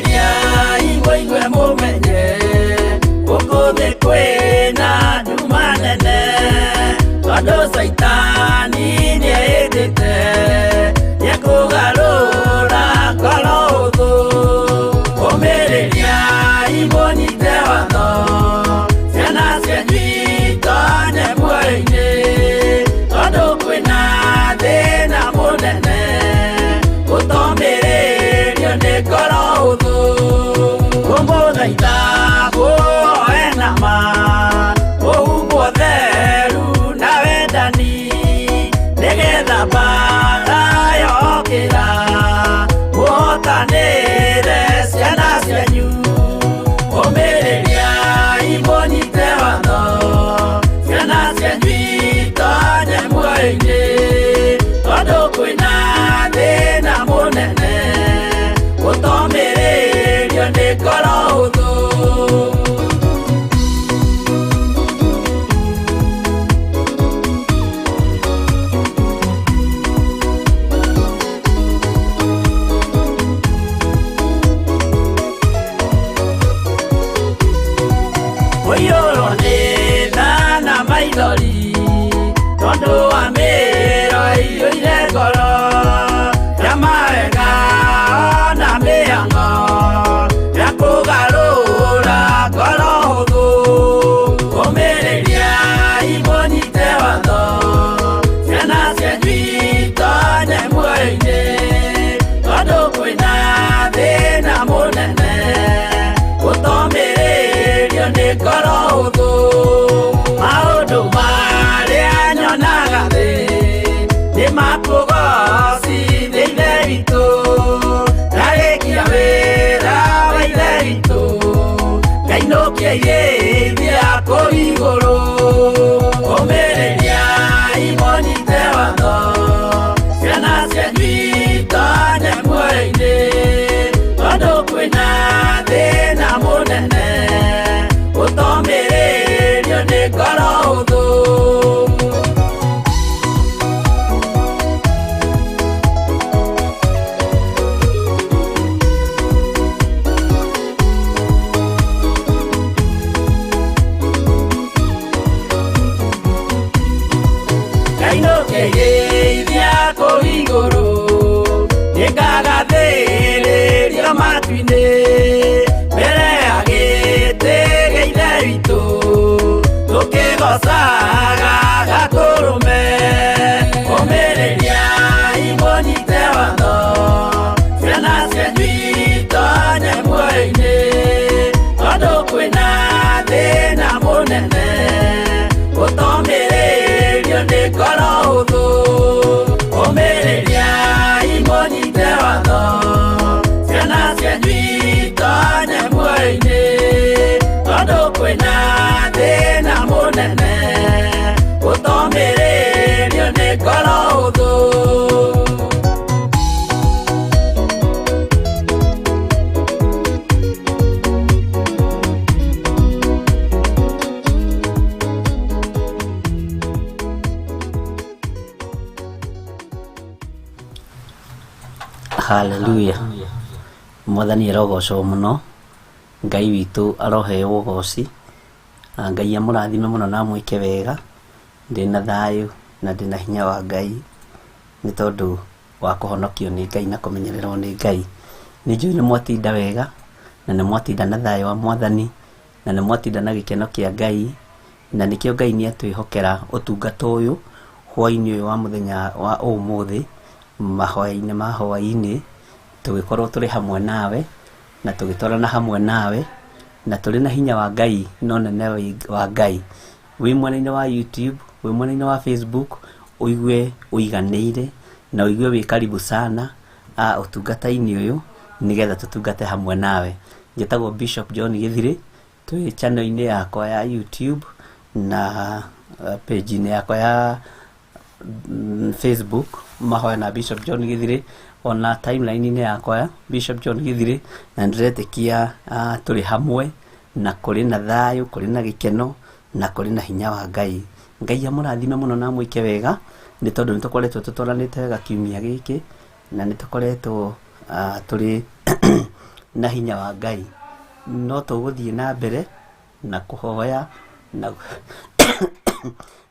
Ũmĩrĩriai mũigue mũmenye gũkũ thĩ kwĩna nduma nene tondũ caitani nĩehĩtĩte nĩekũgarũra ngoro hũthũ. Ũmĩrĩriai mũnyite watho ciana cianyu itonye muoyo-inĩ tondũ kwĩna thĩna mũnene gũtomĩrĩrio nĩ ngoro hũthũ. Kũmũthaitha mũhoe na ma mũhumbwo theru na wendani nĩgetha mbara yokĩra mũhotanĩre ciana cianyu. Ũmĩrĩriai mũnyite watho ciana cianyu itonye muoyo-inĩ tondũ kwĩna thĩna mũnene gũtomĩrĩrio nĩ ngoro hũthũ. Kũiyũrwo nĩ tha na maithori tondũ wa mĩĩro ĩiyũire ngoro ya mawega na mĩhang'o ya kũgarũra ngoro hũthũ. Ũmĩrĩriai mũnyite watho ciana cianyu itonye muoyo-inĩ tondũ kwĩna thĩna mũnene gũtomĩrĩrio nĩ ngoro hũthũ. Maũndũ marĩa nyonaga thĩ nĩ makũgocithia Ithe witũ ndarĩkia wĩra wa Ithe witũ ngainũkia irĩithia kũu igũrũ. Ũmĩrĩriai mũnyite watho ciana cianyu itonye muoyo-inĩ tondũ kwĩna thĩna mũnene gũtomĩrĩrio nĩ ngoro hũthũ. Ngainũkĩrĩithia kũu igũrũ nĩngagathĩrĩrio matu-inĩ mbere ya gĩtĩ gĩa Ithe witũ tũkĩgocaga Gatũrũme. Ũmĩrĩriai mũnyite watho ciana cianyu itonye muoyo-inĩ tondũ kwĩna thĩna mũnene gũtomĩrĩrio nĩ ngoro hũthũ. Ũmĩrĩriai mũnyite watho ciana cianyu itonye muoyo-inĩ tondũ kwĩna thĩna mũnene gũtomĩrĩrio nĩ ngoro hũthũ. Haleluya. Mwathani arogocwo mũno, Ngai witũ aroheo ũgoci, na Ngai amũrathime mũno na amwĩke wega. Ndĩna thayũ na ndĩna hinya wa Ngai nĩ tondũ wa kũhonokio nĩ Ngai na kũmenyererwo nĩ Ngai. Nĩ njũĩ nĩ mwatinda wega na nĩ mwatinda na thayũ wa Mwathani na nĩ mwatinda na gĩkeno kĩa Ngai, na nĩkĩo Ngai nĩ atwĩhokera ũtungata ũyũ hwaĩ-inĩ ũyũ wa mũthenya wa ũmũthĩ, mahoya-inĩ ma hwaĩ-inĩ, tũgĩkorwo tũrĩ hamwe nawe na tũgĩtwarana hamwe nawe na tũrĩ na hinya wa Ngai na ũnene wa Ngai. Wĩ mwena-inĩ wa YouTube, wĩ mwena-inĩ wa Facebook, ũigue ũiganĩire na ũigue wĩ karibu sana ũtungata-inĩ ũyũ nĩgetha tũtungate hamwe nawe. Njĩtagwo Bishop John Gĩthirĩ, twĩ channel-inĩ yakwa ya YouTube na page-inĩ yakwa ya Facebook, mahoya na Bishop John Gĩthirĩ, ona timeline-inĩ yakwa ya Bishop John Gĩthirĩ, na nĩndĩretĩkia tũrĩ hamwe na kũrĩ na thayũ, kũrĩ na gĩkeno na kũrĩ na hinya wa Ngai. Ngai amũrathime mũno na amwĩke wega nĩ tondũ nĩ tũkoretwo tũtwaranĩte wega kiumia gĩkĩ na nĩ tũkoretwo tũrĩ na hinya wa Ngai. No tũgũthiĩ na mbere na kũhoya na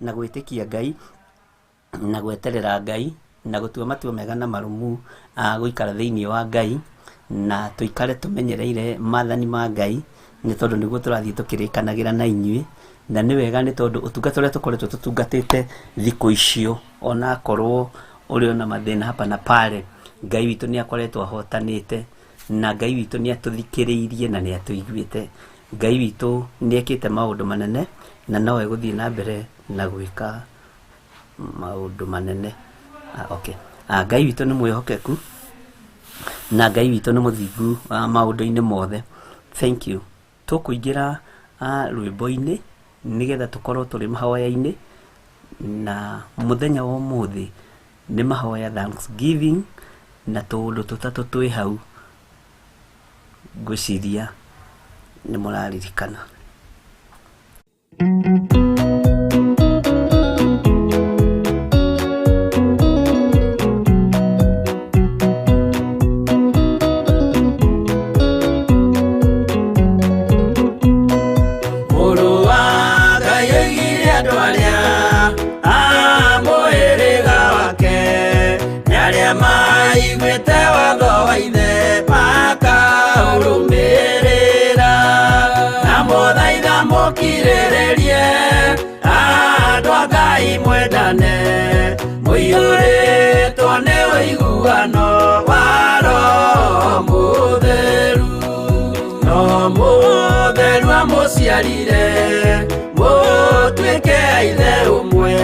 na gwĩtĩkia Ngai na gweterera Ngai na gũtua matua mega na marũmu gũikara thĩinĩ wa Ngai na tũikare tũmenyereire mathani ma Ngai nĩ tondũ nĩguo tũrathiĩ tũkĩrĩkanagĩra na inyuĩ. Na nĩ wega nĩ tondũ ũtungata ũrĩa tũkoretwo tũtungatĩte thikũ icio onakorwo ũrĩ ona mathĩna hapa na pale, Ngai witũ nĩ akoretwo ahotanĩte na Ngai witũ nĩ atũthikĩrĩirie na nĩ atũiguĩte. Ngai witũ nĩ ekĩte maũndũ manene na no egũthiĩ na mbere na gwĩka maũndũ manene. Okay. Ngai witũ nĩ mwĩhokeku na Ngai witũ nĩ mũthingu maũndũ-inĩ mothe. Thank you. Tũkũingĩra rwĩmbo-inĩ nĩgetha tũkorwo tũrĩ mahoya-inĩ na mũthenya wa ũmũthĩ nĩ mahoya thanksgiving na tũũndũ tũtatũ twĩ hau ngwĩciria nĩ mũraririkana. Mũrũ wa Ngai oigire andũ arĩa a mũhĩrĩga wake nĩ arĩa maiguĩte watho wa ithe makaũrũmĩrĩra na mũthaitha mũkirĩrĩrie andũ a Ngai mwendane mũiyũrĩtwo nĩ ũiguano wa Roho Mũtheru. No mũtheru amũciarire mũtuĩke a ithe ũmwe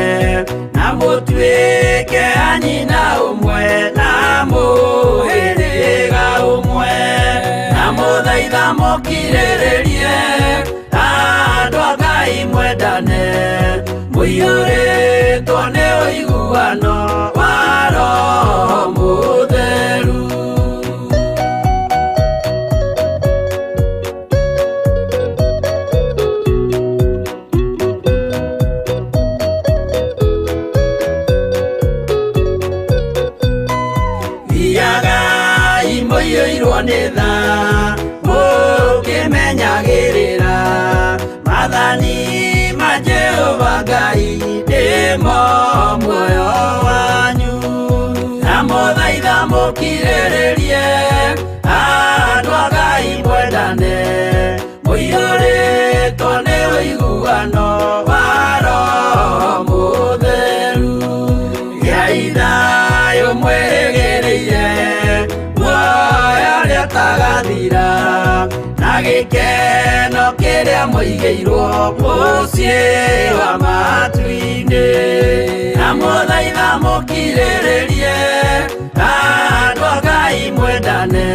na mũtuĩke a nyina ũmwe na mũhĩrĩga ũmwe na mũthaitha mũkirĩrĩrie andũ a Ngai mwendane mũiyũrĩtwo nĩ ũiguano wa Roho Mũtheru. Thiagai mũiyũirwo nĩ tha mũkĩmenyagĩrĩra maathani ma Jehova Ngai nĩmo muoyo wanyu na mũthaitha mũkirĩrĩrie andũ a Ngai mwendane mũiyũrĩtwo nĩ ũiguano wa Roho Mũtheru. Gĩai thayũ mwĩrĩgĩrĩire muoyo ũrĩa ũtagathira na gĩkeno kĩrĩa mũigĩirwo mũciĩ wa matu-inĩ na mũthaitha mũkirĩrĩrie andũ a Ngai mwendane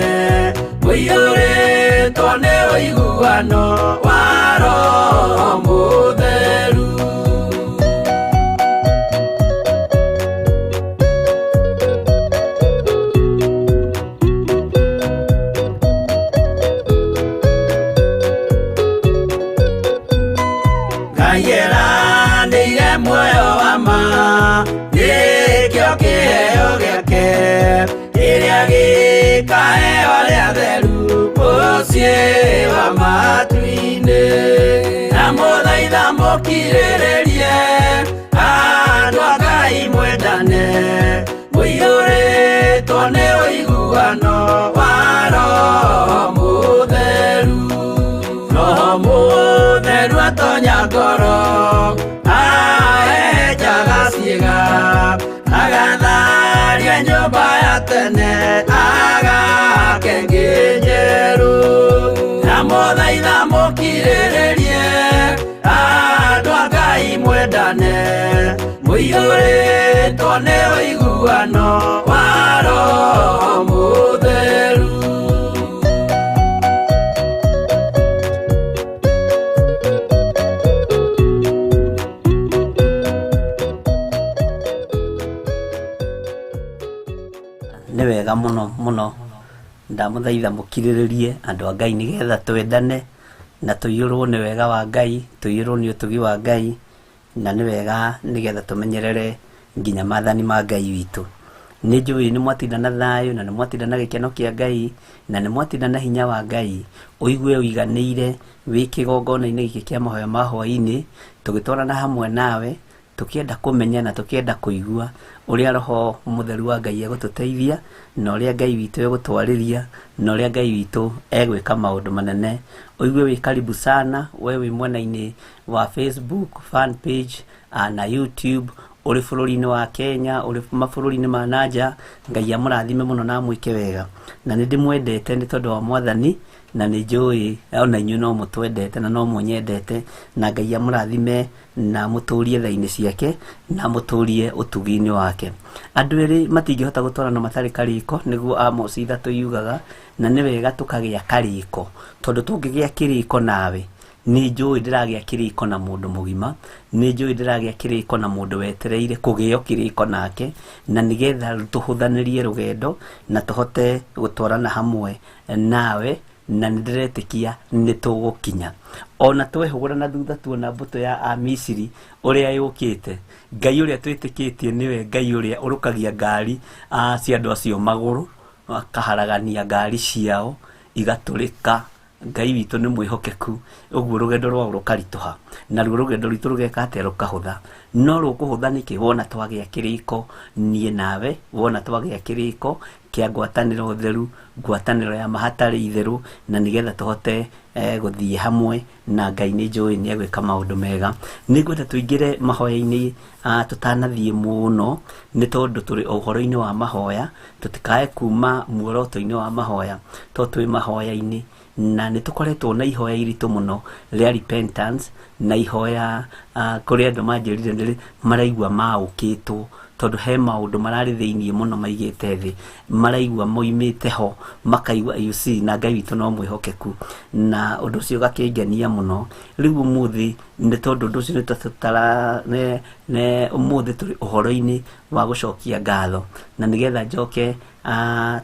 mũiyũrĩtwo nĩ ũiguano wa Roho Mũtheru. Ngai eranĩire muoyo wa ma nĩkĩo kĩheo gĩake kĩrĩa gĩkaheo arĩa atheru mũciĩ wa matu-inĩ na mũthaitha mũkirĩrĩrie andũ a Ngai mwendane mũiyũrĩtwo nĩ ũiguano wa Roho Mũtheru. Roho Mũtheru atonya ngoro ahehenjaga ciĩga agatharia nyũmba ya tene agake ĩngĩ njerũ na mũthaitha mũkirĩrĩrie andũ a Ngai mwendane mũiyũrĩtwo nĩ ũiguano wa Roho Mũtheru. Nĩ wega mũno mũno ndamũthaitha mũkirĩrĩrie andũ a Ngai nĩgetha twendane na tũiyũrwo nĩ wega wa Ngai, tũiyũrwo nĩ ũtugi wa Ngai, na nĩ wega nĩgetha tũmenyerere nginya mathani ma Ngai witũ. Nĩ njũĩ nĩ mwatinda na thayũ na nĩ mwatinda na gĩkeno kĩa Ngai na nĩ mwatinda na hinya wa Ngai. Ũigue ũiganĩire wĩ kĩgongona-inĩ gĩkĩ kĩa mahoya ma hwaĩ-inĩ, tũgĩtwarana hamwe nawe, tũkĩenda kũmenya na tũkĩenda kũigua ũrĩa Roho Mũtheru wa Ngai egũtũteithia, na ũrĩa Ngai witũ egũtwarĩria, na ũrĩa Ngai witũ egwĩka maũndũ manene. Ũigue wĩ karibu sana, we wĩ mwena-inĩ wa Facebook fan page na YouTube, ũrĩ bũrũri-inĩ wa Kenya, ũrĩ mabũrũri-inĩ ma na nja, Ngai amũrathime mũno na amwĩke wega. Na nĩ ndĩmwendete nĩ tondũ wa Mwathani, na nĩ njũĩ ona inyuĩ no mũtwendete na no mũnyendete, na Ngai amũrathime na amũtũrie tha-inĩ ciake, na amũtũrie ũtugi-inĩ wake. Andũ erĩ matingĩhota gũtwarana matarĩ karĩko, nĩguo Amos 3 yugaga, na nĩ wega tũkagĩa karĩko, tondũ tũngĩgĩa kĩrĩko nawe, nĩ njũĩ ndĩragĩa kĩrĩko na mũndũ mũgima, nĩ njũĩ ndĩragĩa kĩrĩko na mũndũ wetereire kũgĩo kĩrĩko nake, na nĩgetha tũhũthanĩrie rũgendo na tũhote gũtwarana hamwe nawe, na nĩ ndĩretĩkia nĩ tũgũkinya. Ona twehũgũra na thutha tuona mbũtũ ya Amisiri ũrĩa yũkĩte, Ngai ũrĩa twĩtĩkĩtie nĩwe Ngai ũrĩa ũrũkagia ngari cia andũ acio magũrũ, akaharagania ngari ciao igatũrĩka. Ngai witũ nĩ mwĩhokeku, ũguo rũgendo rwao rũkaritũha, naruo rũgendo rwitũ rũgeka atĩa? Rũkahũtha. No rũkũhũtha nĩkĩ? Wona twagĩa kĩrĩko niĩ nawe, wona twagĩa kĩrĩko kĩa ngwatanĩro theru, ngwatanĩro ya ma hatarĩ itherũ, na nĩgetha tũhote gũthiĩ hamwe na Ngai. Nĩ njũĩ nĩ egwĩka maũndũ mega. Nĩ ngwenda tũingĩre mahoya-inĩ tũtanathiĩ mũno, nĩ tondũ tũrĩ ũhoro-inĩ wa mahoya, tũtikae kuma muoroto-inĩ wa mahoya, tondũ twĩ mahoya-inĩ na nĩ tũkoretwo na ihoya iritũ mũno rĩa repentance, na ihoya kũrĩ andũ manjĩrire nĩ maraigua maũkĩtwo, tondũ he maũndũ mararĩ thĩiniĩ mũno maigĩte thĩ, maraigua moimĩte ho, makaigua you see, na Ngai witũ no mwĩhokeku, na ũndũ ũcio ũgakĩngenia mũno. Rĩu ũmũthĩ nĩ tondũ ũndũ ũcio nĩ ũmũthĩ tũrĩ ũhoro-inĩ wa gũcokia ngatho, na nĩgetha njoke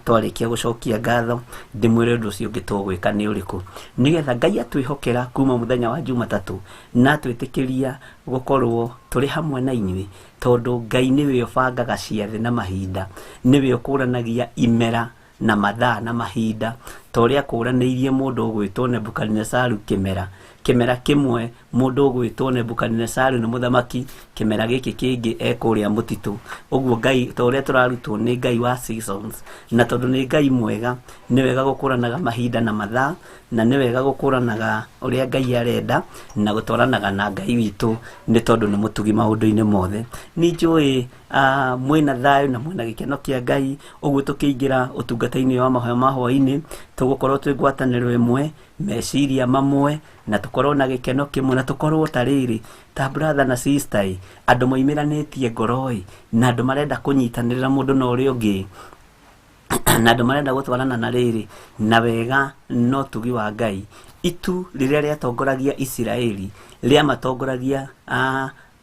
twarĩkia gũcokia ngatho ndĩmwĩre ũndũ ũcio ũngĩ tũgwĩka nĩ ũrĩkũ, nĩgetha Ngai atwĩhokera kuma mũthenya wa Jumatatũ na atwĩtĩkĩria gũkorwo tũrĩ hamwe na inyuĩ, tondũ Ngai nĩwe ũbangaga ciathĩ na mahinda, nĩwe ũkũranagia imera na mathaa na mahinda, ta ũrĩa akũranĩirie mũndũ ũgwĩtwo Nebukadinesaru kĩmera. Kĩmera kĩmwe mũndũ ũgwĩtwo Nebukadinesaru nĩ mũthamaki, kĩmera gĩkĩ kĩngĩ e kũrĩa mũtitũ. Ũguo Ngai, ta ũrĩa tũrarutwo nĩ Ngai wa seasons, na tondũ nĩ Ngai mwega, nĩ wega gũkũranaga mahinda na mathaa, na nĩ wega gũkũranaga ũrĩa Ngai arenda, na gũtwaranaga na Ngai witũ, nĩ tondũ nĩ mũtugi maũndũ-inĩ mothe. Nĩ njũĩ mwĩna thayũ na mwĩna gĩkeno kĩa Ngai, ũguo tũkĩingĩra ũtungata-inĩ wa mahoya ma hwaĩ-inĩ, tũgũkorwo twĩ ngwatanĩro ĩmwe, meciria mamwe, na tũkorwo na gĩkeno kĩmwe, na tũkorwo ta rĩrĩ, ta brother na sister ĩ, andũ moimĩranĩtie ngoro ĩ, na andũ marenda kũnyitanĩra mũndũ na ũrĩa ũngĩ, na andũ marenda gũtwarana na rĩrĩ, na wega na ũtugi wa Ngai. Itu rĩrĩa rĩatongoragia Isiraeli, rĩamatongoragia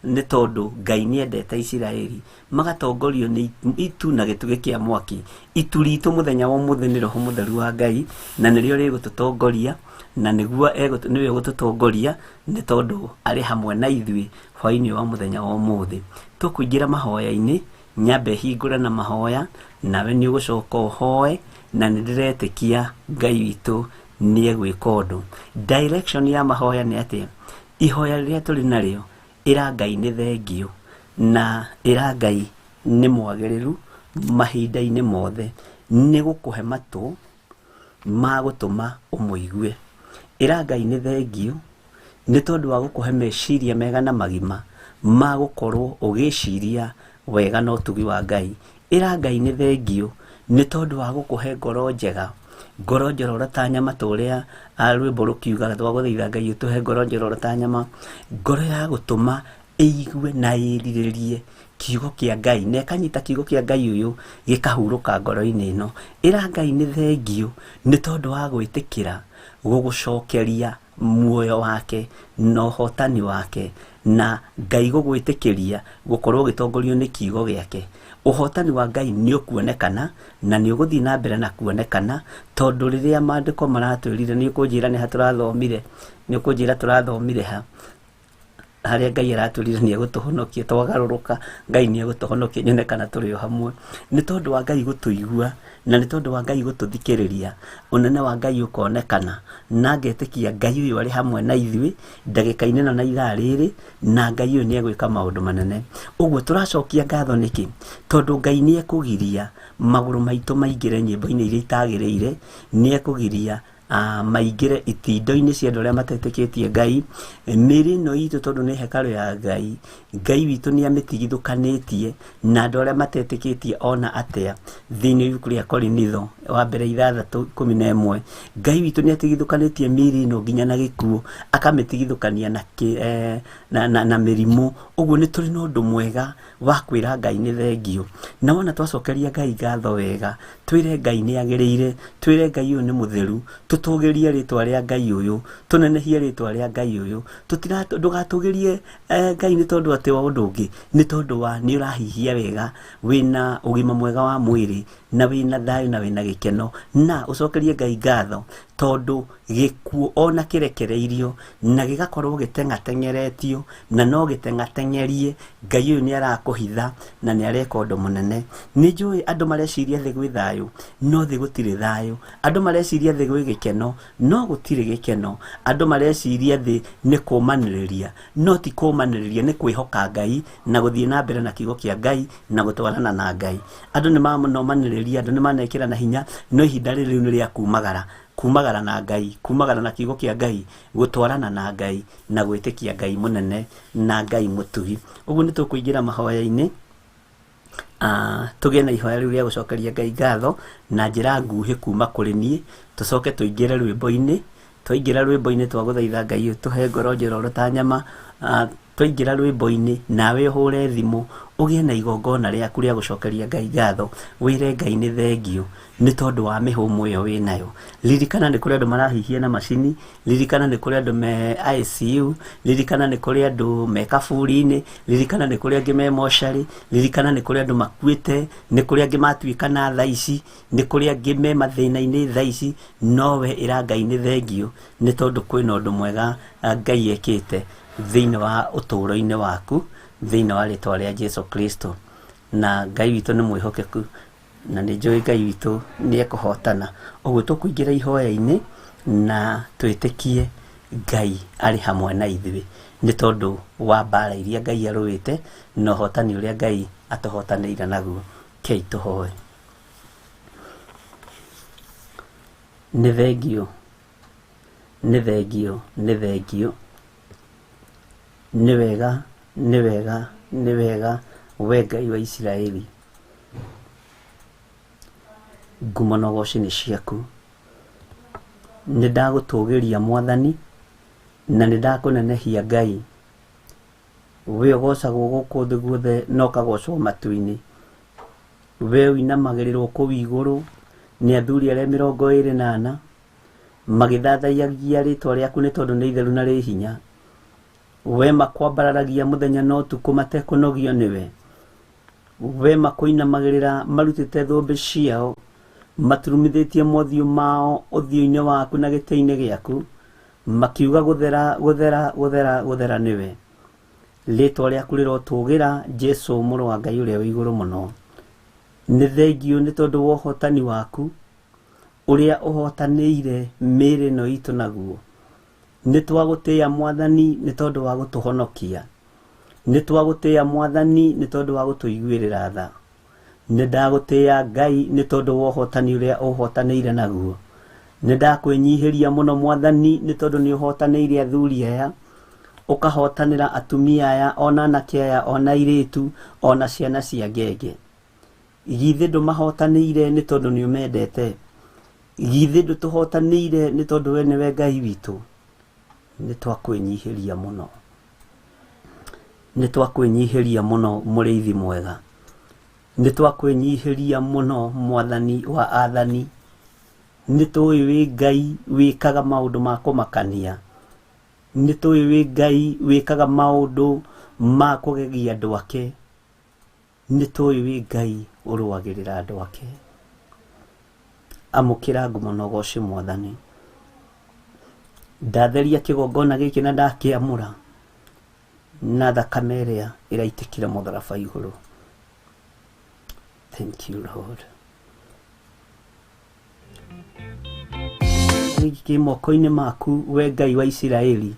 nĩ tondũ Ngai nĩ endete Isiraeli, magatongorio nĩ itu na gĩtugĩ kĩa mwaki. Itu ritũ mũthenya wa ũmũthĩ nĩ Roho Mũtheru wa Ngai, na nĩrĩo rĩgũtũtongoria, na nĩguo nĩwe ũgũtũtongoria, nĩ tondũ arĩ hamwe na ithuĩ hwaĩ-inĩ wa mũthenya wa ũmũthĩ. Tũkũingĩra mahoya-inĩ, nyambe hingũre na mahoya, nawe nĩ ũgũcoka ũhoe, na nĩ ndĩretĩkia Ngai witũ nĩ egwĩka ũndũ. Direction ya mahoya nĩ atĩa? Ihoya rĩrĩa tũrĩ narĩo, ĩra Ngai nĩ thengiũ, na ĩra Ngai nĩ mwagĩrĩru mahinda-inĩ mothe, nĩ gũkũhe matũ ma gũtũma ũmũigue. Ĩra Ngai nĩ thengiũ nĩ tondũ wa gũkũhe meciria mega na magima ma gũkorwo ũgĩciria wega na ũtugi wa Ngai. Ĩra Ngai nĩ thengiũ nĩ tondũ wa gũkũhe ngoro njega, ngoro njororo ta nyama ta ũrĩa rwĩmbo rũkiugaga, twagũthaitha Ngai ũtũhe ngoro njororo ta nyama, ngoro ya gũtũma ĩigue na ĩrirĩrie kiugo kĩa Ngai, na ĩkanyita kiugo kĩa Ngai ũyũ gĩkahurũka ngoro-inĩ ĩno. Ĩra Ngai nĩ thengiũ nĩ tondũ wa gwĩtĩkĩra gũgũcokeria muoyo wake na ũhotani wake, na Ngai gũgwĩtĩkĩria gũkorwo ũgĩtongorio nĩ kiugo gĩake. Ũhotani wa Ngai nĩ ũkuonekana na nĩ ũgũthiĩ na mbere na kuonekana, tondũ rĩrĩa maandĩko maratwĩrire, nĩ ũkũnjĩra nĩ ha tũrathomire, nĩ ũkũnjĩra tũrathomire ha? Harĩa Ngai aratwĩrire nĩ egũtũhonokia twagarũrũka, Ngai nĩ egũtũhonokia nyone kana tũrĩ o hamwe. Nĩ tondũ wa Ngai gũtũigua na nĩ tondũ wa Ngai gũtũthikĩrĩria, ũnene wa Ngai ũkonekana na ngetĩkia Ngai ũyũ arĩ hamwe na ithuĩ ndagĩka-inĩ ĩno na ithaa rĩrĩ, na Ngai ũyũ nĩ egwĩka maũndũ manene. Ũguo tũracokia ngatho nĩkĩ? Tondũ Ngai nĩ ekũgiria magũrũ maitũ maingĩre nyĩmbo-inĩ iria itagĩrĩire, nĩ ekũgiria maingĩre itindo-inĩ cia andũ arĩa matetĩkĩtie Ngai. Mĩĩrĩ ĩno itũ tondũ nĩ hekarũ ya Ngai, Ngai witũ nĩ amĩtigithũkanĩtie na andũ arĩa matetĩkĩtie ona atĩa. Thĩinĩ wa ibuku rĩa Korinitho wa mbere 6:11, Ngai witũ nĩ atigithũkanĩtie mĩĩrĩ ĩno nginya na gĩkuũ, akamĩtigithũkania na mĩrimũ. Ũguo nĩ tũrĩ na ũndũ mwega wa kwĩra Ngai nĩ thengiũ. Na wona twacokeria Ngai ngatho wega, twĩre Ngai nĩ agĩrĩire, twĩre Ngai ũyũ nĩ mũtheru, tũtũgĩrie rĩtwa rĩa Ngai ũyũ, tũnenehie rĩtwa rĩa Ngai ũyũ. Ndũgatũgĩrie Ngai nĩ tondũ atĩ wa ũndũ ũngĩ, nĩ tondũ wa nĩ ũrahihia wega, wĩna ũgima mwega wa mwĩrĩ, na wĩna thayũ na wĩna gĩkeno, na ũcokerie Ngai ngatho tondũ gĩkuũ ona kĩrekereirio na gĩgakorwo gĩteng'ateng'eretio na no gĩteng'ateng'erie, Ngai ũyũ nĩ arakũhitha na nĩ areka ũndũ mũnene. Nĩ njũĩ andũ mareciria thĩ gwĩ thayũ, no thĩ gũtirĩ thayũ. Andũ mareciria thĩ gwĩ gĩkeno, no gũtirĩ gĩkeno. Andũ mareciria thĩ nĩ kũmanĩrĩria, no ti kũmanĩrĩria, nĩ kwĩhoka Ngai na gũthiĩ na mbere na kiugo kĩa Ngai na gũtwarana na Ngai. Andũ nĩ manomanĩrĩria, andũ nĩ manekĩra na hinya, no ihinda rĩrĩ rĩu nĩ rĩa kumagara. Kumagara na Ngai, kumagara na kiugo kĩa Ngai, gũtwarana na Ngai na gwĩtĩkia Ngai mũnene na Ngai mũtugi. Ũguo nĩ tũkũingĩra mahoya-inĩ, tũgĩe na ihoya rĩu rĩa gũcokeria Ngai ngatho na njĩra nguhĩ kuma kũrĩ niĩ, tũcoke tũingĩre rwĩmbo-inĩ. Twaingĩra rwĩmbo-inĩ twagũthaitha Ngai ũtũhe ngoro njororo ta nyama, Twaingĩra rwĩmbo-inĩ, nawe ũhũre thimũ, ũgĩe na igongona rĩaku rĩa gũcokeria Ngai ngatho, wĩre Ngai nĩ thengiũ nĩ tondũ wa mĩhũmũ ĩyo wĩnayo. Ririkana nĩ kũrĩ andũ marahihia na macini, ririkana nĩ kũrĩ andũ me ICU, ririkana nĩ kũrĩ andũ me kaburi-inĩ, ririkana nĩ kũrĩ angĩ me mocarĩ, ririkana nĩ kũrĩ andũ makuĩte, nĩ kũrĩ angĩ matuĩkana thaa ici, nĩ kũrĩ angĩ me mathĩna-inĩ thaa ici, no we ĩra Ngai nĩ thengiũ nĩ tondũ kwĩna ũndũ mwega Ngai ekĩte. Thĩinĩ wa ũtũũro-inĩ waku, thĩinĩ wa rĩtwa rĩa Jesu Kristo. Na Ngai witũ nĩ mwĩhokeku, na nĩ njũĩ Ngai witũ nĩ ekũhotana. Ũguo tũkũingĩra ihoya-inĩ na twĩtĩkie Ngai arĩ hamwe na ithuĩ, nĩ tondũ wa mbara iria Ngai arũĩte na ũhotani ũrĩa Ngai atũhotanĩire naguo. Rekei tũhoe. Nĩ thengiũ. Nĩ thengiũ, nĩ thengiũ. Nĩ wega, nĩ wega, nĩ wega, wee Ngai wa Isiraeli. Ngumo na ũgooci nĩ ciaku. Nĩ ndagũtũgĩria Mwathani, na nĩ ndakũnenehia Ngai. We ũgocagwo gũkũ thĩ guothe na ũkagocwo matu-inĩ. We ũinamagĩrĩrwo kũu igũrũ nĩ athuri arĩa 24. Magĩthathaiyagia rĩĩtwa rĩaku nĩ tondũ nĩ itheru na rĩ hinya. Wee makwambararagia mũthenya na ũtukũ matekũnogio nĩwe. Wee makũinamagĩrĩra marutĩte thũmbĩ ciao, maturumithĩtie mothiũ mao ũthiũ-inĩ waku na gĩtĩ-inĩ gĩaku, makiuga gũthera, gũthera, gũthera, gũthera nĩwe. Rĩĩtwa rĩaku rĩrotũũgĩra, Jesu mũrũ wa Ngai ũrĩa wĩ igũrũ mũno. Nĩ thengiũ nĩ tondũ wa ũhotani waku. Ũrĩa ũhotanĩire mĩĩrĩ ĩno itũ naguo. Nĩ twagũtĩĩa Mwathani nĩ tondũ wa gũtũhonokia. Nĩ twagũtĩĩa Mwathani nĩ tondũ wa gũtũiguĩrĩra tha. Nĩ ndagũtĩĩa Ngai nĩ tondũ wa ũhotani ũrĩa ũhotanĩire naguo. Nĩ ndakwĩnyihĩria mũno Mwathani nĩ tondũ nĩ ũhotanĩire athuri aya, ũkahotanĩra atumia aya, ona anake aya, ona airĩtu, ona ciana cia ngenge. Githĩ ndũmahotanĩire nĩ tondũ nĩ ũmendete? Githĩ ndũtũhotanĩire nĩ tondũ we nĩwe Ngai witũ? Nĩ twakwĩnyihĩria mũno. Nĩ twakwĩnyihĩria mũno mũrĩithi mwega. Nĩ twakwĩnyihĩria mũno mwathani wa athani. Nĩ tũĩ wĩ Ngai wĩkaga maũndũ ma kũmakania. Nĩ tũĩ wĩ Ngai wĩkaga maũndũ ma kũgegia andũ ake. Nĩ tũĩ wĩ Ngai ũrũagĩrĩra andũ ake. Amũkĩra ngumo na ũgoci Mwathani. Ndatheria kĩgongona gĩkĩ na ndakĩamũra. Na thakame ĩrĩa ĩraitĩkire mũtharaba igũrũ. Thank you, Lord. Gĩkĩ kĩ moko-inĩ maku we Ngai wa Isiraeli.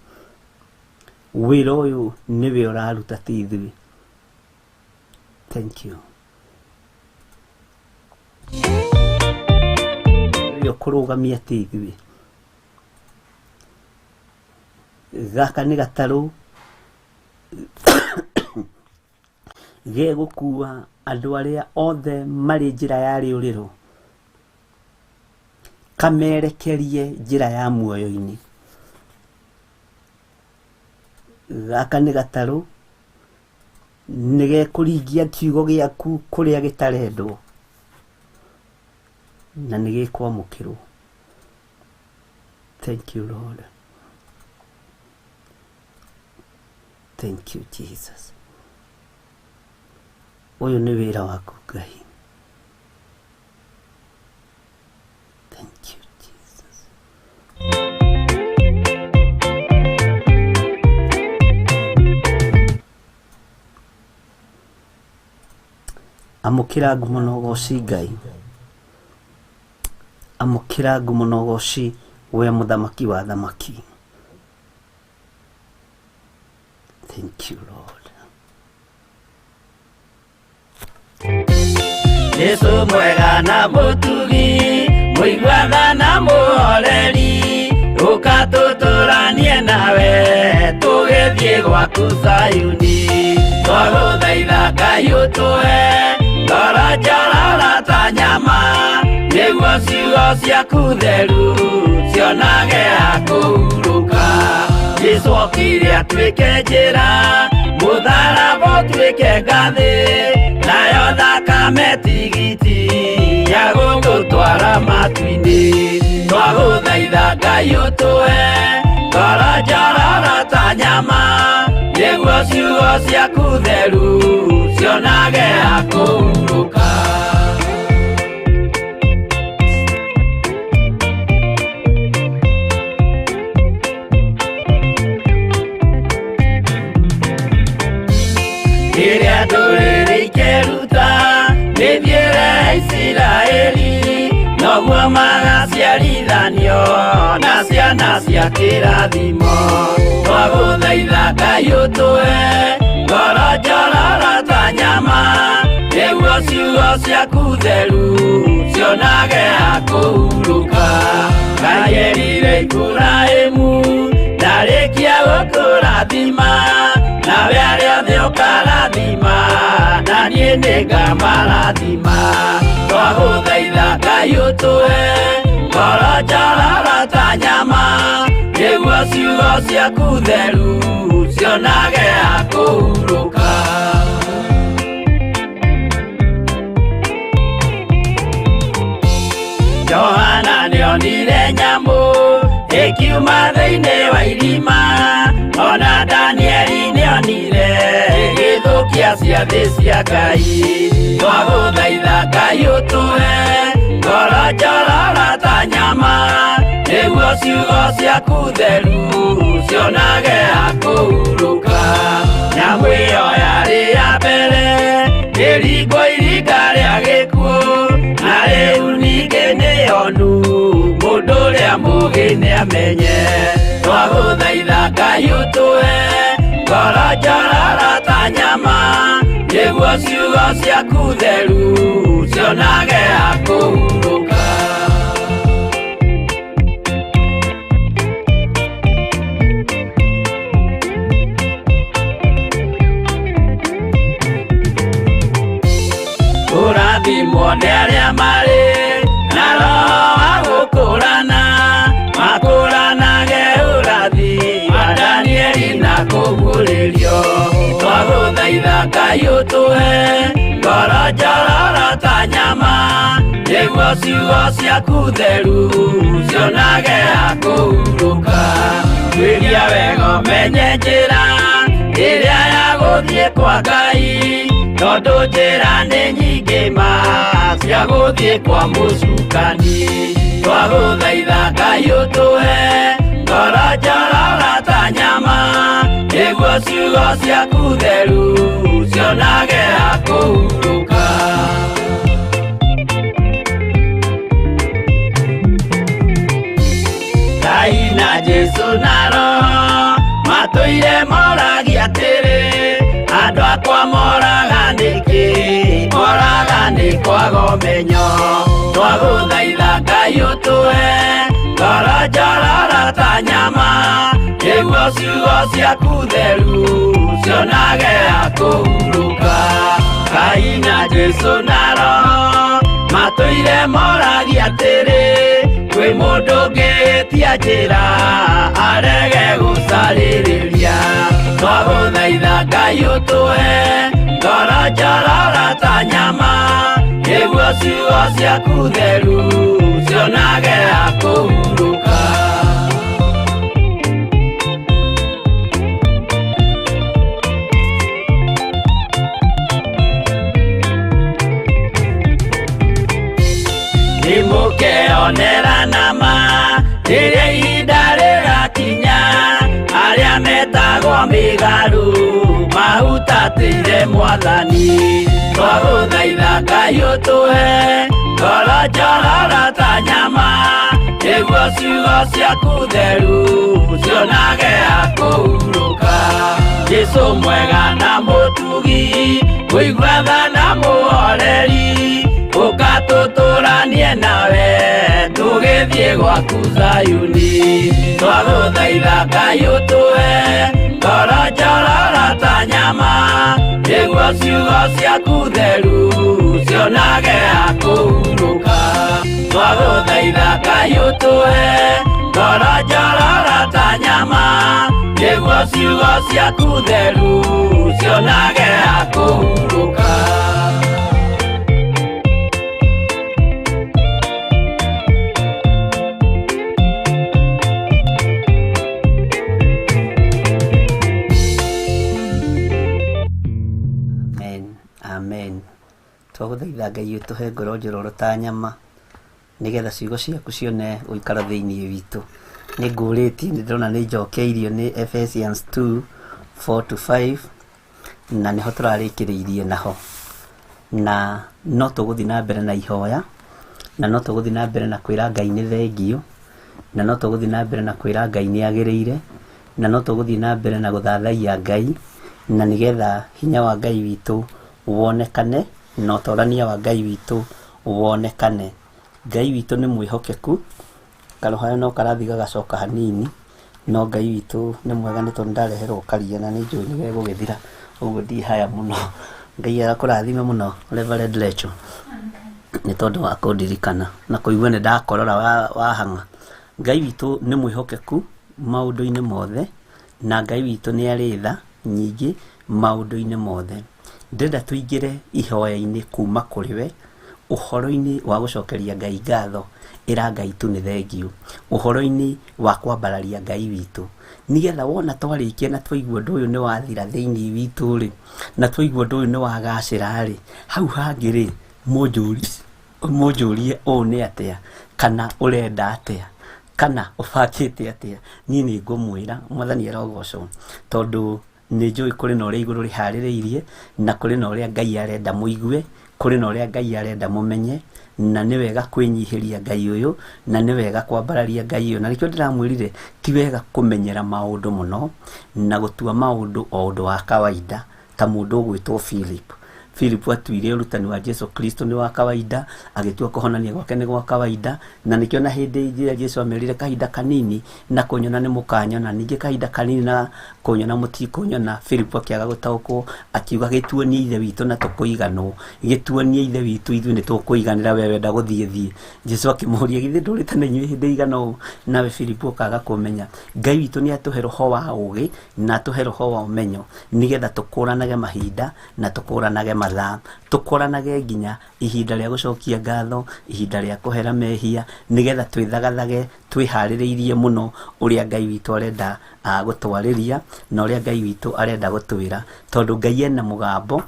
Wĩra ũyũ nĩwe ũraruta ti ithuĩ. Thank you. Nĩwe ũkũrũgamia ti ithuĩ. Gaka nĩ gatarũ gegũkua andũ arĩa othe marĩ njĩra ya rĩũrĩro, kamerekerie njĩra ya muoyo-inĩ. Gaka nĩ gatarũ nĩ gekũringia kiugo gĩaku kũrĩa gĩtarendwo na nĩ gĩkwamũkĩrwo. Thank you, Lord. Thank you, Jesus. Ũyũ nĩ wĩra waku Ngai. Thank you, Jesus. Amũkĩra ngumo na ũgoci Ngai. Amũkĩra ngumo na ũgoci we mũthamaki wa thamaki. Thank you, Lord. Jesu mwega na mũtugi, mũiguatha na mũhoreri, ũka tũtũranie nawe, tũgĩthiĩ gwaku Zayuni. Twagũthaitha Ngai ũtũhe ngoro njororo ta nyama, nĩguo ciugo ciaku theru cionage ha kũhurũka. Jesu okire atuĩke njĩra, mũtharaba ũtuĩke ngathĩ, nayo thakame tigiti ya gũtũtwara matu-inĩ. Twagũthaitha Ngai ũtũhe ngoro njororo ta nyama, nĩguo ciugo ciaku theru cionage ha kũhurũka. Rĩrĩa ndũrĩrĩ ikeruta mĩthiĩre ya Isiraeli, noguo magaciarithanio na ciana cia kĩrathimo. Twagũthaitha Ngai ũtũhe ngoro njororo ta nyama, nĩguo ciugo ciaku theru cionage ha kũhurũka. Ngai erire Iburahĩmu ndarĩkia gũkũrathima, nawe arĩa othe ũkarathima, na niĩ nĩngamarathima. Twagũthaitha Ngai ũtũhe ngoro njororo ta nyama, nĩguo ciugo ciaku theru cionage ha kũhurũka. Johana nĩonire nyamũ ĩkiuma thĩinĩ wa irima, ona Danieli nĩonire ĩgĩthũkia ciathĩ cia Ngai. Twagũthaitha Ngai ũtũhe ngoro njororo ta nyama, nĩguo ciugo ciaku theru cionage ha kũhurũka. Nyamũ ĩyo yarĩ ya mbere ĩringwo iringa rĩa gĩkuũ, na rĩu ningĩ nĩyonu mũndũ ũrĩa mũũgĩ nĩamenye. Twagũthaitha Ngai ũtũhe ngoro njororo ta nyama, nĩguo ciugo ciaku theru cionage ha kũhurũka. Kũrathimwo nĩ arĩa marĩ na roho wa gũkũrana, makũranage ũrathi wa Danieli na kũguũrĩrio. Twagũthaitha Ngai ũtũhe ngoro njororo ta nyama, nĩguo ciugo ciaku theru cionage ha kũhurũka. Tuĩria wega ũmenye njĩra ĩrĩa ya gũthiĩ kwa Ngai, tondũ njĩra nĩ nyingĩ ma cia gũthiĩ kwa mũcukani. Twagũthaitha Ngai ũtũhe ngoro njororo ta nyama, nĩguo ciugo Ciugo ciaku theru cionage ha kũhurũka. Ngai na Jesũ na Roho matũire moragia atĩrĩ, andũ akwa moraga nĩkĩ? Moraga nĩ kwaga ũmenyo. Twagũthaitha Ngai ũtũhe ngoro njororo ta nyama, nĩguo ciugo ciaku theru cionage ha kũhurũka. Ngai na Jesũ na Roho matũire moragia atĩrĩ, kwĩ mũndũ ũngĩtia njĩra arege gũcarĩrĩria. Twagũthaitha Ngai ũtũhe ngoro njororo ta nyama, nĩguo ciugo ciaku theru cionage ha kũhurũka. Nĩmũkeonera nama rĩrĩa ihinda rĩgakinya, arĩa metagwo mĩgarũ mahutatĩire Mwathani. Twagũthaitha Ngai ũtũhe ngoro njororo ta nyama, nĩguo ciugo ciaku theru cionage ha kũhurũka. Jesũ mwega na mũtugi, mũigua tha na mũhoreri, ũka tũtũranie nawe tũgĩthiĩ gwaku Zayuni. Twagũthaitha Ngai ũtũhe ngoro njororo ta nyama, nĩguo ciugo ciaku theru cionage ha kũhurũka. Twagũthaitha Ngai ũtũhe ngoro njororo ta nyama, nĩguo ciugo ciaku theru cionage ha kũhurũka. Amen, amen. Twagũthaitha Ngai ũtũhe ngoro njororo ta nyama, nĩgetha ciugo ciaku cione ũikaro thĩinĩ witũ. Nĩ ngũrĩtie, nĩ ndĩrona nĩ njokeirio nĩ Ephesians 2 4 to 5, na nĩho tũrarĩkĩrĩirie naho. Na no tũgũthiĩ na mbere na ihoya, na no tũgũthiĩ na mbere na kwĩra Ngai nĩ thengiũ, na no tũgũthiĩ na mbere na kwĩra Ngai nĩ agĩrĩire, na no tũgũthiĩ na mbere na gũthathaiya Ngai, na nĩgetha hinya wa Ngai witũ wonekane, na ũtorania wa Ngai witũ wonekane. Ngai witũ nĩ mwĩhokeku, karũhayo no karathiĩ gagacoka hanini, no Ngai witũ nĩ mwega nĩ tondũ ndareherwo karia na nĩ njũĩ nĩ gegũgĩthira, ũguo ndihaya mũno. Ngai akũrathime mũno Reverend Rachel, nĩ tondũ wa kũndirikana na kũigua nĩ ndakorora wahang'a. Ngai witũ nĩ mwĩhokeku maũndũ-inĩ mothe, na Ngai witũ nĩ arĩ tha nyingĩ maũndũ-inĩ mothe. Ndĩrenda tũingĩre ihoya-inĩ kuma kũrĩ we, ũhoro-inĩ wa gũcokeria Ngai ngatho, ĩra Ngai tu nĩ thengiũ, ũhoro-inĩ wa kwambararia Ngai witũ, nĩgetha wona twarĩkia na twaigua ũndũ ũyũ nĩ wathira thĩinĩ witũ rĩ, na twaigua ũndũ ũyũ nĩ wagacĩra rĩ, hau hangĩ rĩ, mũnjũrie ũũ nĩ atĩa, kana ũrenda atĩa, kana ũbangĩte atĩa, niĩ nĩ ngũmwĩra Mwathani arogocwo, tondũ nĩ njũĩ kũrĩ na ũrĩa igũrũ rĩharĩrĩirie, na kũrĩ na ũrĩa Ngai arenda mũigue, kũrĩ na ũrĩa Ngai arenda mũmenye, na nĩ wega kwĩnyihĩria Ngai ũyũ, na nĩ wega kwambararia Ngai ũyũ. Na nĩkĩo ndĩramwĩrire ti wega kũmenyera maũndũ mũno, na gũtua maũndũ o ũndũ wa kawaida, ta mũndũ ũgwĩtwo Philip. Philip atuire ũrutani wa Jesu Kristo nĩ wa kawaida, agĩtua kũhonania gwake nĩ gwa kawaida, na nĩkĩo na hĩndĩ ĩrĩa Jesu amerire kahinda kanini na kũnyona nĩ mũkanyona, ningĩ kahinda kanini na kũnyona mũtikũnyona, Philip akĩaga gũtaũkwo, akiuga gĩtuonie Ithe witũ na tũkũiganwo, gĩtuonie Ithe witũ ithuĩ nĩ tũkũiganĩra, we wenda gũthiĩ thiĩ. Jesu akĩmũria, githĩ ndũrĩte na inyuĩ hĩndĩ ĩigana ũũ, nawe Philip ũkaga kũmenya? Ngai witũ nĩ atũhe roho wa ũgĩ na atũhe roho wa ũmenyo, nĩgetha tũkũranage mahinda na tũkũranage mathaa, tũkũranage nginya ihinda rĩa gũcokia ngatho, ihinda rĩa kũhera mehia, nĩgetha twĩthagathage Twĩharĩrĩirie mũno ũrĩa Ngai witũ arenda gũtwarĩria na ũrĩa Ngai witũ arenda gũtwĩra, tondũ Ngai ena mũgambo,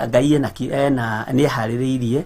Ngai ena, ena nĩ eharĩrĩirie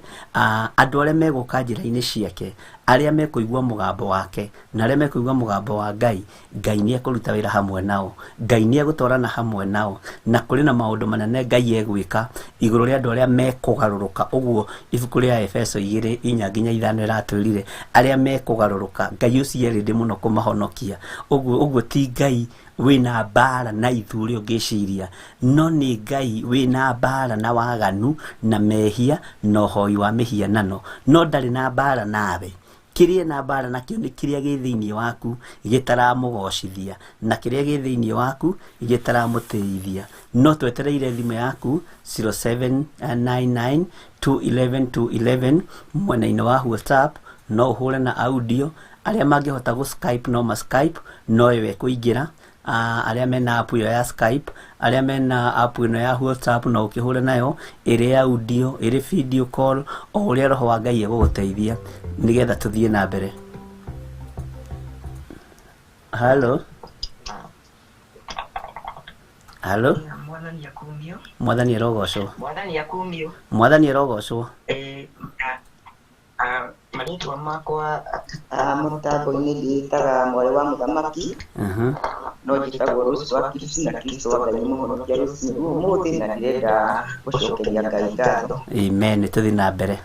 andũ arĩa megũka njĩra-inĩ ciake, arĩa mekũigua mũgambo wake na arĩa mekũigua mũgambo wa Ngai. Ngai nĩ ekũruta wĩra hamwe nao, Ngai nĩ egũtwarana hamwe nao, na kũrĩ na maũndũ manene Ngai egwĩka igũrũ rĩa andũ arĩa mekũgarũrũka. Ũguo ibuku rĩa Efeso 2:4-5 ĩratwĩrire arĩa mekũgarũrũka, Ngai ũcio erĩndĩ mũno kũmahonokia. Ũguo ũguo ti Ngai wĩna mbara na ithuĩ ũrĩa ũngĩciria, no nĩ Ngai wĩna mbara na waganu na mehia na ũhoi wa mĩhianano, no ndarĩ na mbara nawe. Kĩrĩa ena mbara nakĩo nĩ kĩrĩa gĩ thĩinĩ waku gĩtaramũgocithia, na kĩrĩa gĩ thĩinĩ waku gĩtaramũtĩithia. No twetereire thimũ yaku 0799 211 211 mwena-inĩ wa WhatsApp, no ũhũre na audio. Arĩa mangĩhota gũ Skype no ma Skype, no ĩyo ĩkũingĩra. Arĩa mena app ĩyo ya Skype, arĩa mena app ĩno ya WhatsApp no ũkĩhũre nayo ĩrĩ audio, ĩrĩ video call, o ũrĩa roho wa Ngai egũgũteithia nĩgetha tũthiĩ na mbere. Halo, halo. Mwathani akumio. Mwathani arogocwo. Mwathani akumio. Mwathani arogocwo. Marĩtwa makwa Mũtambo-inĩ ndĩĩtaga mwarĩ wa mũthamaki, no njĩtagwo Rose wa Kristo, na Kristo wa Ngai nĩ mũhonokia rũcinĩ rwa ũmũthĩ, na ndĩrenda gũcokeria Ngai ngatho. Amen. Tũthiĩ na mbere.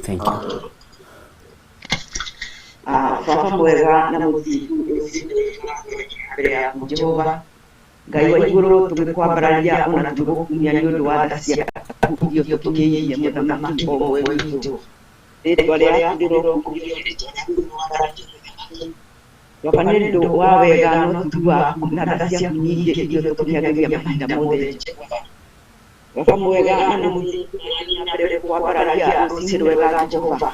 Thank you. Baba mwega na mũthingu, rũcinĩ mbere yaku Jehova Ngai wa igũrũ, tũgĩkwambararia ona tũgĩgũkumia nĩ ũndũ wa tha ciaku iria ũtũkinyĩirie mũthamaki o ũmwe witũ. Rĩtwa rĩaku rĩrokumio, rĩtwa rĩaku rĩroambarario mũthamaki. Baba, nĩ ũndũ wa wega na ũtugi waku na tha ciaku nyingĩ iria ũtũkinyagĩria mahinda mothe Jehova. Baba mwega na mũthingu, na mbere gũkwambararia rũcinĩ rwega Jehova,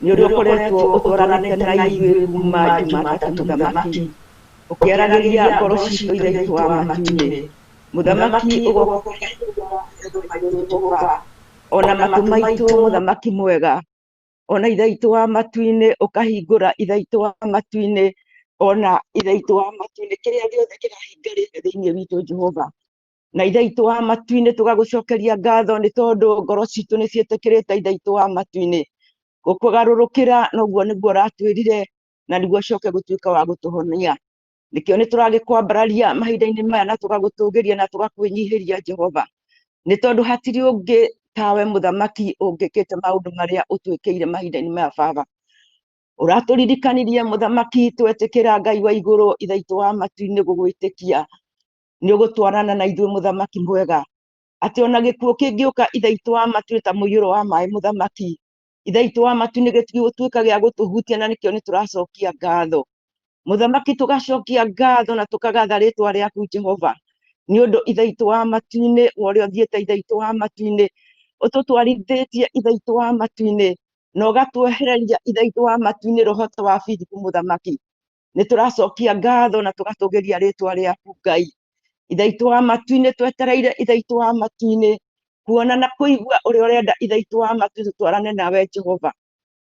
nĩ ũrĩa ũkoretwo ũtwaranĩte na ithuĩ kuma Jumatatũ mũthamaki, ũkĩaranĩria ngoro citũ Ithe witũ wa matu-inĩ. Mũthamaki, ũgoka Jehova, ona matũ maitũ mũthamaki mwega, ona Ithe witũ wa matu-inĩ ũkahingũra Ithe witũ wa matu-inĩ, ona Ithe witũ wa matu-inĩ kĩrĩa gĩothe kĩrahingarĩte thĩinĩ witũ Jehova. Na Ithe witũ wa matu-inĩ tũgagũcokeria ngatho nĩ tondũ ngoro citũ nĩ ciĩtĩkĩrĩte Ithe witũ wa matu-inĩ gũkũgarũrũkĩra, noguo nĩguo ũratwĩrire, na nĩguo ũcoke gũtuĩka wa gũtũhonia. Nĩkĩo nĩ tũragĩkwambararia mahinda-inĩ maya na tũgagũtũgĩria na tũgakwĩnyihĩria Jehova, nĩ tondũ hatirĩ ũngĩ tawe mũthamaki ũngĩkĩte maũndũ marĩa ũtwĩkĩire mahinda-inĩ maya Baba. Ũratũririkanirie mũthamaki twetĩkĩra Ngai wa igũrũ Ithe witũ wa matu-inĩ gũgwĩtĩkia, nĩ ũgũtwarana na ithuĩ mũthamaki mwega, atĩ ona gĩkuũ kĩngĩũka Ithe witũ wa matu-inĩ ta mũiyũro wa maĩ mũthamaki, Ithe witũ wa matu-inĩ gĩtigũtuĩka gĩa gũtũhutia, na nĩkĩo nĩ tũracokia ngatho mũthamaki, tũgacokia ngatho na tũkagatha rĩtwa rĩaku Jehova, nĩ ũndũ Ithe witũ wa matu-inĩ ũrĩa ũthiĩte Ithe witũ wa matu-inĩ ũtũtwarithĩtie Ithe witũ wa matu-inĩ na ũgatwehereria Ithe witũ wa matu-inĩ roho ta wa Filipu mũthamaki. Nĩ tũracokia ngatho na tũgatũgĩria rĩtwa rĩaku Ngai Ithe witũ wa matu-inĩ. Twetereire Ithe witũ wa matu-inĩ kuona na kũigua ũrĩa ũrenda Ithe witũ wa matu-inĩ tũtwarane nawe Jehova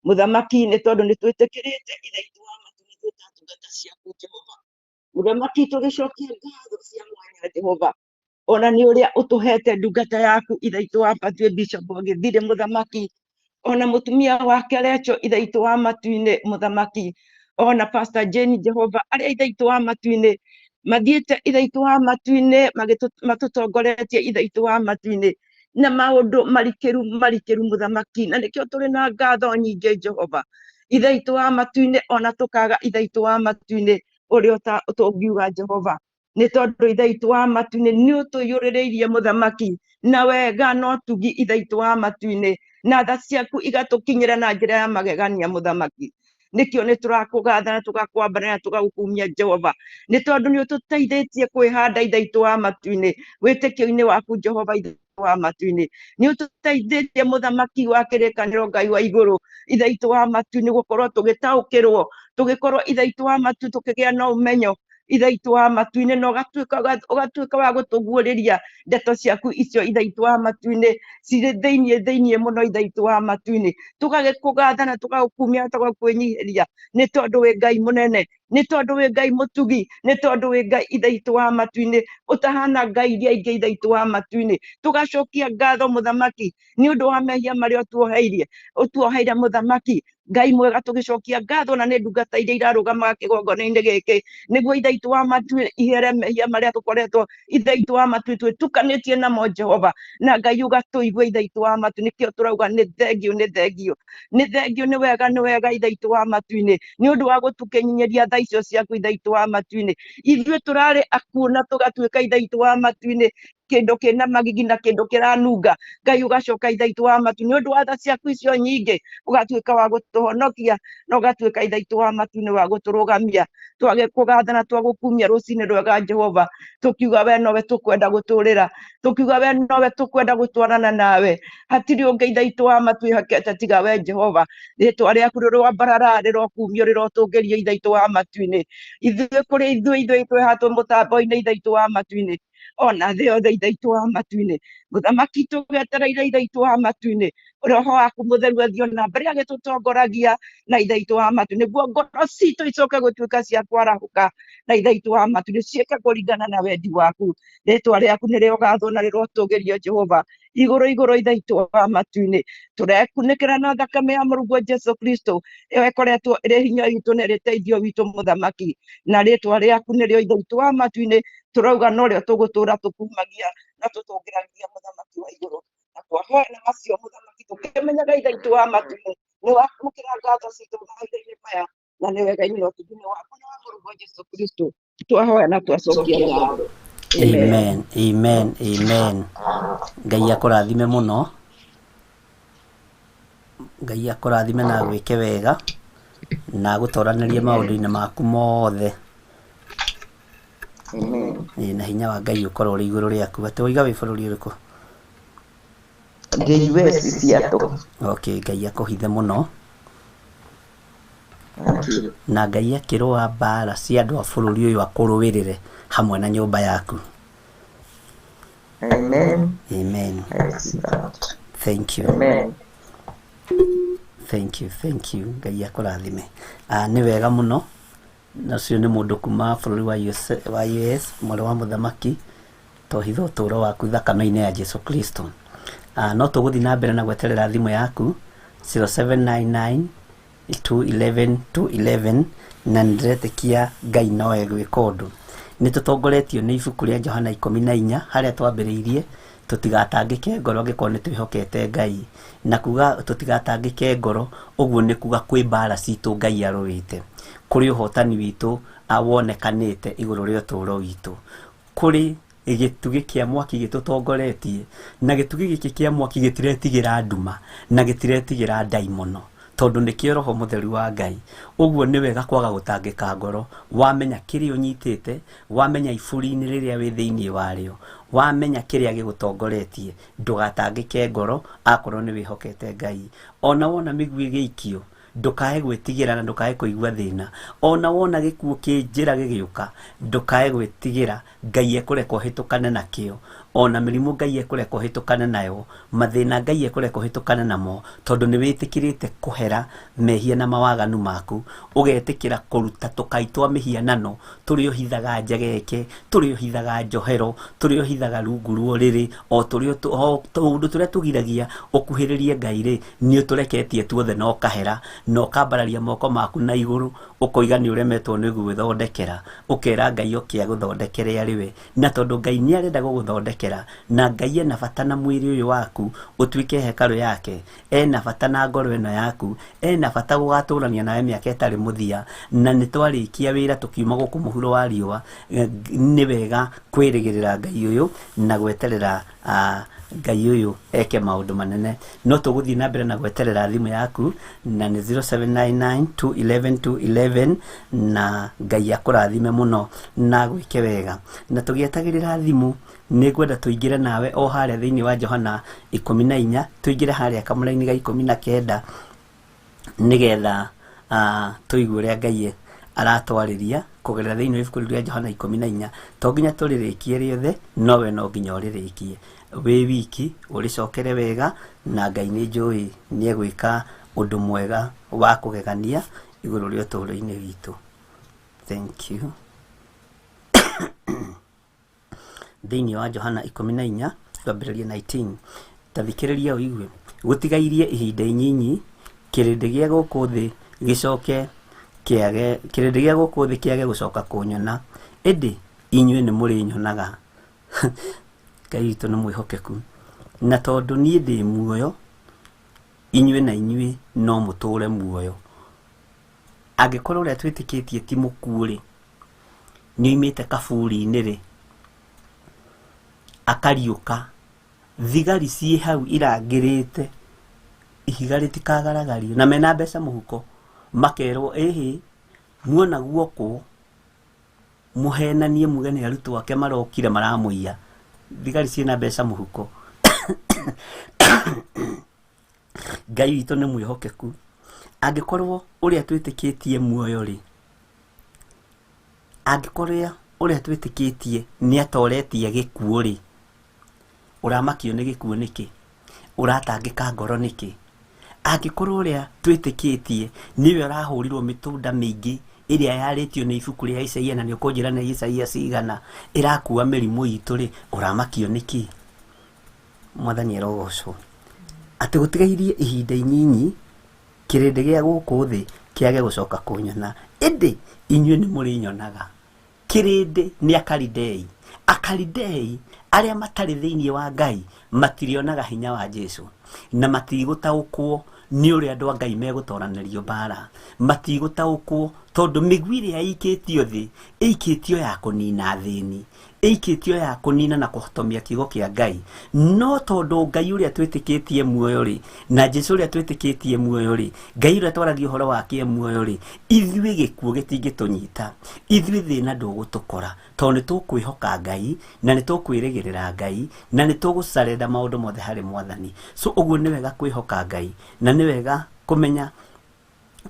mũthamaki, nĩ tondũ nĩ twĩtĩkĩrĩte Ithe witũ wa matu-inĩ twĩ ta ndungata ciaku Jehova mũthamaki. Tũgĩcokia ngatho cia mwanya Jehova, ona nĩ ũrĩa ũtũhete ndungata yaku Ithe witũ wa matu-inĩ Bishop Gĩthirĩ mũthamaki, ona mũtumia wake Recho Ithe witũ wa matu-inĩ mũthamaki, ona Pastor Jane Jehova, arĩa Ithe witũ wa matu-inĩ mathiĩte Ithe witũ wa matu-inĩ matũtongoretie Ithe witũ wa matu-inĩ na maũndũ marikĩru marikĩru mũthamaki, na nĩkĩo tũrĩ na ngatho nyingĩ Jehova Ithe witũ wa matu-inĩ, ona tũkaga Ithe witũ wa matu-inĩ ũrĩa tũngiuga Jehova, nĩ tondũ Ithe witũ wa matu-inĩ nĩ ũtũiyũrĩrĩirie mũthamaki na wega na ũtugi Ithe witũ wa matu-inĩ, na tha ciaku igatũkinyĩra na njĩra ya magegania mũthamaki. Nĩkĩo nĩ tũrakũgatha na tũgakwambarĩra na tũgagũkumia Jehova, nĩ tondũ nĩ ũtũteithĩtie kwĩhanda Ithe witũ wa matu-inĩ wĩtĩkio-inĩ waku Jehova Ithe wa matu-inĩ. Nĩ ũtũteithĩtie mũthamaki wa kĩrĩkanĩro Ngai wa igũrũ Ithe witũ wa matu-inĩ gũkorwo tũgĩtaũkĩrwo, tũgĩkorwo Ithe witũ wa matu tũkĩgĩa na ũmenyo Ithe witũ wa matu-inĩ, na ũgatuĩka wa gũtũguũrĩria ndeto ciaku icio Ithe witũ wa matu-inĩ, cirĩ thĩinĩ mũno Ithe witũ wa matu-inĩ. Tũgagĩkũgatha na tũgagũkumia na tũgakwĩnyihĩria, nĩ tondũ wĩ Ngai mũnene, nĩ tondũ wĩ Ngai mũtugi, nĩ tondũ wĩ Ngai Ithe witũ wa matu-inĩ, ũtahana ngai iria ingĩ Ithe witũ wa matu-inĩ. Tũgacokia ngatho mũthamaki nĩ ũndũ wa mehia marĩa ũtuoheirie, ũtuoheire mũthamaki Ngai mwega. Tũgĩcokia ngatho na nĩ ndungata iria irarũgamaga kĩgongona-inĩ gĩkĩ, nĩguo Ithe witũ wa matu-inĩ ihere mehia marĩa tũkoretwo Ithe witũ wa matu-inĩ twĩtukanĩtie namo Jehova, na Ngai ũgatũigua Ithe witũ wa matu. Nĩkĩo tũrauga nĩ thengio, nĩ thengio, nĩ thengio, nĩ wega, nĩ wega Ithe witũ wa matu-inĩ, nĩ ũndũ wa gũtũkinyiria tha icio ciaku Ithe witũ wa matu-inĩ. Ithuĩ tũrarĩ akuũ na tũgatuĩka Ithe witũ wa matu-inĩ kĩndũ kĩna magigi na kĩndũ kĩranunga. Ngai ũgacoka Ithe witũ wa matu nĩ ũndũ wa tha ciaku icio nyingĩ, ũgatuĩka wa gũtũhonokia na ũgatuĩka Ithe witũ wa matu-inĩ wa gũtũrũgamia. Twagĩkũgatha na twagũkumia rũcinĩ rwega Jehova, tũkiuga we nowe tũkwenda gũtũrĩra, tũkiuga we nowe tũkwenda gũtwarana nawe, hatirĩ ũngĩ Ithe witũ wa matu ĩhokete tiga we Jehova. Rĩtwa rĩaku rĩroambarara, rĩrokumio, rĩrotũngĩrio Ithe witũ wa matu-inĩ. Ithuĩ kũrĩ ithuĩ, ithuĩ twĩhatwo mũtambo-inĩ Ithe witũ wa matu-inĩ, ona thĩ yothe Ithe witũ wa matu-inĩ. Mũthamaki tũgetereire Ithe witũ wa matu-inĩ, Roho waku mũtheru athiĩ na mbere agĩtũtongoragia na Ithe witũ wa matu, nĩguo ngoro citũ icoke gũtuĩka cia kwarahũka na Ithe witũ wa matu, nĩ ciĩke kũringana na wendi waku. Rĩtwa rĩaku nĩ rĩogathwo na rĩrotũgĩrio Jehova igũrũ igũrũ Ithe witũ wa matu-inĩ. Tũrekunĩkĩra na thakame ya mũrũguo Jesu Kristo, ĩyo ĩkoretwo ĩrĩ hinya witũ na ĩrĩ teithio witũ mũthamaki, na rĩtwa rĩaku nĩrĩo Ithe witũ wa matu-inĩ tũrauga norĩo tũgũtũra tũkumagia na tũtũngĩragia mũthamaki wa igũrũ. Na twahoya na macio mũthamaki, tũkĩmenyaga Ithe witũ wa matu-inĩ nĩ wamũkĩra ngatho citũ mahinda-inĩ maya, na nĩ wega-inĩ na ũtugi-inĩ waku na wa mũrũguo Jesu Kristo twahoya na twacokia ngatho. Amen, amen, amen. Ngai akũrathime mũno, Ngai akũrathime na agwĩke wega na agũtoranĩrie maũndũ-inĩ maku mothe. Amen. Ĩĩ, na hinya wa Ngai ũkorwo ũrĩ igũrũ rĩaku. Atĩ woiga wĩ bũrũri ũrĩkũ? Ndĩ US, Seattle. Okay, Ngai akũhithe mũno. Thank you. Na Ngai akĩrũa mbara cia andũ a bũrũri ũyũ akũrũĩrĩre hamwe na nyũmba yaku. Amen. Amen. I receive that. Thank you. Amen. Thank you, thank you. Ngai akũrathime. Ah, nĩ wega mũno. Na ũcio nĩ mũndũ kuma bũrũri wa US, wa US, mwarĩ wa mũthamaki, tohitha ũtũũro waku thakame-inĩ ya Jesu Kristo. Ah, no tũgũthiĩ na mbere na gweterera thimũ yaku 0799 211 211, na nĩndĩretĩkia Ngai no egwĩka ũndũ. Nĩ tũtongoretio nĩ ibuku rĩa Johana 14 harĩa twambĩrĩirie tũtigatangĩke ngoro angĩkorwo nĩ twĩhokete Ngai. Na kuga tũtigatangĩke ngoro ũguo nĩ kuga kwĩ mbara citũ Ngai arũĩte, kũrĩ ũhotani witũ wonekanĩte igũrũ rĩa ũtũũro witũ, kũrĩ gĩtugĩ kĩa mwaki gĩtũtongoretie, na gĩtugĩ gĩkĩ kĩa mwaki gĩtiretigĩra nduma na gĩtiretigĩra ndaimono, tondũ nĩkĩo Roho Mũtheru wa Ngai. Ũguo nĩ wega kwaga gũtangĩka ngoro wamenya kĩrĩa ũnyitĩte, wamenya iburi-inĩ rĩrĩa wĩ thĩinĩ warĩo, wamenya kĩrĩa gĩgũtongoretie. Ndũgatangĩke ngoro akorwo nĩ wĩhokete Ngai. Ona wona mĩguĩ ĩgĩikio, ndũkae gwĩtigĩra na ndũkae kũigua thĩna. Ona wona gĩkuũ kĩ njĩra gĩgĩũka, ndũkae gwĩtigĩra. Ngai ekũreka ũhĩtũkane nakĩo. Ona mĩrimũ Ngai ekũreka ũhĩtũkane nayo, mathĩna Ngai ekũreka ũhĩtũkane namo, tondũ nĩ wĩtĩkĩrĩte kũhera mehia na mawaganu maku, ũgetĩkĩra kũruta tũkai twa mĩhianano tũrĩa ũhithaga njegeke, tũrĩa ũhithaga njohero, tũrĩa ũhithaga rungu rwa ũrĩrĩ, o tũrĩa o tũũndũ tũrĩa tũgiragia ũkuhĩrĩrie Ngai rĩ, nĩ ũtũreketie tuothe na ũkahera, na ũkambararia moko maku na igũrũ, ũkoiga nĩ ũremetwo nĩ gwĩthondekera, ũkera Ngai oke agũthondekere arĩ we. Na tondũ Ngai nĩ arenda gũgũthondekera, na Ngai ena bata na mwĩrĩ ũyũ waku ũtuĩke hekarũ yake, ena bata na ngoro ĩno yaku, ena bata gũgatũrania nawe mĩaka ĩtarĩ mũthia, na nĩ twarĩkia wĩra tũkiuma gũkũ mũhuro wa riũa, nĩ wega kwĩrĩgĩrĩra Ngai ũyũ na gweterera Ngai ũyũ eke maũndũ manene. No tũgũthiĩ na mbere na gweterera thimũ yaku, na nĩ 0799 211 211, na Ngai akũrathime mũno na agwĩke wega. Na tũgĩetagĩrĩra thimũ, nĩ ngwenda tũingĩre nawe o harĩa thĩinĩ wa Johana 14, tũingĩre harĩa kamũraini ga 19, nĩgetha tũigue ũrĩa Ngai Aratwarĩria kũgerera thĩinĩ wa ibuku rĩu rĩa Johana 14. To nginya tũrĩrĩkie rĩothe, no we no nginya ũrĩrĩkie wĩ wiki, ũrĩcokere wega, na Ngai nĩ njũĩ nĩ egwĩka ũndũ mwega wa kũgegania igũrũ rĩa ũtũũro-inĩ witũ. Thank you. Thĩinĩ wa Johana 14 twambĩrĩrie 19. Ta thikĩrĩria ũigue. Gũtigairie ihinda inyinyi kĩrĩndĩ gĩa gũkũ thĩ gĩcoke kĩage, kĩrĩndĩ gĩa gũkũ thĩ kĩage gũcoka kũnyona, ĩndĩ inyuĩ nĩ mũrĩnyonaga. Ngai witũ nĩ mwĩhokeku, na tondũ niĩ ndĩ muoyo, inyuĩ na inyuĩ no mũtũũre muoyo. Angĩkorwo ũrĩa twĩtĩkĩtie ti mũkuũ rĩ, nĩ oimĩte kaburi-inĩ rĩ, akariũka, thigari ciĩ hau irangĩrĩte ihiga rĩtikagaragario, na mena mbeca mũhuko, makerwo ĩhĩ, muona guokwo mũhenanie muge nĩ arutwo ake marokire maramũiya. Thigari ciĩna mbeca mũhuko. Ngai witũ nĩ mwĩhokeku. Angĩkorwo ũrĩa twĩtĩkĩtie muoyo rĩ, angĩkorwo ũrĩa twĩtĩkĩtie nĩ atoretie gĩkuũ rĩ, ũramakio nĩ gĩkuũ nĩkĩ? Ũratangĩka ngoro nĩkĩ? Angĩkorwo ũrĩa twĩtĩkĩtie nĩwe ũrahũrirwo mĩtũnda mĩingĩ ĩrĩa yarĩtio nĩ ibuku rĩa Isaia, na nĩ ũkũnjĩra nĩ Isaia cigana ĩrakua mĩrimũ itũ rĩ, ũramakio nĩkĩ? Mwathani arogocwo. Atĩ gũtigairie ihinda inyinyi kĩrĩndĩ gĩa gũkũ thĩ kĩage gũcoka kũnyona, ĩndĩ inyuĩ nĩ mũrĩnyonaga. Kĩrĩndĩ nĩ Akalidei. Akalidei arĩa matarĩ thĩinĩ wa Ngai matirĩonaga hinya wa Jesu, na matigũtaũkwo nĩ ũrĩa andũ a Ngai megũtoranĩrio mbara. Matigũtaũkwo tondũ mĩguĩ ĩrĩa ĩikĩtio thĩ ĩikĩtio ya kũnina athĩni, ĩikĩtio ya kũnina na kũhotomia kiugo kĩa Ngai. No tondũ Ngai ũrĩa twĩtĩkĩtie muoyo rĩ, na Jesu ũrĩa twĩtĩkĩtie muoyo rĩ, Ngai ũrĩa twaragia ũhoro wake muoyo rĩ, ithuĩ gĩkuũ gĩtingĩtũnyita, ithuĩ thĩna ndũgũtũkora, tondũ nĩ tũkwĩhoka Ngai, na nĩ tũkwĩrĩgĩrĩra Ngai, na nĩ tũgũcarenda maũndũ mothe harĩ Mwathani. So ũguo nĩ wega kwĩhoka Ngai, na nĩ wega kũmenya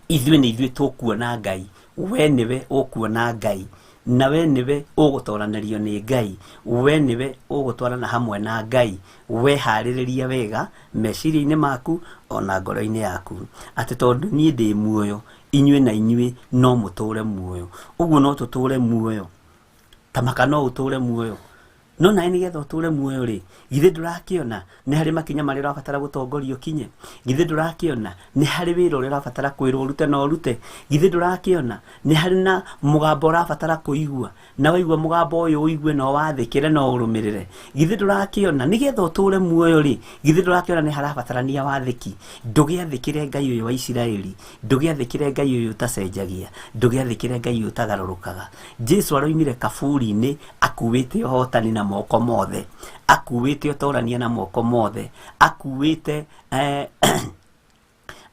ithuĩ nĩ ithuĩ tũkuona Ngai, we nĩwe ũkuona Ngai, na we nĩwe ũgũtoranĩrio nĩ Ngai, we nĩwe ũgũtwarana hamwe na Ngai. Weharĩrĩria wega meciria-inĩ maku ona ngoro-inĩ yaku, atĩ tondũ niĩ ndĩ muoyo, inyuĩ na inyuĩ no mũtũũre muoyo. Ũguo no tũtũũre muoyo, ta maka no ũtũũre muoyo. No nawe nĩgetha ũtũũre muoyo rĩ, githĩ ndũrakĩona nĩ harĩ makinya marĩa ũrabatara gũtongorio ũkinye? Githĩ ndũrakĩona nĩ harĩ wĩra ũrĩa ũrabatara kwĩrwo ũrute na ũrute? Githĩ ndũrakĩona nĩ harĩ na mũgambo ũrabatara kũigua, na waigua mũgambo ũyũ ũigue na ũwathĩkĩre na ũrũmĩrĩre? Githĩ ndũrakĩona nĩgetha ũtũũre muoyo rĩ, githĩ ndũrakĩona nĩ harabatarania wathĩki? Ndũgĩathĩkĩre Ngai ũyũ wa Isiraeli, ndũgĩathĩkĩre Ngai ũyũ ũtacenjagia, ndũgĩathĩkĩre Ngai ũyũ ũtagarũrũkaga. Jesu aroimire kaburi-inĩ akuĩte ũhotani na moko mothe, akuĩte ũtorania na moko mothe, akuĩte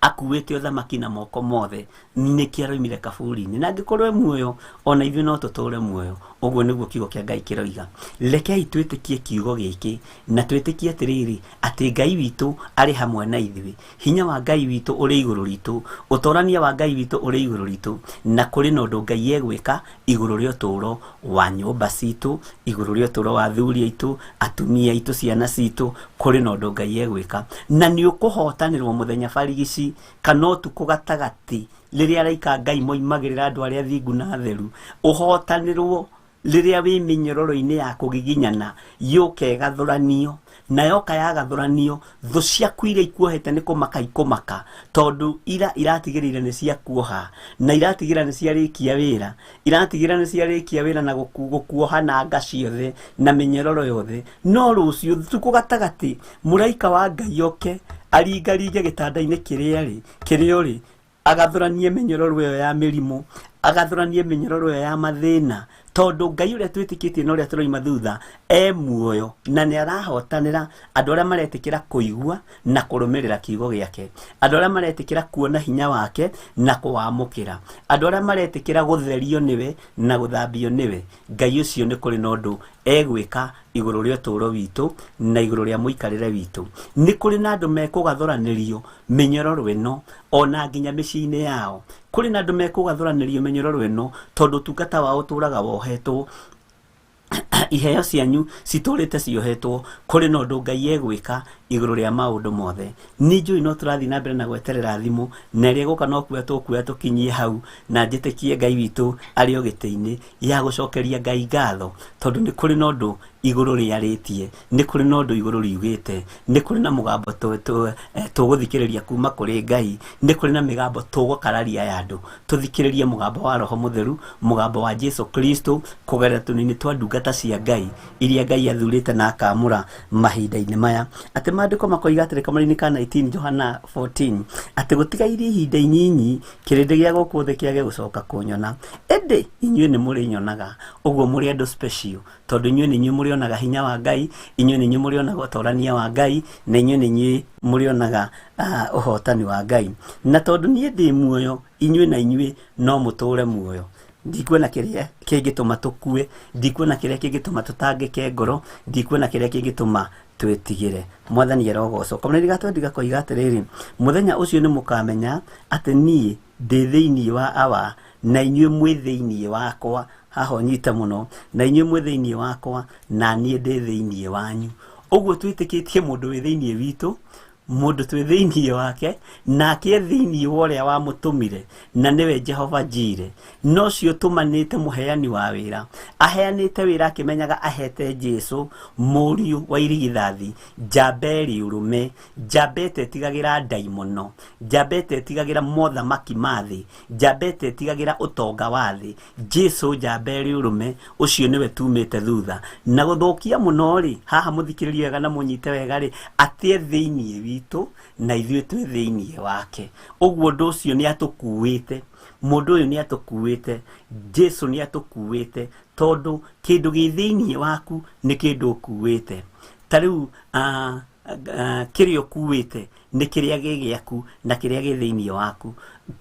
akuĩte ũthamaki na moko mothe. Nĩkĩ aroimire kaburi-inĩ? Na angĩkorwo e muoyo, ona ithuĩ no tũtũũre muoyo. Ũguo nĩguo kiugo kĩa Ngai kĩroiga. Rekei twĩtĩkie kiugo gĩkĩ, na twĩtĩkie atĩrĩrĩ, atĩ Ngai witũ arĩ hamwe na ithuĩ. Hinya wa Ngai witũ ũrĩ igũrũ ritũ, ũtorania wa Ngai witũ ũrĩ igũrũ ritũ, na kũrĩ na ũndũ Ngai egwĩka igũrũ rĩa ũtũũro wa nyũmba citũ, igũrũ rĩa ũtũũro wa athuri aitũ, atumia aitũ, ciana citũ, kũrĩ na ũndũ Ngai egwĩka. Na nĩ ũkũhotanĩrwo mũthenya barigici kana ũtukũ gatagatĩ, rĩrĩa araika Ngai moimagĩrĩra andũ arĩa athingu na atheru. Ũhotanĩrwo rĩrĩa wĩ mĩnyororo-inĩ ya kũgiginyana, yũke ĩgathũranio, na yoka yagathũranio, thũ ciaku iria ikuohete nĩ kũmaka ikũmaka, tondũ ira iratigĩrĩire nĩ ciakuoha, na iratigĩrĩra nĩ ciarĩkia wĩra, iratigĩrĩra nĩ ciarĩkia wĩra na gũkuoha na nga ciothe na mĩnyororo yothe. No rũciũ ũtukũ gatagatĩ, mũraika wa Ngai oke aringaringe gĩtanda-inĩ kĩrĩa ũrĩ, agathũranie mĩnyororo ĩyo ya mĩrimũ, agathũranie mĩnyororo ĩyo ya mathĩna, tondũ Ngai ũrĩa twĩtĩkĩtie na ũrĩa tũroima thutha e muoyo, na nĩ arahotanĩra andũ arĩa maretĩkĩra kũigua na kũrũmĩrĩra kiugo gĩake, andũ arĩa maretĩkĩra kuona hinya wake na kũwamũkĩra, andũ arĩa maretĩkĩra gũtherio nĩwe na gũthambio nĩwe. Ngai ũcio nĩ kũrĩ na ũndũ egwĩka igũrũ rĩa ũtũũro witũ na igũrũ rĩa mũikarĩre witũ. Nĩ kũrĩ na andũ mekũgathũranĩrio mĩnyororo ĩno ona nginya mĩciĩ-inĩ yao. Kwĩ Kũrĩ na andũ mekũgathũranĩrio mĩnyororo ĩno tondũ ũtungata wao ũtũraga wohetwo, iheo cianyu citũrĩte ciohetwo. Kũrĩ na ũndũ Ngai egwĩka igũrũ rĩa maũndũ mothe. Nĩ njũĩ no tũrathiĩ na mbere na gweterera thimũ, na ĩrĩa ĩgũka no kuoya tũkuoya tũkinyie hau, na njĩtĩkie Ngai witũ arĩ o gĩtĩ-inĩ ya gũcokeria Ngai ngatho, tondũ nĩ kũrĩ na ũndũ igũrũ rĩarĩtie, nĩ kũrĩ na ũndũ igũrũ riugĩte, nĩ kũrĩ na mũgambo tũgũthikĩrĩria kuma kũrĩ Ngai, nĩ kũrĩ na mĩgambo tũgũkararia ya andũ. Tũthikĩrĩrie mũgambo wa Roho Mũtheru, mũgambo wa Jesu Kristo kũgerera tũnini twa ndungata cia Ngai iria Ngai athurĩte na akamũra mahinda-inĩ maya. Atĩ maandĩko makoiga atĩrĩ kamũra-inĩ ka 19 Johana 14 atĩ gũtigairie ihinda inyinyi kĩrĩndĩ gĩa gũkũ thĩ kĩage gũcoka kũnyona, ĩndĩ inyuĩ nĩ mũrĩnyonaga. Ũguo mũrĩ andũ special, tondũ inyuĩ nĩ inyuĩ mũrĩonaga hinya wa Ngai, inyuĩ nĩ inyuĩ mũrĩonaga ũtorania wa Ngai, na inyuĩ nĩ inyuĩ mũrĩonaga ũhotani wa Ngai. Na tondũ niĩ ndĩ muoyo, inyuĩ na inyuĩ no mũtũre muoyo. Ndikuona kĩrĩa kĩngĩtũma tũkue, ndikuona kĩrĩa kĩngĩtũma tũtangĩke ngoro, ndikuona kĩrĩa kĩngĩtũma twĩtigĩre. Mwathani arogocwo. Kamũra-inĩ ga twendi gakoiga atĩrĩrĩ, mũthenya ũcio nĩ mũkamenya atĩ niĩ ndĩ thĩinĩ wa Awa, na inyuĩ mwĩ thĩinĩ wakwa. Haha ũnyite mũno, na inyuĩ mwĩ thĩinĩ wakwa, na niĩ ndĩ thĩinĩ wanyu. Ũguo twĩtĩkĩtie mũndũ wĩ thĩinĩ witũ, mũndũ twĩ thĩinĩ wake, nake thĩinĩ wa ũrĩa wamũtũmire, na nĩwe Jehova Jire. No ũcio ũtũmanĩte mũheani wa wĩra, aheanĩte wĩra akĩmenyaga ahete Jesu mũriũ wa irigithathi, njamba ĩrĩ ũrũme, njamba ĩtetigagĩra ndaimono, njamba ĩtetigagĩra mothamaki ma thĩ, njamba ĩtetigagĩra ũtonga wa thĩ. Jesu njamba ĩrĩ ũrũme, ũcio nĩwe tumĩte thutha. Na gũthũkia mũno rĩ, haha mũthikĩrĩrie wega na mũnyite wega rĩ, atĩ e thĩinĩ witũ na ithuĩ twĩ thĩinĩ wake. Ũguo ũndũ ũcio nĩ atũkuĩte, mũndũ ũyũ nĩ atũkuĩte, Jesu nĩ atũkuĩte, tondũ kĩndũ gĩ thĩinĩ waku nĩ kĩndũ ũkuĩte. Ta rĩu kĩrĩa ũkuĩte nĩ kĩrĩa gĩ gĩaku na kĩrĩa gĩ thĩinĩ waku.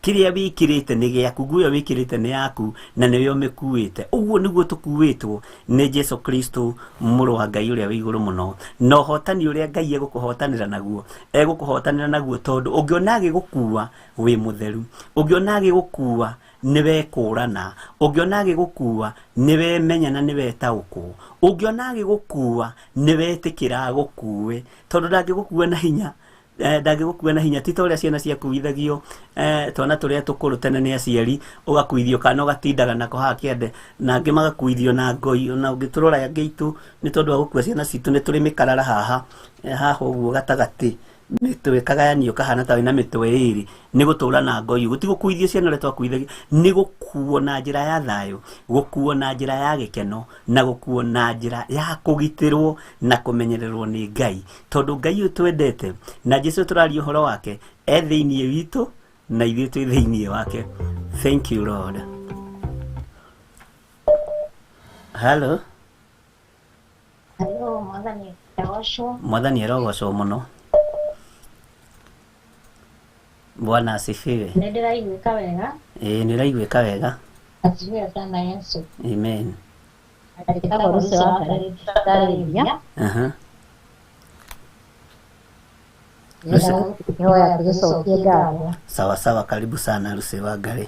Kĩrĩa wĩkĩrĩte nĩ gĩaku, nguo ĩyo wĩkĩrĩte nĩ yaku na nĩwe ũmĩkuĩte. Ũguo nĩguo tũkuĩtwo nĩ Jesu Kristo mũrũ wa Ngai ũrĩa wĩ igũrũ mũno. Na ũhotani ũrĩa Ngai egũkũhotanĩra naguo, egũkũhotanĩra naguo tondũ ũngĩona agĩgũkua wĩ mũtheru, ũngĩona agĩgũkua nĩwekũrana, ũngĩona agĩgũkua nĩwemenya na nĩwetaũkwo, ũngĩona agĩgũkua nĩwetĩkĩra agũkue, tondũ ndangĩgũkua na hinya. Ndangĩgũkua na hinya ti ta ũrĩa ciana ciakuithagio, twana tũrĩa tũkũrũ tene nĩ aciari, ũgakuithio kana ũgatindaga nako haha kĩande, na angĩ magakuithio na ngoi. Ona ũngĩtũrora angĩ aitũ nĩ tondũ wa gũkua ciana citũ nĩ tũrĩ mĩkarara haha, haha ũguo gatagatĩ, mĩtwe ĩkagayanio kahana ta wĩna mĩtwe ĩrĩ, nĩ gũtũra na ngoi. Gũtigũkuithio ciana ũrĩa twakuithagio, nĩ gũkuo na njĩra ya thayũ, gũkuo na njĩra ya gĩkeno, na gũkuo na njĩra ya kũgitĩrwo na kũmenyererwo nĩ Ngai. Tondũ Ngai ũyũ twendete na Jesu tũraria ũhoro wake e thĩinĩ witũ na ithuĩ twĩ thĩinĩ wake. Thank you Lord. Hello. Hello, Mwathani arogocwo. Mwathani arogocwo mũno. Bwana asifiwe. Nĩ ndĩraiguĩka wega. Ĩĩ nĩ ũraiguĩka wega. Asifiwe sana Yesu. Amen. Njĩtagwo Lucy wa Ndarĩria. Aha. Ndĩhoya tũgĩcokie ngatho. Sawa sawa, karibu sana Lucy wa Ngarĩ.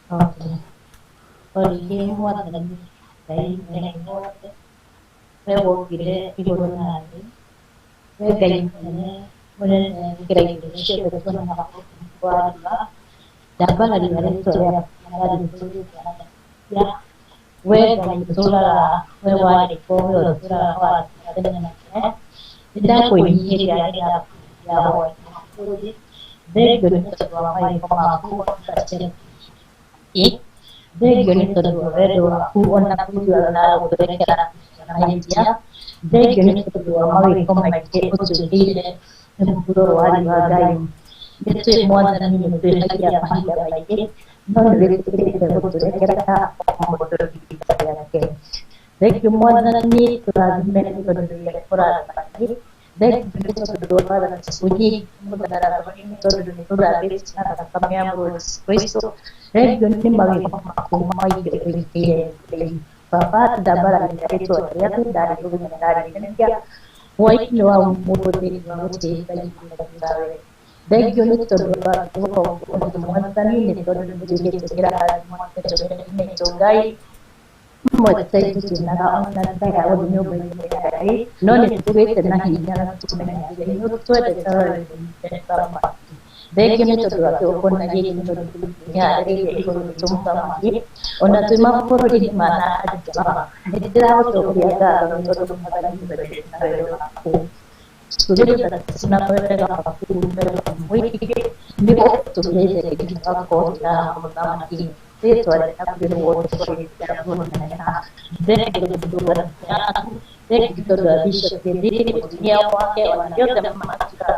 Okay. O rĩngĩ Mwathani Ngai mwene hinya wothe, we wombire igũrũ na thĩ, we Ngai mũnene mũnene gũkĩra indo ciothe tuonaga gũkũ wa riũa, ndambararia rĩtwa rĩaku na rĩtũũrĩte we Ngai ũtũũraga, we warĩ kuo, we ũtũũraga wa tene na tene. Nĩndakwĩnyihĩria nĩndakũnyihia hwaĩ-inĩ thengio nĩ tondũ wa mawĩko maku ona thengio nĩ tondũ wa wendo waku ona kũigua na gũtũrekera mahĩtia, thengio nĩ tondũ wa mawĩko maingĩ ũtwĩkĩire nĩ mũhuro wa riũa Ngai. Nĩ tũĩ Mwathani nĩ twĩhagia mahinda maingĩ, no nĩ wĩtĩkĩrĩte gũtũrekera o mũndũ ihinda rĩake. Thengio Mwathani tũrathime nĩ tondũ nĩwe ũrathima. Thengio nĩ tondũ wa tha ciaku nyingĩ mũtharaba-inĩ tondũ nĩ tũthambĩtio na thakame ya mũrũ Jesũ Kristo. Thengio nĩ mawĩko maku maingĩ ũtwĩkĩire Ngai. Baba ndambararia rĩtwa rĩaku ndarĩgũmithia ndarĩnenehia hwaĩ-inĩ wa ũmũthĩ wa gũtĩĩka Ngai tawe. Thengio nĩ tondũ wa kĩgongona mwathani, nĩ tondũ nĩ tũtuĩkĩte kĩrathimo mĩtũrĩre-inĩ itũ Ngai. Rĩmwe tũtiinaga ona mbere ya gũthiĩ nyũmba-inĩ ya Ngai, no nĩ tũgĩte na hinya na tũmenya Ngai nĩ ũtwendete we wĩ mũthamaki. Thengio nĩ tondũ wa kĩgongona gĩkĩ nĩ tondũ nĩkĩharĩrĩirie igũrũ ritũ mũthamaki, ona twĩ mabũrũri-inĩ ma na nja, nĩ ndĩragũcokeria ngatho nĩ tondũ mwathani nĩ wendete na wendo waku. Tũrĩ na wega waku wega mũingĩ nĩguo ũtũhete nginya tũgakorwo twĩ haha mũthamaki. Rĩtwa rĩaku rĩrogocwo thengio nĩ tondũ wa yaku, thengio tondũ wa Bishop Gĩthiri, mũtumia wake, ona arĩa othe matũraga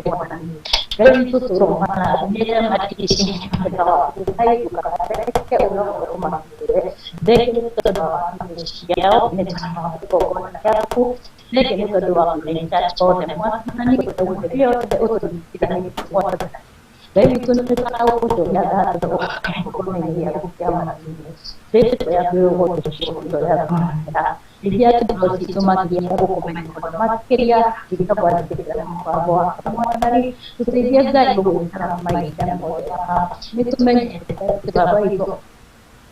mwathani. Ngai witũ tũrũmarathimĩre matigicĩrie wega waku Ngai ndũkareke ũnogo ũmakinyĩre. Thengio nĩ tondũ wa famĩlĩ ciao, nĩ tondũ wa kĩgongona gĩaku, thengio nĩ tondũ wa kũrĩa othe mwathani, ũrĩa wothe ũtũnyitithanĩtie mwathani. Ngai witũ nĩ tũragũcokia ngatho kĩgongona-inĩ gĩaku kĩa matu-inĩ. Rĩtwa rĩaku rĩrogocwo igũrũ rĩrĩa ngoro citũ makĩria gũkũmenya mũno makĩria nginya gwathĩkĩra mũbango waku mwathani. Tũteithie Ngai gũgwĩkaga mahinda mothe. Nĩ tũmenyete atĩ Baba witũ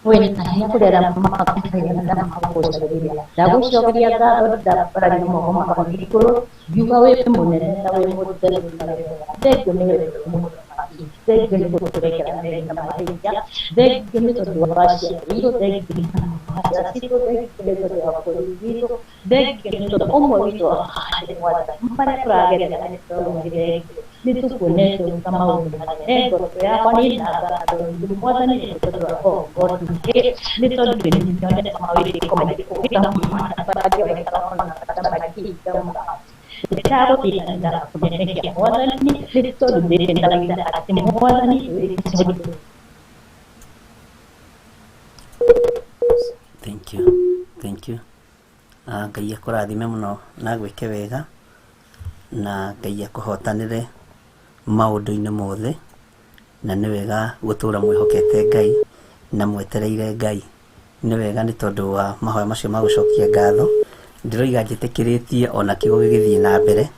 wĩna hinya kũrĩ arĩa makũheaga na makagũcarĩria. Ndagũcokeria ngatho, ndambararia moko makwa igũrũ ngiuga wĩ mũnene na wĩ mũtheru na wĩ mwega. Thengio nĩ wendo mũthamaki, thengio nĩ gũtũrekera mehia mahĩtia, thengio nĩ tondũ wa aciari witũ, thengio nĩ tondũ wa ciana citũ, thengio nĩ tondũ wa bũrũri witũ, thengio nĩ tondũ ũmwe witũ ahaande mwathani marĩa tũragerera nĩ tondũ thengio nĩ tũkuonete ũgĩka maũndũ manene. Ngoro yakwa nĩ ĩna ngatho nyingĩ mwathani nĩ tondũ wa kĩgongona gĩkĩ, nĩ tondũ nĩ nyonete mawĩko maingĩ ũgĩka mangĩoneka ona bata maingĩ mũthamaki. Ndĩragũtĩĩa na kũnenehia mwathani nĩ tondũ ndĩrĩ atĩ mwathani wĩkĩte ũndũ. Thank you, thank you. Ngai akũrathime mũno na agwĩke wega, na Ngai akũhotanĩre maũndũ-inĩ mothe, na nĩ wega gũtũra mwĩhokete Ngai na mwetereire Ngai. Nĩ wega nĩ tondũ wa mahoya macio ma gũcokia ngatho, ndĩroiga njĩtĩkĩrĩtie ona kiugo gĩgĩthiĩ na mbere,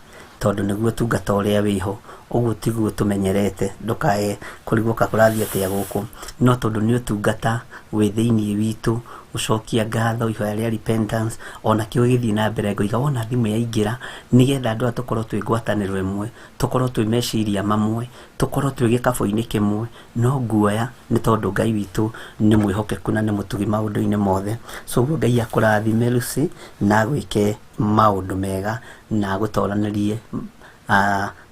tondũ nĩguo ũtungata ũrĩa wĩho, ũguo tiguo tũmenyerete, ndũkae kũrigwo ka kũrathiĩ atĩa gũkũ, no tondũ nĩ ũtungata wĩ thĩiniĩ witũ, gũcokia ngatho, ihoya rĩa repentance, ona kiugo gĩgĩthiĩ na mbere ngoiga wona thimũ yaingĩra, nĩgetha andũ aya tũkorwo twĩ ngwatanĩro ĩmwe, tũkorwo twĩ meciria mamwe, tũkorwo twĩ gĩkabũ-inĩ kĩmwe, no nguoya nĩ tondũ Ngai witũ nĩ mwĩhokeku na nĩ mũtugi maũndũ-inĩ mothe. So ũguo Ngai akũrathime Lucy na agwĩke maũndũ mega na agũtoranĩrie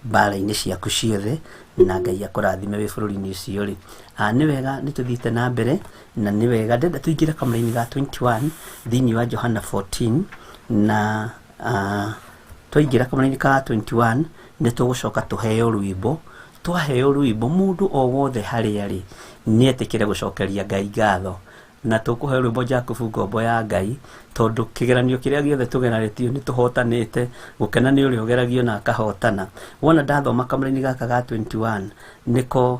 mbara-inĩ ciaku ciothe, na Ngai akũrathime wĩ bũrũri-inĩ ũcio rĩ. Nĩ wega nĩ tũthiĩte na mbere, na nĩ wega ndĩrenda tũingĩre kamũraini ga 21 thĩinĩ wa Johana 14, na twaingĩra kamũraini ka 21 nĩ tũgũcoka tũheo rwĩmbo. Twaheo rwĩmbo mũndũ o wothe harĩa arĩ nĩ etĩkĩre gũcokeria Ngai ngatho, na tũkũheo rwĩmbo Jakubu ngombo ya Ngai, tondũ kĩgeranio kĩrĩa gĩothe tũgeranĩtio nĩ tũhotanĩte, gũkena nĩ ũrĩa ũgeragio na akahotana. Wona ndathoma kamũraini gaka ga 21 nĩko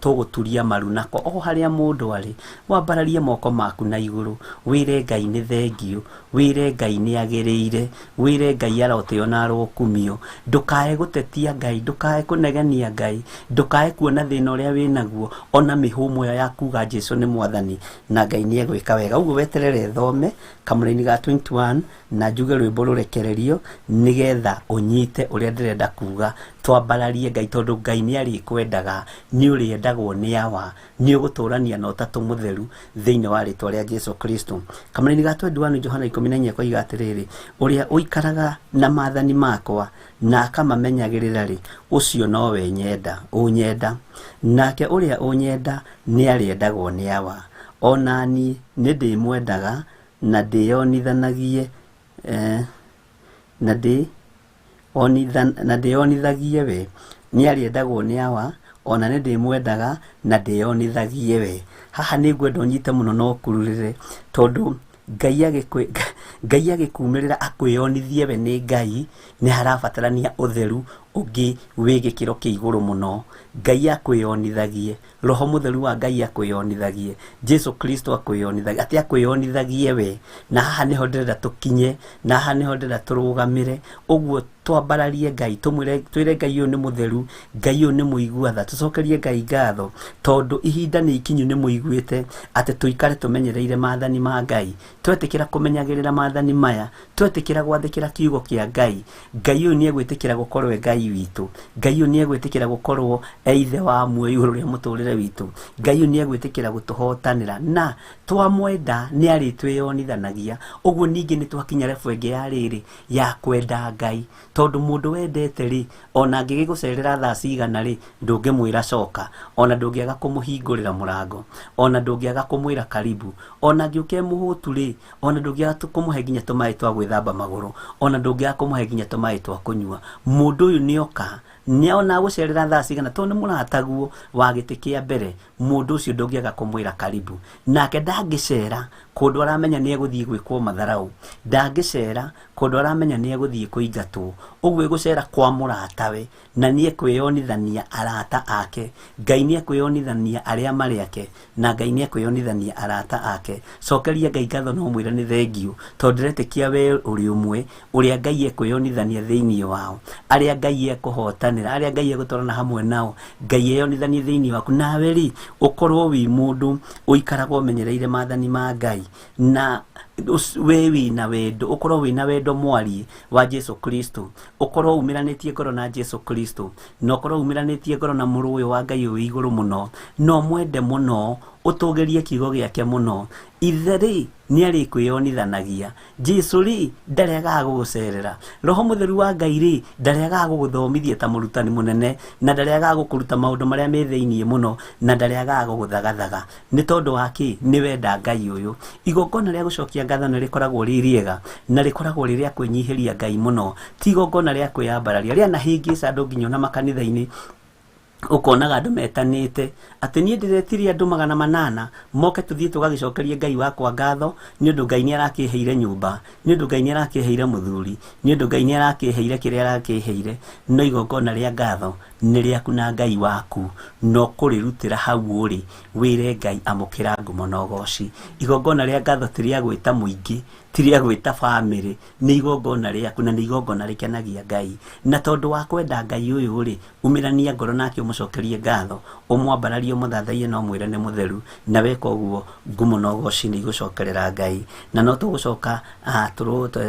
tũgũturia maru nako o harĩa mũndũ arĩ, wambararie moko maku na igũrũ, wĩre Ngai nĩ thengio, wĩre Ngai nĩ agĩrĩire, wĩre Ngai arotĩo na arokumio. Ndũkae gũtetia Ngai, ndũkae kũnegenia Ngai, ndũkae kuona thĩna ũrĩa wĩnaguo, ona mĩhũmũ ĩyo ya kuga Jesu nĩ mwathani na Ngai nĩ egwĩka wega. Ũguo weterere thome kamũraini ga 21 na njuge rwĩmbo rũrekererio nĩgetha ũnyite ũrĩa ndĩrenda kuga. Twambararie Ngai tondũ Ngai nĩ arĩkwendaga, nĩ ũrĩendagwo nĩ awa, nĩ ũgũtũrania na ũtatũ mũtheru thĩinĩ wa rĩtwa rĩa Jesu Kristo. Kamũraini ga 21 Johana 14 koiga atĩrĩrĩ, ũrĩa ũikaraga na maathani makwa na akamamenyagĩrĩra rĩ, ũcio nowe nyenda, ũnyenda. Nake ũrĩa ũnyenda nĩ arĩendagwo nĩ awa. Ona niĩ nĩ ndĩmwendaga na ndĩyonithanagie na ndĩyonithagie we. Nĩ arĩendagwo nĩ awa, ona nĩ ndĩmwendaga na ndĩyonithagie we. Haha nĩ ngwenda ũnyite mũno na ũkururĩre, tondũ Ngai agĩkumĩrĩra akwĩyonithie we nĩ Ngai, nĩ harabatarania ũtheru Ũngĩ wĩ gĩkĩro kĩa igũrũ mũno. Ngai akwĩyonithagie, Roho Mũtheru wa Ngai akwĩyonithagie, Jesu Kristo akwĩyonithagie, atĩ akwĩyonithagie we. Na haha nĩho ndĩrenda tũkinye, na haha nĩho ndĩrenda tũrũgamĩre. Ũguo twambararie Ngai, tũmwĩre, twĩre Ngai ũyũ nĩ mũtheru, Ngai ũyũ nĩ mũigua tha, tũcokerie Ngai ngatho, tondũ ihinda nĩ ikinyu nĩ mũiguĩte atĩ tũikare tũmenyereire maathani ma Ngai. Twetĩkĩra kũmenyagĩrĩra maathani maya, twetĩkĩra gwathĩkĩra kiugo kĩa Ngai, Ngai ũyũ nĩ egwĩtĩkĩra gũkorwo e Ngai witũ. Ngai ũyũ nĩ egwĩtĩkĩra gũkorwo e ithe wa muoyo igũrũ rĩa mũtũrĩre witũ. Ngai ũyũ nĩ egwĩtĩkĩra gũtũhotanĩra, na twamwenda nĩ arĩtwĩyonithanagia. Ũguo ningĩ nĩ twakinya level ĩngĩ ya rĩrĩ, ya kwenda Ngai. Tondũ mũndũ wendete rĩ, ona angĩgĩgũcerera thaa cigana rĩ, ndũngĩmwĩra coka, ona ndũngĩaga kũmũhingũrĩra mũrango, ona ndũngĩaga kũmwĩra karibu, ona angĩũka e mũhũtu rĩ, ona ndũngĩaga kũmũhe nginya tũmaĩ twa gwĩthamba magũrũ, ona ndũngĩaga kũmũhe nginya tũmaĩ twa kũnyua. Mũndũ ũyũ nĩoka, nĩona agũcerera thaa cigana, tondũ nĩ mũrataguo wa gĩtĩ kĩa mbere, mũndũ ũcio ndũngĩaga kũmwĩra karibu. Nake ndangĩcera kũndũ aramenya nĩ egũthiĩ gwĩkwo matharau, ndangĩcera kũndũ aramenya nĩ egũthiĩ kũingatwo. Ũguo egũcera kwa mũratawe, na nĩ ekwĩyonithania arata ake. Ngai nĩ ekwĩyonithania arĩa marĩ ake, na Ngai nĩ ekwĩyonithania arata ake. Cokeria Ngai ngatho na ũmwĩre nĩ thengiũ, tondũ ndĩretĩkia we ũrĩ ũmwe ũrĩa Ngai ekwĩyonithania thĩinĩ wao, arĩa Ngai ekũhotanĩra, arĩa Ngai egũtwarana hamwe nao, Ngai eyonithanie thĩinĩ waku. Nawe rĩ, ũkorwo wĩ mũndũ ũikaraga ũmenyereire maathani ma Ngai, na we wĩna wendo, ũkorwo wĩna wendo mwariĩ wa Jesu Kristo, ũkorwo umĩranĩtie ngoro na Jesu Kristo, na ũkorwo umĩranĩtie ngoro na mũrũ ũyũ wa Ngai wĩ igũrũ mũno, na ũmwende mũno, ũtũgĩrie kiugo gĩake mũno. Ithe rĩ, nĩ arĩkwĩyonithanagia. Jesu rĩ, ndarĩagaga gũgũcerera. Roho Mũtheru wa Ngai rĩ, ndarĩagaga gũgũthomithia ta mũrutani mũnene, na ndarĩagaga gũkũruta maũndũ marĩa me thĩiniĩ mũno, na ndarĩagaga gũgũthagathaga. Nĩ tondũ wa kĩ? Nĩ wenda Ngai ũyũ. Igongona rĩa gũcokia ngatho nĩ rĩkoragwo rĩ rĩega, na rĩkoragwo rĩ rĩa kwĩnyihĩria Ngai mũno. Ti igongona rĩa kwĩyambararia. Rĩanahĩngĩca andũ nginya ona makanitha-inĩ, ũkonaga andũ metanĩte atĩ niĩ ndĩretirie andũ 800 moke tũthiĩ tũgagĩcokerie Ngai wakwa ngatho, nĩ ũndũ Ngai nĩ arakĩheire nyũmba, nĩ ũndũ Ngai nĩ arakĩheire mũthuri, nĩ ũndũ Ngai nĩ arakĩheire kĩrĩa arakĩheire. No igongona rĩa ngatho nĩ rĩaku na Ngai waku, no kũrĩrutĩra hau ũrĩ, wĩre Ngai amũkĩra ngumo na ũgoci. Igongona rĩa ngatho ti rĩa gwĩta mũingĩ, ti rĩa gwĩta bamĩrĩ, nĩ igongona rĩaku na nĩ igongona rĩkenagia Ngai. Na tondũ wa kwenda Ngai ũyũ rĩ, umĩrania ngoro nake ũmũcokerie ngatho, ũmwambararie, ũmũthathaiye na ũmwĩre nĩ mũtheru, na weka ũguo ngumo na ũgoci nĩ igũcokerera Ngai. Na no tũgũcoka,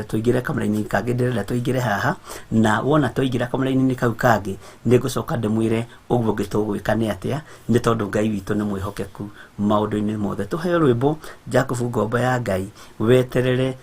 tũingĩre kamũraini kangĩ, ndĩrenda tũingĩre haha, na wona twaingĩra kamũraini-inĩ kau kangĩ, nĩ ngũcoka ndĩmwĩre ũguo ũngĩ tũgwĩka nĩ atĩa, nĩ tondũ Ngai witũ nĩ mwĩhokeku maũndũ-inĩ mothe. Tũheo rwĩmbo Jakubu ngombo ya Ngai, weterere,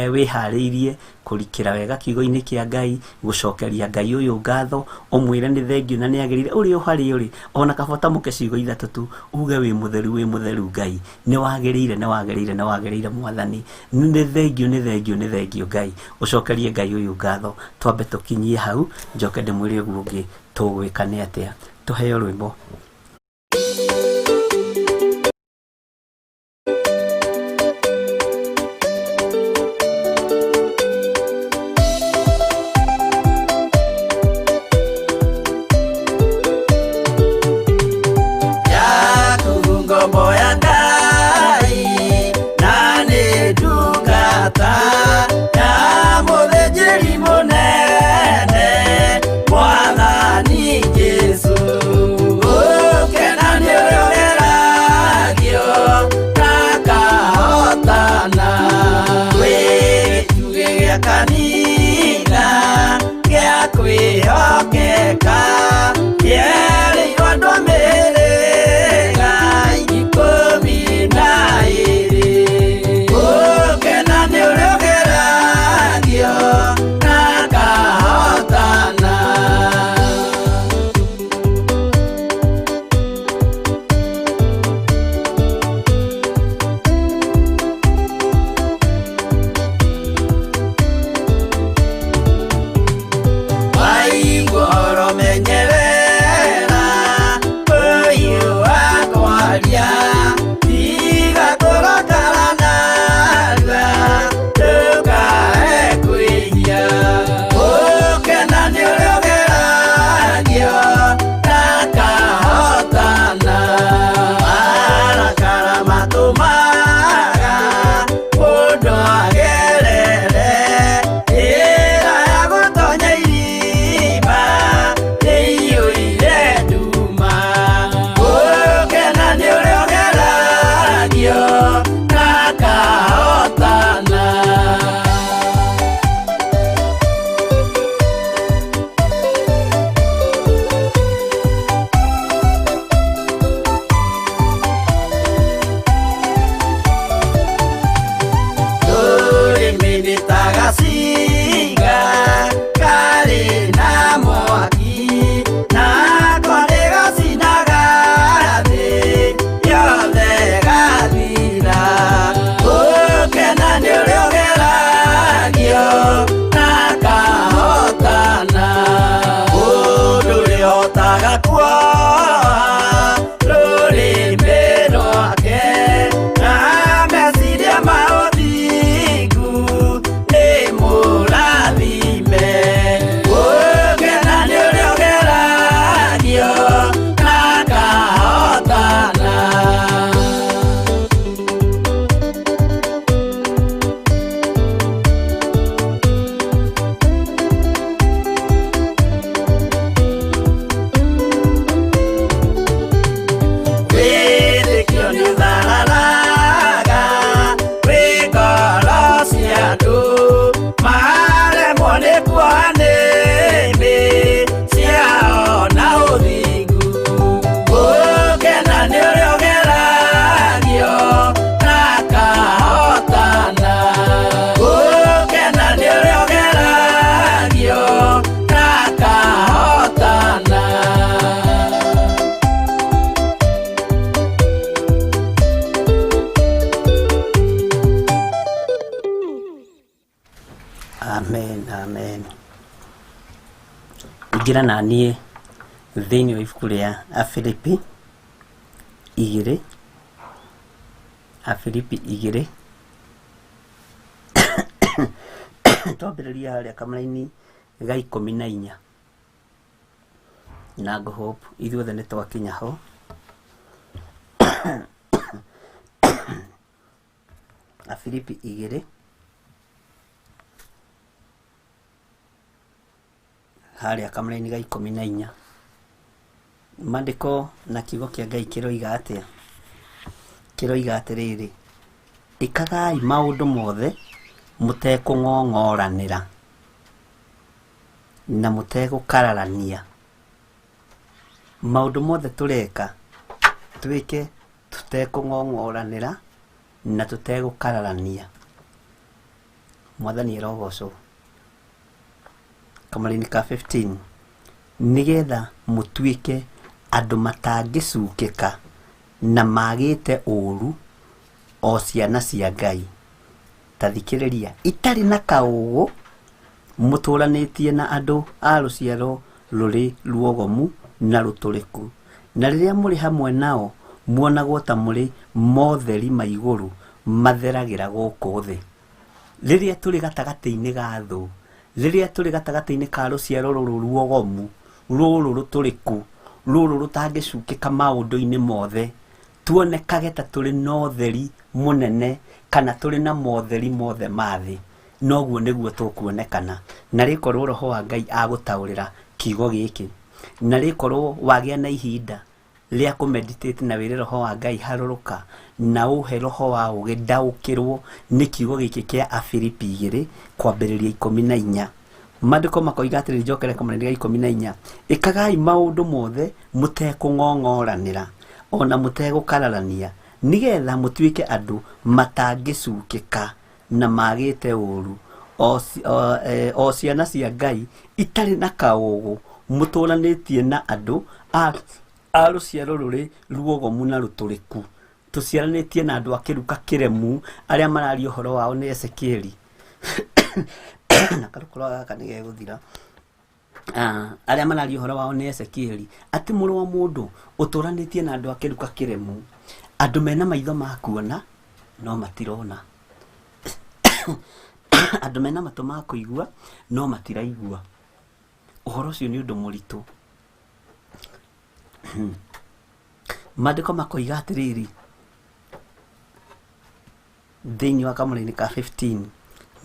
wĩharĩirie kũrikĩra wega kiugo-inĩ kĩa Ngai, gũcokeria Ngai ũyũ ngatho, ũmwĩre nĩ thengiũ na nĩ agĩrĩire, ũrĩ o harĩa ũrĩ, ona kaba ũtamũke ciugo ithatũ tu, uge wĩ mũtheru, wĩ mũtheru Ngai, nĩ wagĩrĩire, nĩ wagĩrĩire, nĩ wagĩrĩire Mwathani, nĩ thengiũ, nĩ thengiũ, nĩ thengiũ Ngai, ũcokerie Ngai ũyũ ngatho. Twambe tũkinyie hau, njoke ndĩmwĩre ũguo ũngĩ tũgwĩka nĩ atĩa. Tũheo rwĩmbo. Jakubu ngombo ya Ngai, na nĩ ndungata ya mũthĩnjĩri mũnene, Mwathani Jesũ. Amen. Ingĩra na niĩ thĩinĩ wa ibuku rĩa Afilipi igĩrĩ, Afilipi igĩrĩ twambĩrĩria harĩa kamũraini ga 14, na ngũ hope ithuothe nĩ twakinya ho. Afilipi igĩrĩ harĩa kamũraini ga 14, mandĩko na kiugo kĩa Ngai kĩroiga atĩa? Kĩroiga atĩrĩrĩ, ĩkagai maũndũ mothe mũtekũng'ong'oranĩra na mũtegũkararania. Maũndũ mothe tũreka twĩke tũtekũng'ong'oranĩra na tũtegũkararania. Mwathani arogocwo. Kamũraini ka 15, nĩgetha mũtuĩke andũ matangĩcukĩka na magĩte ũũru o ciana cia Ngai. Ta thikĩrĩria, itarĩ na kaũgũ, mũtũranĩtie na andũ a rũciaro rũrĩ ruogomu na rũtũrĩku, na rĩrĩa mũrĩ hamwe nao muonagwo ta mũrĩ motheri ma igũrũ matheragĩra gũkũ thĩ. Rĩrĩa tũrĩ gatagatĩ-inĩ ga thũ, rĩrĩa tũrĩ gatagatĩ-inĩ ka rũciaro rũrũ ruogomu, rũrũ rũtũrĩku, rũrũ rũtangĩcukĩka maũndũ-inĩ mothe, tuonekage ta tũrĩ na ũtheri mũnene kana tũrĩ na motheri mothe ma thĩ, noguo nĩguo tũkuonekana. Na rĩkorwo Roho wa Ngai agũtaũrĩra kiugo gĩkĩ, na rĩkorwo wagĩa na ihinda rĩa kũmeditate na wĩre Roho wa Ngai harũrũka na ũhe roho wa ũgĩ ndaũkĩrwo nĩ kiugo gĩkĩ kĩa Afilipi igĩrĩ kwambĩrĩria 14. Maandĩko makoiga atĩrĩrĩ, njokere kamũraini ga 14, ĩkagai maũndũ mothe mũtekũng'ong'oranĩra ona mũtegũkararania, nĩgetha mũtuĩke andũ matangĩcukĩka na magĩte ũũru o ciana cia Ngai itarĩ na kaũgũ, mũtũranĩtie na andũ a rũciaro rũrĩ ruogomu na rũtũrĩku. Tũciaranĩtie na andũ a kĩruka kĩremu arĩa mararia ũhoro wao nĩ Ezekieli. Na karũkũro gaka nĩ gegũthira. Arĩa mararia ũhoro wao nĩ Ezekieli, atĩ mũrũ wa mũndũ ũtũranĩtie na andũ a kĩruka kĩremu, andũ mena maitho ma kuona no matirona, andũ mena matũ ma kũigua no matiraigua. Ũhoro ũcio nĩ ũndũ mũritũ. Maandĩko makoiga atĩrĩrĩ thĩinĩ wa kamũraini ka 15,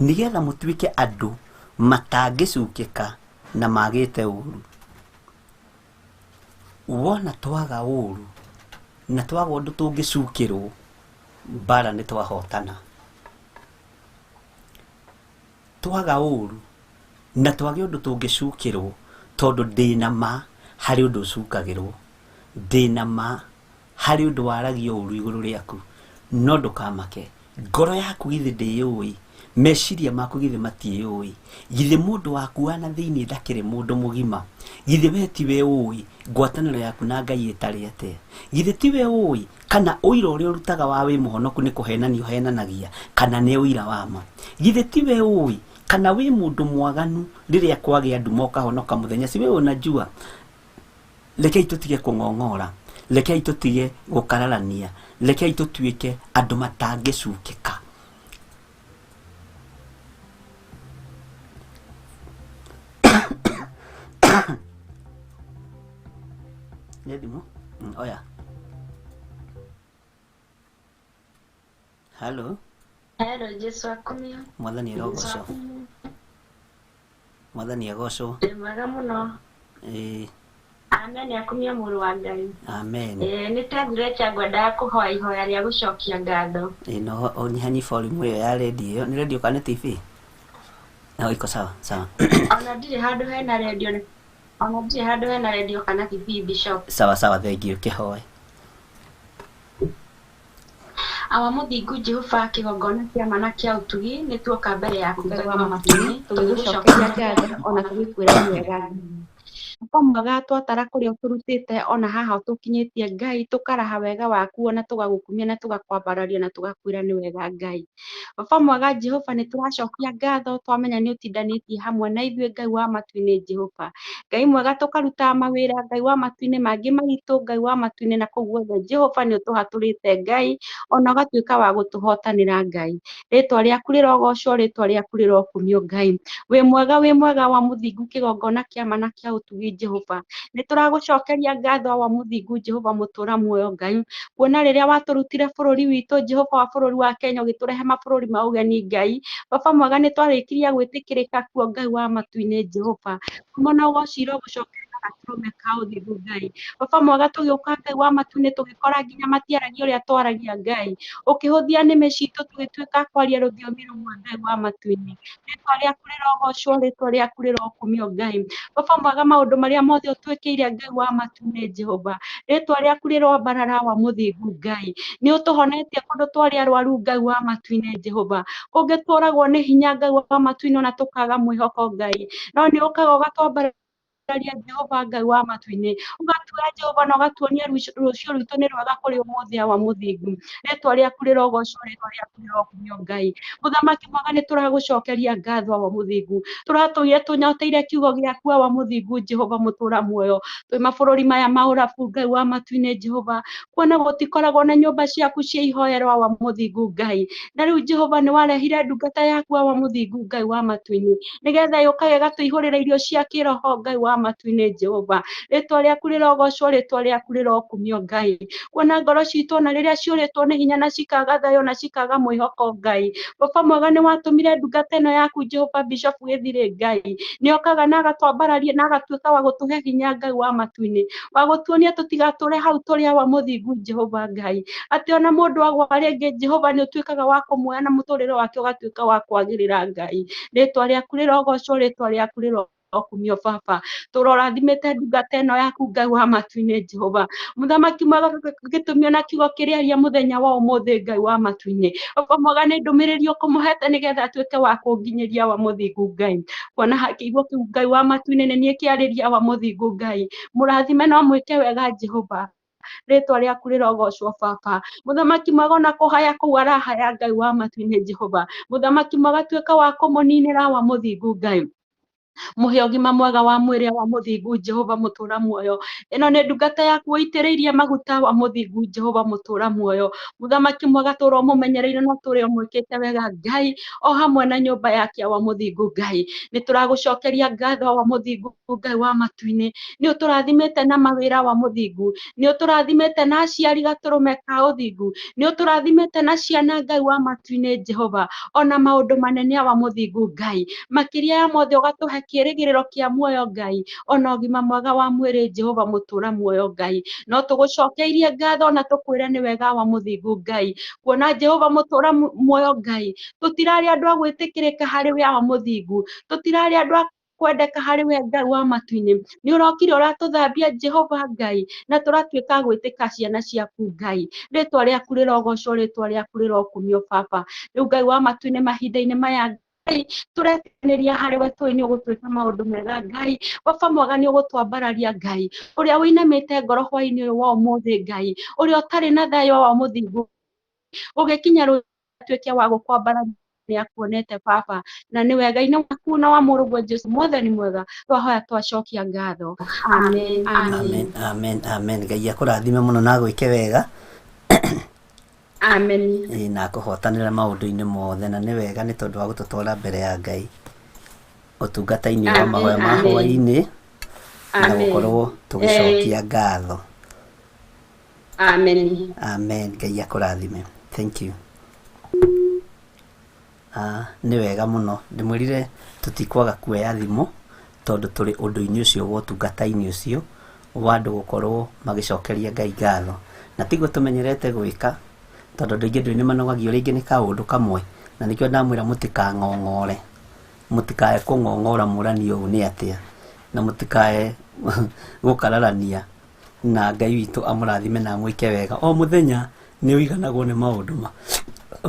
nĩgetha mũtuĩke andũ matangĩcukĩka na magĩte ũũru. Wona twaga ũũru na twaga ũndũ tũngĩcukĩrwo, mbara nĩ twahotana. Twaga ũũru na twage ũndũ tũngĩcukĩrwo, tondũ ndĩna ma harĩ ũndũ ũcukagĩrwo, ndĩna ma harĩ ũndũ waragia ũũru igũrũ rĩaku, no ndũkamake. Ngoro yaku githĩ ndĩyũĩ, meciria maku githĩ matiĩyũĩ, githĩ mũndũ waku wa na thĩinĩ ndakĩrĩ mũndũ mũgima, githĩ we tiwe ũĩ ngwatanĩro yaku na Ngai ĩtarĩ atĩa, githĩ tiwe ũĩ kana ũira ũrĩa ũrutaga wa wĩ mũhonoku nĩ kũhenania ũhenanagia kana nĩ ũira wa ma, githĩ tiwe ũĩ kana wĩ mũndũ mwaganu rĩrĩa kwagĩa nduma ũkahonoka mũthenya, si wewe unajua. Rekei tũtige kũng'ong'ora, rekei tũtige gũkararania, rekei tũtuĩke andũ matangĩcukĩka. Nĩ thimũ? Oya. Hello. Hello, Jesu akumio. Mwathani arogocwo. Mwathani agocwo. Ndĩ mwega mũno. Ĩĩ. Amen, akumio mũrũ wa Ngai. Amen. Ĩĩ, nĩ Tethure ngwendaga kũhoya ihoya rĩa gũcokia ngatho. Ĩĩ, no ũnyihanyihie volume ĩyo ya radio ĩyo. Nĩ radio kana nĩ TV? No, iko sawa, sawa. Ona ndirĩ handũ hena radio, ona ndirĩ handũ hena radio kana TV, Bishop. Sawa sawa, thank you. Kĩhoe. Awa mũthingu Jehova, kĩgongona kĩa ma na kĩa ũtugi, nĩ tuoka mbere yaku Ngai wa matu-inĩ, tũgĩgũcokeria ngatho ona tũgĩkwĩra nĩ wega. Baba mwega, twatara kũrĩa ũtũrutĩte ona haha ũtũkinyĩtie Ngai, tũkaraha wega waku ona tũgagũkumia na tũgakwambararia na tũgakwĩra nĩ wega Ngai. Baba mwega Jehova, nĩ tũracokia ngatho twamenya nĩ ũtindanĩtie hamwe na ithuĩ Ngai wa matu-inĩ Jehova. Ngai mwega, tũkaruta mawĩra Ngai wa matu-inĩ mangĩ maritũ Ngai wa matu-inĩ, na kũu guothe Jehova nĩ ũtũhatũrĩte Ngai, ona ũgatuĩka wa gũtũhotanĩra Ngai. Rĩtwa rĩaku rĩrogocwo, rĩtwa rĩaku rĩrokumio Ngai. Wĩ mwega wa mũthingu, kĩgongona kĩa ma na kĩa ũtugi Jehova. Nĩ tũragũcokeria ngatho wa mũthingu Jehova mũtũra muoyo Ngai, kuona rĩrĩa watũrutire bũrũri witũ Jehova wa bũrũri wa Kenya ũgĩtũrehe mabũrũri ma ũgeni Ngai. Baba mwega, nĩ twarĩkirie gwĩtĩkĩrĩka kuo Ngai wa matu-inĩ Jehova. Mũno ũgocirwo gũcokerera gatũrũme ka ũthingu Ngai. Baba mwega, tũgĩũka Ngai wa matu-inĩ tũgĩkora nginya matiaragia ũrĩa twaragia Ngai. Ũkĩhũthia nĩmĩ citũ tũgĩtuĩka kwaria rũthiomi rũmwe Ngai wa matu-inĩ. Rĩtwa rĩaku rĩrogocwo, rĩtwa rĩaku rĩrokumio Ngai. Baba mwega, maũndũ marĩa mothe ũtwĩkĩire Ngai wa matu-inĩ Jehova, rĩtwa rĩaku rĩroambarara wa mũthingu Ngai. Nĩ ũtũhonetie kũndũ twarĩ arwaru Ngai wa matu-inĩ Jehova, kũngĩ tworagwo nĩ hinya Ngai wa matu-inĩ ona tũkaga mwĩhoko Ngai, no nĩ ũkaga ũgatwambararia Jehova Ngai wa matu-inĩ, ũgatuoya Jehova na ũgatuonia rũciũ rwitũ nĩ rwega kũrĩ ũmũthĩ wa mũthingu. Rĩtwa rĩaku rĩrogocwo, rĩtwa rĩaku rĩrokumio Ngai. Mũthamaki mwega, nĩ tũragũcokeria ngatho wa mũthingu, tũratũire tũnyoteire kiugo gĩaku wa mũthingu Jehova mũtũra muoyo. Twĩ mabũrũri maya ma ũrabu Ngai wa matu-inĩ Jehova, kuona gũtikoragwo na nyũmba ciaku cia ihoero wa mũthingu Ngai. Na rĩu Jehova nĩ warehire ndungata yaku wa mũthingu Ngai wa matu-inĩ, nĩgetha yũkage ĩgatũihũrĩra irio cia kĩroho Ngai wa matu-inĩ Jehova. Rĩtwa rĩaku rĩrogocwo, rĩtwa rĩaku rĩrokumio Ngai. Kuona ngoro citũ ona rĩrĩa ciũrĩtwo nĩ hinya na cikaga thayũ na cikaga mwĩhoko Ngai. Baba mwega, nĩ watũmire ndungata ĩno yaku Jehova Bishop Gĩthirĩ Ngai, nĩ okaga na agatwambararia na agatuĩka wa gũtũhe hinya Ngai wa matu-inĩ, wa gũtuonia tũtigatũre hau tũrĩ wa mũthingu Jehova Ngai, atĩ ona mũndũ agwa rĩngĩ Jehova nĩ ũtuĩkaga wa kũmuoya na mũtũrĩre wake ũgatuĩka wa kwagĩrĩra Ngai. Rĩtwa rĩaku rĩrogocwo, rĩtwa rĩaku rĩrokumio Baba. Tũrorathimĩte ndungata ĩno yaku Ngai wa matu-inĩ Jehova. Mũthamaki mwega, gĩtũmi ona kiugo kĩrĩa aria mũthenya wa ũmũthĩ Ngai wa matu-inĩ, Baba mwega, nĩ ndũmĩrĩri ũkũmũhete nĩgetha atuĩke wa kũnginyĩria wa mũthingu Ngai. Kuona kiugo kĩu Ngai wa matu-inĩ nĩ niĩ kĩarĩria wa mũthingu Ngai. Mũrathime no mwĩke wega Jehova. Rĩtwa rĩaku rĩrogocwo Baba. Mũthamaki mwega, ona kũhaya kũu arahaya Ngai wa matu-inĩ Jehova. Mũthamaki mwega, tuĩka wa kũmũninĩra wa mũthingu Ngai. Mũhe ũgima mwega wa mwĩrĩ wa mũthingu Jehova mũtũra muoyo. Ĩno nĩ ndungata yaku ũitĩrĩirie maguta wa mũthingu Jehova mũtũra muoyo. Mũthamaki mwega, tũra ũmũmenyereire na tũrĩa ũmwĩkĩte wega Ngai, o hamwe na nyũmba yake wa mũthingu Ngai. Nĩ tũragũcokeria ngatho wa mũthingu Ngai wa matu-inĩ. Nĩ ũtũrathimĩte na mawĩra wa mũthingu, nĩ ũtũrathimĩte na aciari gatũrũme ka ũthingu, nĩ ũtũrathimĩte na ciana Ngai wa matu-inĩ Jehova, ona maũndũ manene wa mũthingu Ngai. Makĩria ya mothe ũgatũhe kĩĩrĩgĩrĩro kĩa muoyo Ngai, ona ũgima mwega wa mwĩrĩ Jehova mũtũra muoyo Ngai. No tũgũcokeirie ngatho na tũkwĩre nĩ wega wa mũthingu Ngai, kuona Jehova mũtũra muoyo Ngai, tũtirarĩ andũ a gwĩtĩkĩrĩka harĩ we wa mũthingu, tũtirarĩ andũ a kwendeka harĩ we Ngai wa matu-inĩ. Nĩ ũrokire ũratũthambia Jehova Ngai, na tũratuĩka gwĩtĩka ciana ciaku Ngai. Rĩtwa rĩaku rĩrogocwo, rĩtwa rĩaku rĩrokumio Baba. Rĩu Ngai wa matu-inĩ, mahinda-inĩ maya Ngai tũretanĩria harĩ we, tũĩ nĩ ũgũtwĩka maũndũ mega Ngai. Baba mwega, nĩ ũgũtwambararia Ngai, ũrĩa ũinamĩte ngoro hwaĩ-inĩ ũyũ wa ũmũthĩ Ngai, ũrĩa ũtarĩ na thayũ wa mũthingu, ũgĩkinya rũtuĩke wa gũkwambararia nĩ akuonete Baba, na nĩ wega-inĩ waku na wa mũrũguo Jesu Mwathani mwega, twahoya twacokia ngatho. Amen, amen. Amen, amen, amen. Ngai akũrathime mũno na agwĩke wega. Amen. Ĩĩ, na akũhotanĩra maũndũ-inĩ mothe, na nĩ wega nĩ tondũ wa gũtũtwara mbere ya Ngai ũtungata-inĩ wa Amen, mahoya ma amen. hwaĩ-inĩ na Amen. gũkorwo tũgĩcokia ngatho. Amen. Amen. Ngai akũrathime. Thank you. Nĩ wega mũno. Ndĩmwĩrire tũtikwaga kuoya thimũ tondũ tũrĩ ũndũ-inĩ ũcio wa ũtungata-inĩ ũcio wa andũ gũkorwo magĩcokeria Ngai ngatho, na tiguo tũmenyerete gwĩka, tondũ andũ aingĩ ndũĩ nĩ manogagio rĩngĩ nĩ kaũndũ kamwe, na nĩkĩo ndamwĩra mũtikang'ong'ore, mũtikae kũng'ong'ora mũrani ũũ nĩ atĩa, na mũtikae gũkararania, na Ngai witũ amũrathime na amwĩke wega. O mũthenya nĩ ũiganagwo nĩ maũndũ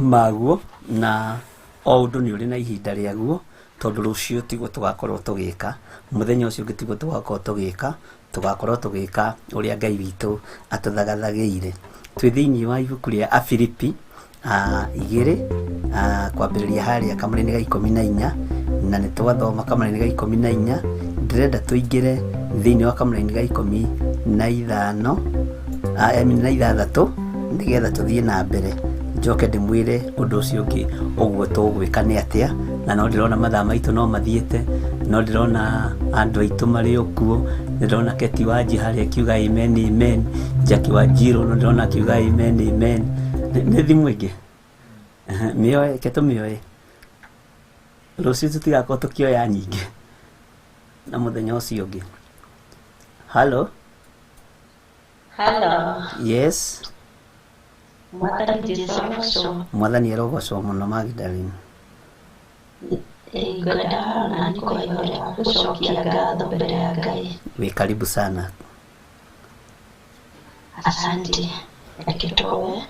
maguo, na o ũndũ nĩ ũrĩ na ihinda rĩaguo. Tondũ rũciũ tiguo tũgakorwo tũgĩka, mũthenya ũcio ũngĩ tiguo tũgakorwo tũgĩka, tũgakorwo tũgĩka ũrĩa Ngai witũ atũthagathagĩire. Twĩ thĩinĩ wa ibuku rĩa Afilipi 2, kwambĩrĩria harĩa kamũraini ga 14, na nĩ twathoma kamũraini ga 14. Ndĩrenda tũingĩre thĩinĩ wa kamũraini ga 15, I mean na 6, nĩgetha tũthiĩ na mbere. Njoke ndĩmwĩre ũndũ ũcio ũngĩ ũguo tũgwĩka nĩ atĩa. Na no ndĩrona mathaa maitũ no mathiĩte, no ndĩrona andũ aitũ marĩ o kuo. Ndĩrona Keti Wanji harĩa akiuga amen amen, Jackie Wanjiru no ndĩrona akiuga amen amen. Nĩ thimũ ĩngĩ mĩoe, reke tũmĩoe. Rũciũ tũtigakorwo tũkĩoya nyingĩ na mũthenya ũcio ũngĩ. Hello. Hello. Yes. Mwathani Jesu arogocwo. Mwathani arogocwo mũno Magdalene. Ngwenda nani kũhe ihoya rĩa gũcokia ngatho mbere ya Ngai. Wĩ karibu sana. Asante. Reke tũhoe.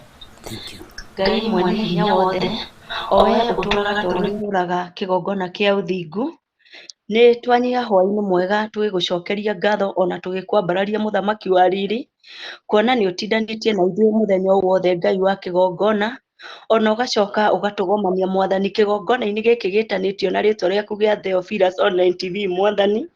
Thank you. Ngai mwene hinya wothe, o we ũtũũraga tũrĩhũraga kĩgongona kĩa ũthingu, nĩ twanyiha hwaĩ-inĩ mwega tũgĩgũcokeria ngatho ona tũgĩkwambararia mũthamaki wa riri, kuona nĩ ũtindanĩtie na ithuĩ mũthenya o wothe Ngai wa kĩgongona, ona ũgacoka ũgatũgomania mwathani kĩgongona-inĩ gĩkĩ gĩtanĩtio na rĩtwa rĩaku gĩa Theophilus Online TV mwathani,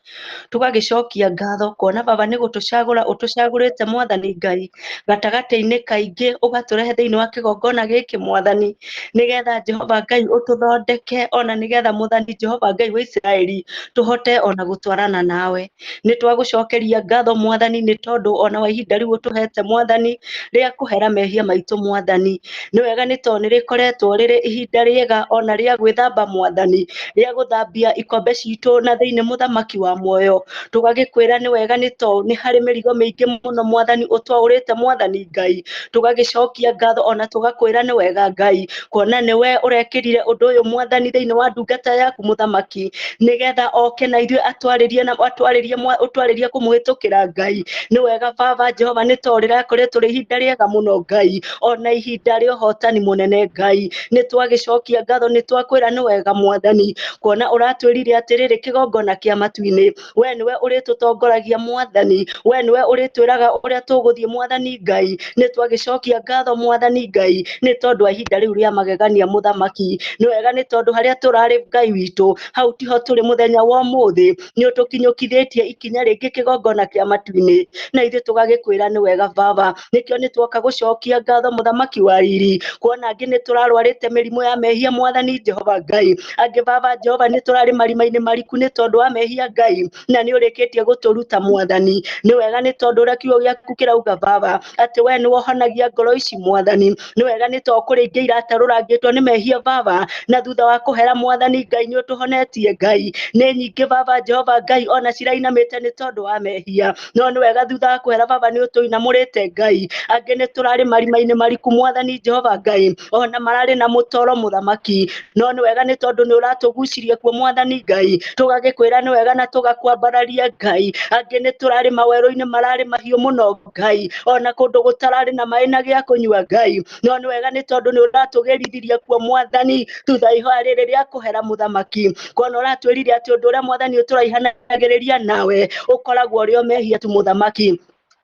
tũgagĩcokia ngatho kuona baba nĩ gũtũcagũra ũtũcagũrĩte mwathani Ngai gatagatĩ-inĩ kaingĩ ũgatũrehe thĩinĩ wa kĩgongona gĩkĩ mwathani, nĩgetha Jehova Ngai ũtũthondeke ona nĩgetha mwathani Jehova Ngai wa Isiraeli tũhote ona gũtwarana nawe. Nĩ twagũcokeria ngatho mwathani nĩ tondũ ona wa ihinda rĩu ũtũhete mwathani rĩa kũhera mehia maitũ mwathani. Nĩ wega nĩ tondũ nĩ rĩkoretwo rĩrĩ ihinda rĩega ona rĩa gwĩthamba mwathani, rĩa gũthambia ikombe citũ na thĩinĩ mũthamaki wa muoyo. Tũgagĩkwĩra nĩ wega nĩ tondũ nĩ harĩ mĩrigo mĩingĩ mũno mwathani ũtwaũrĩte mwathani Ngai. Tũgagĩcokia ngatho ona tũgakwĩra nĩ wega Ngai, kuona nĩ we ũrekĩrire ũndũ ũyũ mwathani thĩinĩ wa ndungata yaku mũthamaki, nĩgetha oke na ithuĩ atwarĩrie na atwarĩrie ũtwarĩrie kũmũhĩtũkĩra Ngai. Nĩ wega baba Jehova nĩ tondũ rĩrakoretwo rĩ ihinda rĩega mũno Ngai, ona ihinda rĩa ũhotani mũnene Ngai. Nĩ twagĩcokia ngatho, nĩ twakwĩra nĩ wega mwathani, kuona ũratwĩrire atĩrĩrĩ kĩgongona kĩa matu-inĩ, we nĩwe ũrĩtũtongoragia mwathani, we nĩwe ũrĩtwĩraga ũrĩa tũgũthiĩ mwathani Ngai. Nĩ twagĩcokia ngatho mwathani Ngai nĩ tondũ wa ihinda rĩu rĩa magegania mũthamaki. Nĩ wega nĩ tondũ harĩa tũrarĩ Ngai witũ hau tiho tũrĩ mũthenya wa ũmũthĩ, nĩ ũtũkinyũkithĩtie ikinya rĩngĩ kĩgongona kĩa matu-inĩ, na ithuĩ tũgagĩkwĩra nĩ wega baba. Nĩkĩo nĩ twoka gũcokia ngatho mũthamaki wa riri, kuona angĩ nĩ tũrarwarĩte mĩrimũ ya mehia mwathani Jehova Ngai, angĩ baba Jehova nĩ tũrarĩ marima-inĩ mariku nĩ tondũ wa mehia Ngai, na nĩ ũrĩkĩtie gũtũruta mwathani. Nĩ wega nĩ tondũ ũrĩa kiugo gĩaku kĩrauga baba atĩ we nĩ wohonagia ngoro ici mwathani. Nĩ wega nĩ tondũ kũrĩ ingĩ iratarũrangĩtwo nĩ mehia baba, na thutha wa kũhera mwathani Ngai nĩ ũtũhonetie Ngai. Nĩ nyingĩ baba Jehova Ngai ona cirainamĩte nĩ tondũ wa mehia, no nĩ wega thutha wa kũhera baba nĩ ũtũinamũrĩte Ngai. Angĩ nĩ tũrarĩ marima-inĩ mariku mwathani Jehova Ngai, ona mararĩ na mũtoro mũthamaki, no nĩ wega nĩ tondũ nĩ ũratũgucirie kuo mwathani Ngai, tũgagĩkwĩra nĩ wega na tũgakwambararia Ngai. Angĩ nĩ tũrarĩ mawerũ-inĩ mararĩ mahiũ mũno Ngai, ona kũndũ gũtararĩ na maĩ na gĩa kũnyua Ngai, no nĩ wega nĩ tondũ nĩ ũratũgĩrithirie kuo mwathani thutha ihoya rĩrĩ rĩa kũhera mũthamaki, kuona ũratwĩrire atĩ ũndũ ũrĩa mwathani ũtũraihanagĩrĩria nawe ũkoragwo ũrĩ o mehia tu mũthamaki.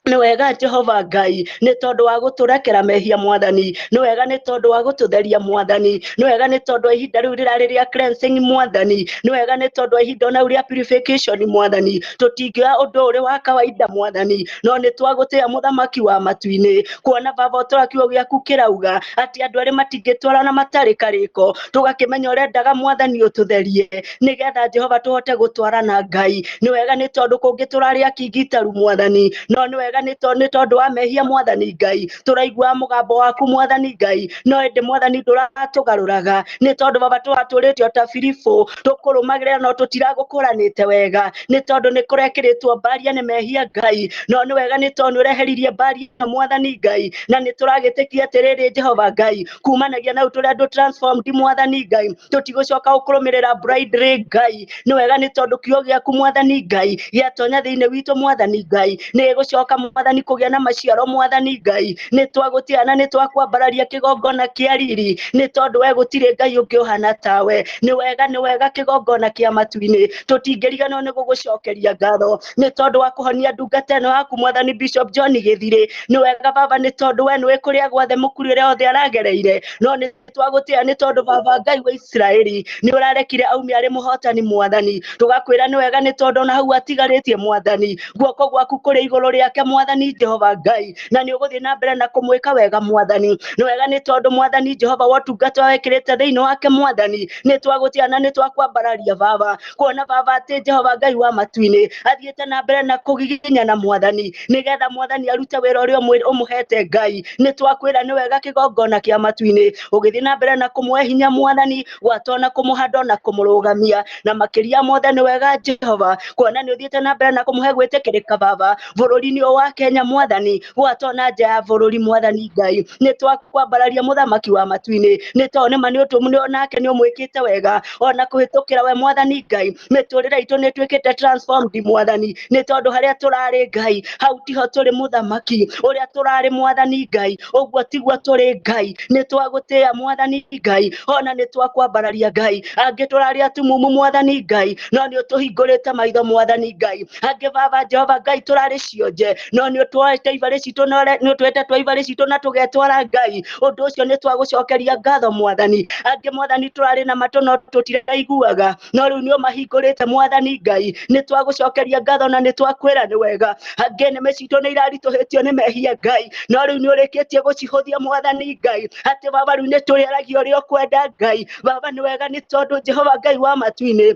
Nĩ wega Jehova Ngai nĩ tondũ wa gũtũrekera mehia mwathani, nĩ wega nĩ tondũ wa gũtũtheria mwathani, nĩ wega nĩ tondũ wa ihinda rĩu rĩrarĩ rĩa cleansing mwathani, nĩ wega nĩ tondũ wa ihinda ona rĩu rĩa purification mwathani. Tũtingĩoya ũndũ ũrĩ wa kawaida mwathani, no nĩ twagũtĩĩa mũthamaki wa matu-inĩ, kuona baba ũtũra kiugo gĩaku kĩrauga atĩ andũ arĩa matingĩtwarana matarĩ karĩko, tũgakĩmenya ũrendaga mwathani ũtũtherie nĩgetha Jehova tũhote gũtwarana Ngai. Nĩ wega nĩ tondũ kũngĩ tũrarĩ akingitaru mwathani, no nĩ wega nĩ tondũ wa mehia mwathani Ngai tũraigua mũgambo waku mwathani Ngai, no ĩndĩ mwathani ndũratũgarũraga nĩ tondũ baba tũratũrĩte o ta biribũ tũkũrũmagĩrĩra no tũtiragũkũranĩte wega nĩ tondũ nĩ kũrekĩrĩtwo mbaria nĩ mehia Ngai, no nĩ wega nĩ tondũ nĩ ũreheririe mbaria mwathani Ngai, na nĩ tũragĩtĩkia atĩrĩrĩ Jehova Ngai kumanagia na ũtũrĩa andũ transformed mwathani Ngai, tũtigũcoka gũkũrũmĩrĩra blindly Ngai. Nĩ wega nĩ tondũ kiugo gĩaku mwathani Ngai gĩatonya thĩinĩ witũ mwathani Ngai, nĩ gĩgũcoka mwathani kũgĩa na maciaro mwathani Ngai nĩ twagũtĩa na nĩ twakwambararia kĩgongona kĩa riri nĩ tondũ we gũtirĩ Ngai ũngĩ ũhana tawe nĩ wega kĩgongona kĩa matu-inĩ tũtingĩriganĩrwo nĩ gũgũcokeria ngatho nĩ tondũ wa kũhonia ndungata ĩno yaku mwathani Bishop John Gĩthirĩ nĩ wega baba nĩ tondũ we nĩwe kũrĩa gwothe mũkuru ũrĩa othe aragereire no nĩ twagũtĩa nĩ tondũ baba Ngai wa Isiraeli nĩ ũrarekire aume arĩ mũhotani mwathani tũgakwĩra nĩ wega nĩ tondũ ona hau atigarĩtie mwathani guoko gwaku kũrĩ igũrũ rĩake mwathani Jehova Ngai na nĩ ũgũthiĩ na mbere na kũmwĩka wega mwathani nĩ wega nĩ tondũ mwathani Jehova wotungata wekĩrĩte thĩinĩ wake mwathani nĩ twagũtĩa na nĩ twakwambararia baba kuona baba atĩ Jehova Ngai wa matu-inĩ athiĩte na mbere na kũgiginyana mwathani nĩgetha mwathani arute wĩra ũrĩa ũmũhete Ngai nĩ twakwĩra nĩ wega kĩgongona kĩa matu-inĩ ũgĩthiĩ na mbere na kũmũhe hinya mwathani gwatona kũmũhanda na kũmũrũgamia na makĩria mothe nĩ wega Jehova kuona nĩ ũthiĩte na mbere na kũmũhe gwĩtĩkĩrĩka baba bũrũri-inĩ ũyũ wa Kenya mwathani gwatona nja ya bũrũri mwathani Ngai nĩ twakwambararia mũthamaki wa matu-inĩ nĩ tondũ nĩma nĩ ũtũmũ nake nĩ ũmwĩkĩte wega ona kũhĩtũkĩra we mwathani Ngai mĩtũrĩre itũ nĩ ĩtuĩkĩte transformed mwathani nĩ tondũ harĩa tũrarĩ Ngai hau tiho tũrĩ mũthamaki ũrĩa tũrarĩ mwathani Ngai ũguo tiguo tũrĩ Ngai nĩ twagũtĩa mwathani Ngai ona nĩ twakwambararia Ngai angĩ tũrarĩ atumumu mwathani Ngai no nĩ ũtũhingũrĩte maitho mwathani Ngai angĩ baba Jehova Ngai tũrarĩ cionje no nĩ ũtwoete ibarĩ citũ nĩ ũtwete twa ibarĩ citũ na tũgetwara Ngai ũndũ ũcio nĩ twagũcokeria ngatho mwathani angĩ mwathani tũrarĩ na matũ no tũtiraiguaga no rĩu nĩ ũmahingũrĩte mwathani Ngai nĩ twagũcokeria ngatho na nĩ twakwĩra nĩ wega angĩ nĩmĩ citũ nĩ iraritũhĩtio nĩ mehia Ngai no rĩu nĩ ũrĩkĩtie gũcihũthia mwathani Ngai atĩ baba rĩu nĩ tũrĩaragia ũrĩa ũkwenda Ngai baba nĩ wega nĩ tondũ Jehova Ngai wa matu-inĩ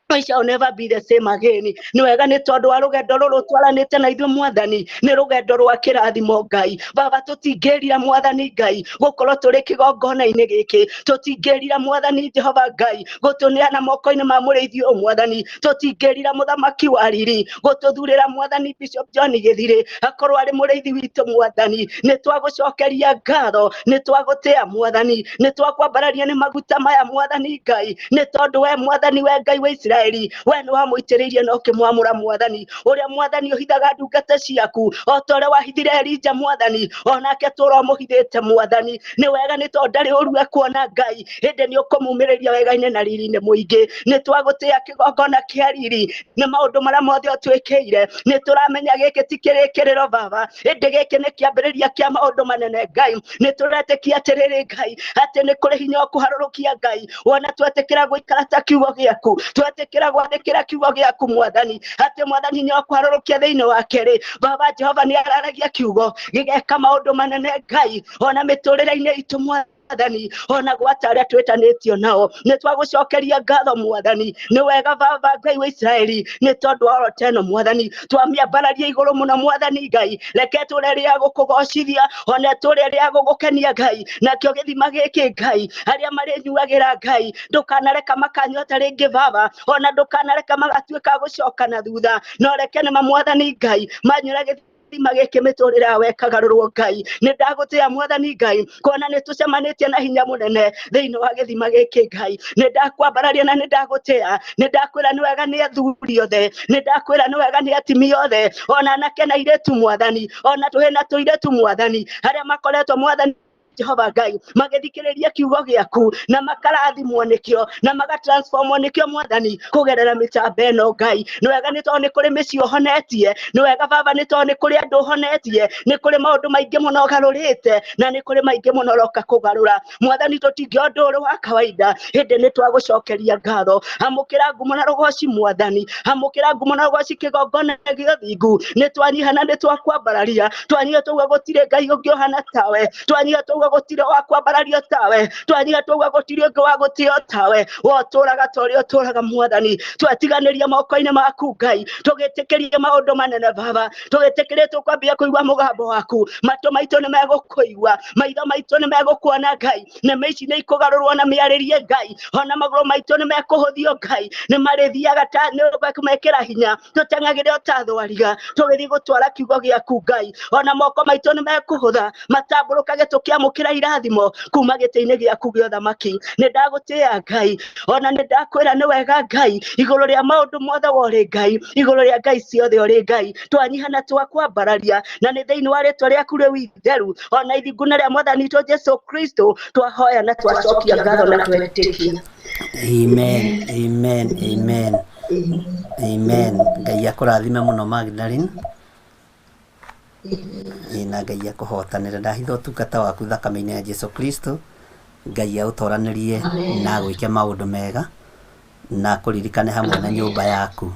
we shall never be the same again. Nĩ wega nĩ tondũ wa rũgendo rũrũ twaranĩte na ithuĩ mwathani nĩ rũgendo rwa kĩrathimo Ngai baba tũtingĩrira mwathani Ngai gũkorwo tũrĩ kĩgongona-inĩ gĩkĩ tũtingĩrira mwathani Jehova Ngai gũtũneana moko-inĩ ma mũrĩithi ũyũ mwathani tũtingĩrira mũthamaki wa riri gũtũthurĩra mwathani Bishop John Gĩthirĩ akorwo arĩ mũrĩithi witũ mwathani nĩ twagũcokeria ngatho nĩ twagũtĩa mwathani nĩ twakwambararia nĩ maguta maya mwathani Ngai nĩ tondũ we mwathani we Ngai wa Isiraeli we nĩ wamũitĩrĩirie na ũkĩmwamũra mwathani ũrĩa mwathani ũhithaga ndungata ciaku o ta ũrĩa wahithire Elija mwathani onake tũra ũmũhithĩte mwathani nĩ wega nĩ tondũ ndarĩ ũru ekuona Ngai hĩndĩ nĩ ũkũmumĩrĩria wega-inĩ na riri-inĩ mũingĩ nĩ twagũtĩa kĩgongona kĩa riri nĩ maũndũ marĩa mothe ũtwĩkĩire nĩ tũramenya gĩkĩ ti kĩrĩkĩrĩro baba ĩndĩ gĩkĩ nĩ kĩambĩrĩria kĩa maũndũ manene Ngai nĩ tũretĩkia atĩrĩrĩ Ngai atĩ nĩ kũrĩ hinya wa kũharũrũkia Ngai wona twetĩkĩra gũikara ta kiugo gĩaku twetĩkĩra gwathĩkĩra kiugo gĩaku mwathani atĩ mwathani hinya wa kũharũrũkia thĩinĩ wake rĩ baba Jehova nĩ araragia kiugo gĩgeka maũndũ manene Ngai ona mĩtũrĩre-inĩ itũ mwathani ona gwata arĩa twĩtanĩtio nao nĩ twagũcokeria ngatho mwathani nĩ wega baba Ngai wa Isiraeli nĩ tondũ wa oroto ĩno mwathani twamĩambararia igũrũ mũno mwathani Ngai reke tũre rĩa gũkũgocithia ona tũre rĩa gũgũkenia Ngai nakĩo gĩthima gĩkĩ Ngai arĩa marĩnyuagĩra Ngai ndũkanareka makanyota rĩngĩ baba ona ndũkanareka magatuĩka a gũcoka na thutha no reke nĩma mwathani Ngai manyuĩra gĩthima gĩkĩ mĩtũrĩre yao ĩkagarũrwo Ngai nĩ ndagũtĩa mwathani Ngai kuona nĩ tũcemanĩtie na hinya mũnene thĩinĩ wa gĩthima gĩkĩ Ngai nĩ ndakwambararia na nĩ ndagũtĩa nĩ ndakwĩra nĩ wega nĩ athuri othe nĩ ndakwĩra nĩ wega nĩ atumia othe ona anake na airĩtu mwathani ona tũhĩ na tũirĩtu mwathani arĩa makoretwo mwathani Jehova Ngai magĩthikĩrĩria kiugo gĩaku na makarathimwo nĩkĩo na magatransformwo nĩkĩo mwathani kũgerera mĩtambo ĩno Ngai nĩ wega nĩ tondũ nĩ kũrĩ mĩciĩ ũhonetie nĩ wega baba nĩ tondũ nĩ kũrĩ andũ ũhonetie nĩ kũrĩ maũndũ maingĩ mũno ũgarũrĩte na nĩ kũrĩ maingĩ mũno ũroka kũgarũra mwathani tũtingĩ ũndũ ũrĩ wa kawaida hĩndĩ nĩ twagũcokeria ngatho amũkĩra ngumo na rũgoci mwathani amũkĩra ngumo na rũgoci kĩgongona gĩa ũthingu nĩ twanyiha na nĩ twakwambararia twanyiha twauga gũtirĩ Ngai ũngĩ ũhana tawe twanyiha twauga gũtirĩ wa kwambarario tawe twanyiha twauga gũtirĩ ũngĩ wa gũtĩo tawe we ũtũraga ta ũrĩa ũtũraga mwathani twatiganĩria moko-inĩ maku Ngai tũgĩtĩkĩrie maũndũ manene baba tũgĩtĩkĩrie tũkwambia kũigua mũgambo waku matũ maitũ nĩ megũkũigua maitho maitũ nĩ megũkuona Ngai nĩmĩ ici nĩ ikũgarũrwo na mĩarĩrie Ngai ona magũrũ maitũ nĩ mekũhũthio Ngai nĩ marĩthiaga ta nĩ mekĩra hinya tũteng'agĩre o ta thwariga tũgĩthiĩ gũtwara kiugo gĩaku Ngai ona moko maitũ nĩ mekũhũtha matambũrũkage tũkĩamũkĩra Amũkĩra irathimo kuma gĩtĩ-inĩ gĩaku gĩa ũthamaki. Nĩ ndagũtĩĩa Ngai, ona nĩ ndakwĩra nĩ wega Ngai, igũrũ rĩa maũndũ mothe we ũrĩ Ngai, igũrũ rĩa ngai ciothe ũrĩ Ngai. Twanyiha na twakwambararia, na nĩ thĩinĩ wa rĩtwa rĩaku rĩu itheru ona ithingu na rĩa mwathani witũ Jesu Kristo twahoya na twacokia ngatho na twetĩkia. Amen, amen, amen, amen. Ngai akũrathime mũno Magdalene. Ĩ, na Ngai akũhotanĩre. Ndahitha ũtungata waku thakame-inĩ ya Jesu Kristo. Ngai aũtoranĩrie na agwĩke maũndũ mega na akũririkane hamwe na nyũmba yaku.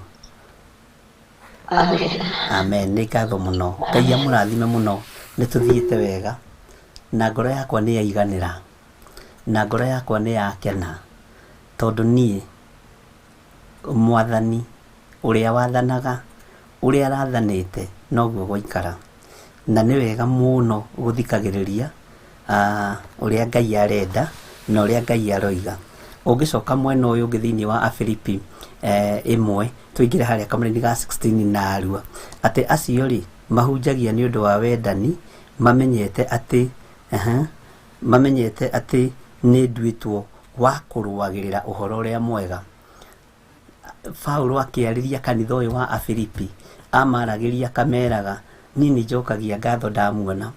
Amen. Amen. Nĩ ngatho mũno. Ngai amũrathime mũno. Nĩ tũthiĩte wega na ngoro yakwa nĩ yaiganĩra na ngoro yakwa nĩ yakena tondũ niĩ mwathani ũrĩa wathanaga ũrĩa arathanĩte noguo gwaikara. Na nĩ wega mũno gũthikagĩrĩria ũrĩa Ngai arenda na ũrĩa Ngai aroiga. Ũngĩcoka mwena ũyũ ũngĩ thĩinĩ wa Afilipi 1 tũingĩre harĩa kamũraini ga 16 na arua atĩ acio rĩ mahunjagia nĩ ũndũ wa wendani mamenyete atĩ mamenyete atĩ nĩ nduĩtwo wa kũrũagĩrĩra ũhoro ũrĩa mwega. Paulo akĩarĩria kanitha ũyũ wa Afilipi amaragĩria akameraga niĩ nĩ njokagia ngatho ndamuona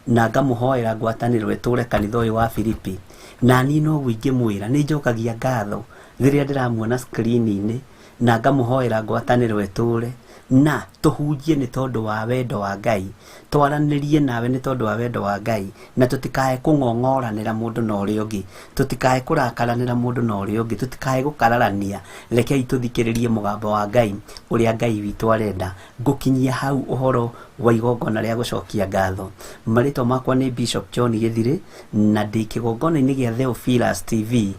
na ngamũhoera ngwatanĩro ĩtũre kanitha ũyũ wa Filipi. Na niĩ noguo ingĩmwĩra nĩ njokagia ngatho rĩrĩa ndĩramuona screen-inĩ na ngamũhoera ngwatanĩro ĩtũre na tũhunjie nĩ tondũ wa wendo wa Ngai, twaranĩrie nawe nĩ tondũ wa wendo wa Ngai, na tũtikae kũng'ong'oranĩra mũndũ na ũrĩa ũngĩ, tũtikae kũrakaranĩra mũndũ na ũrĩa ũngĩ, tũtikae gũkararania. Rekei tũthikĩrĩrie mũgambo wa Ngai ũrĩa Ngai witũ arenda. Ngũkinyia hau ũhoro wa igongona rĩa gũcokia ngatho. Marĩtwa makwa nĩ Bishop John Gĩthirĩ na ndĩ kĩgongona-inĩ gĩa Theophilus TV,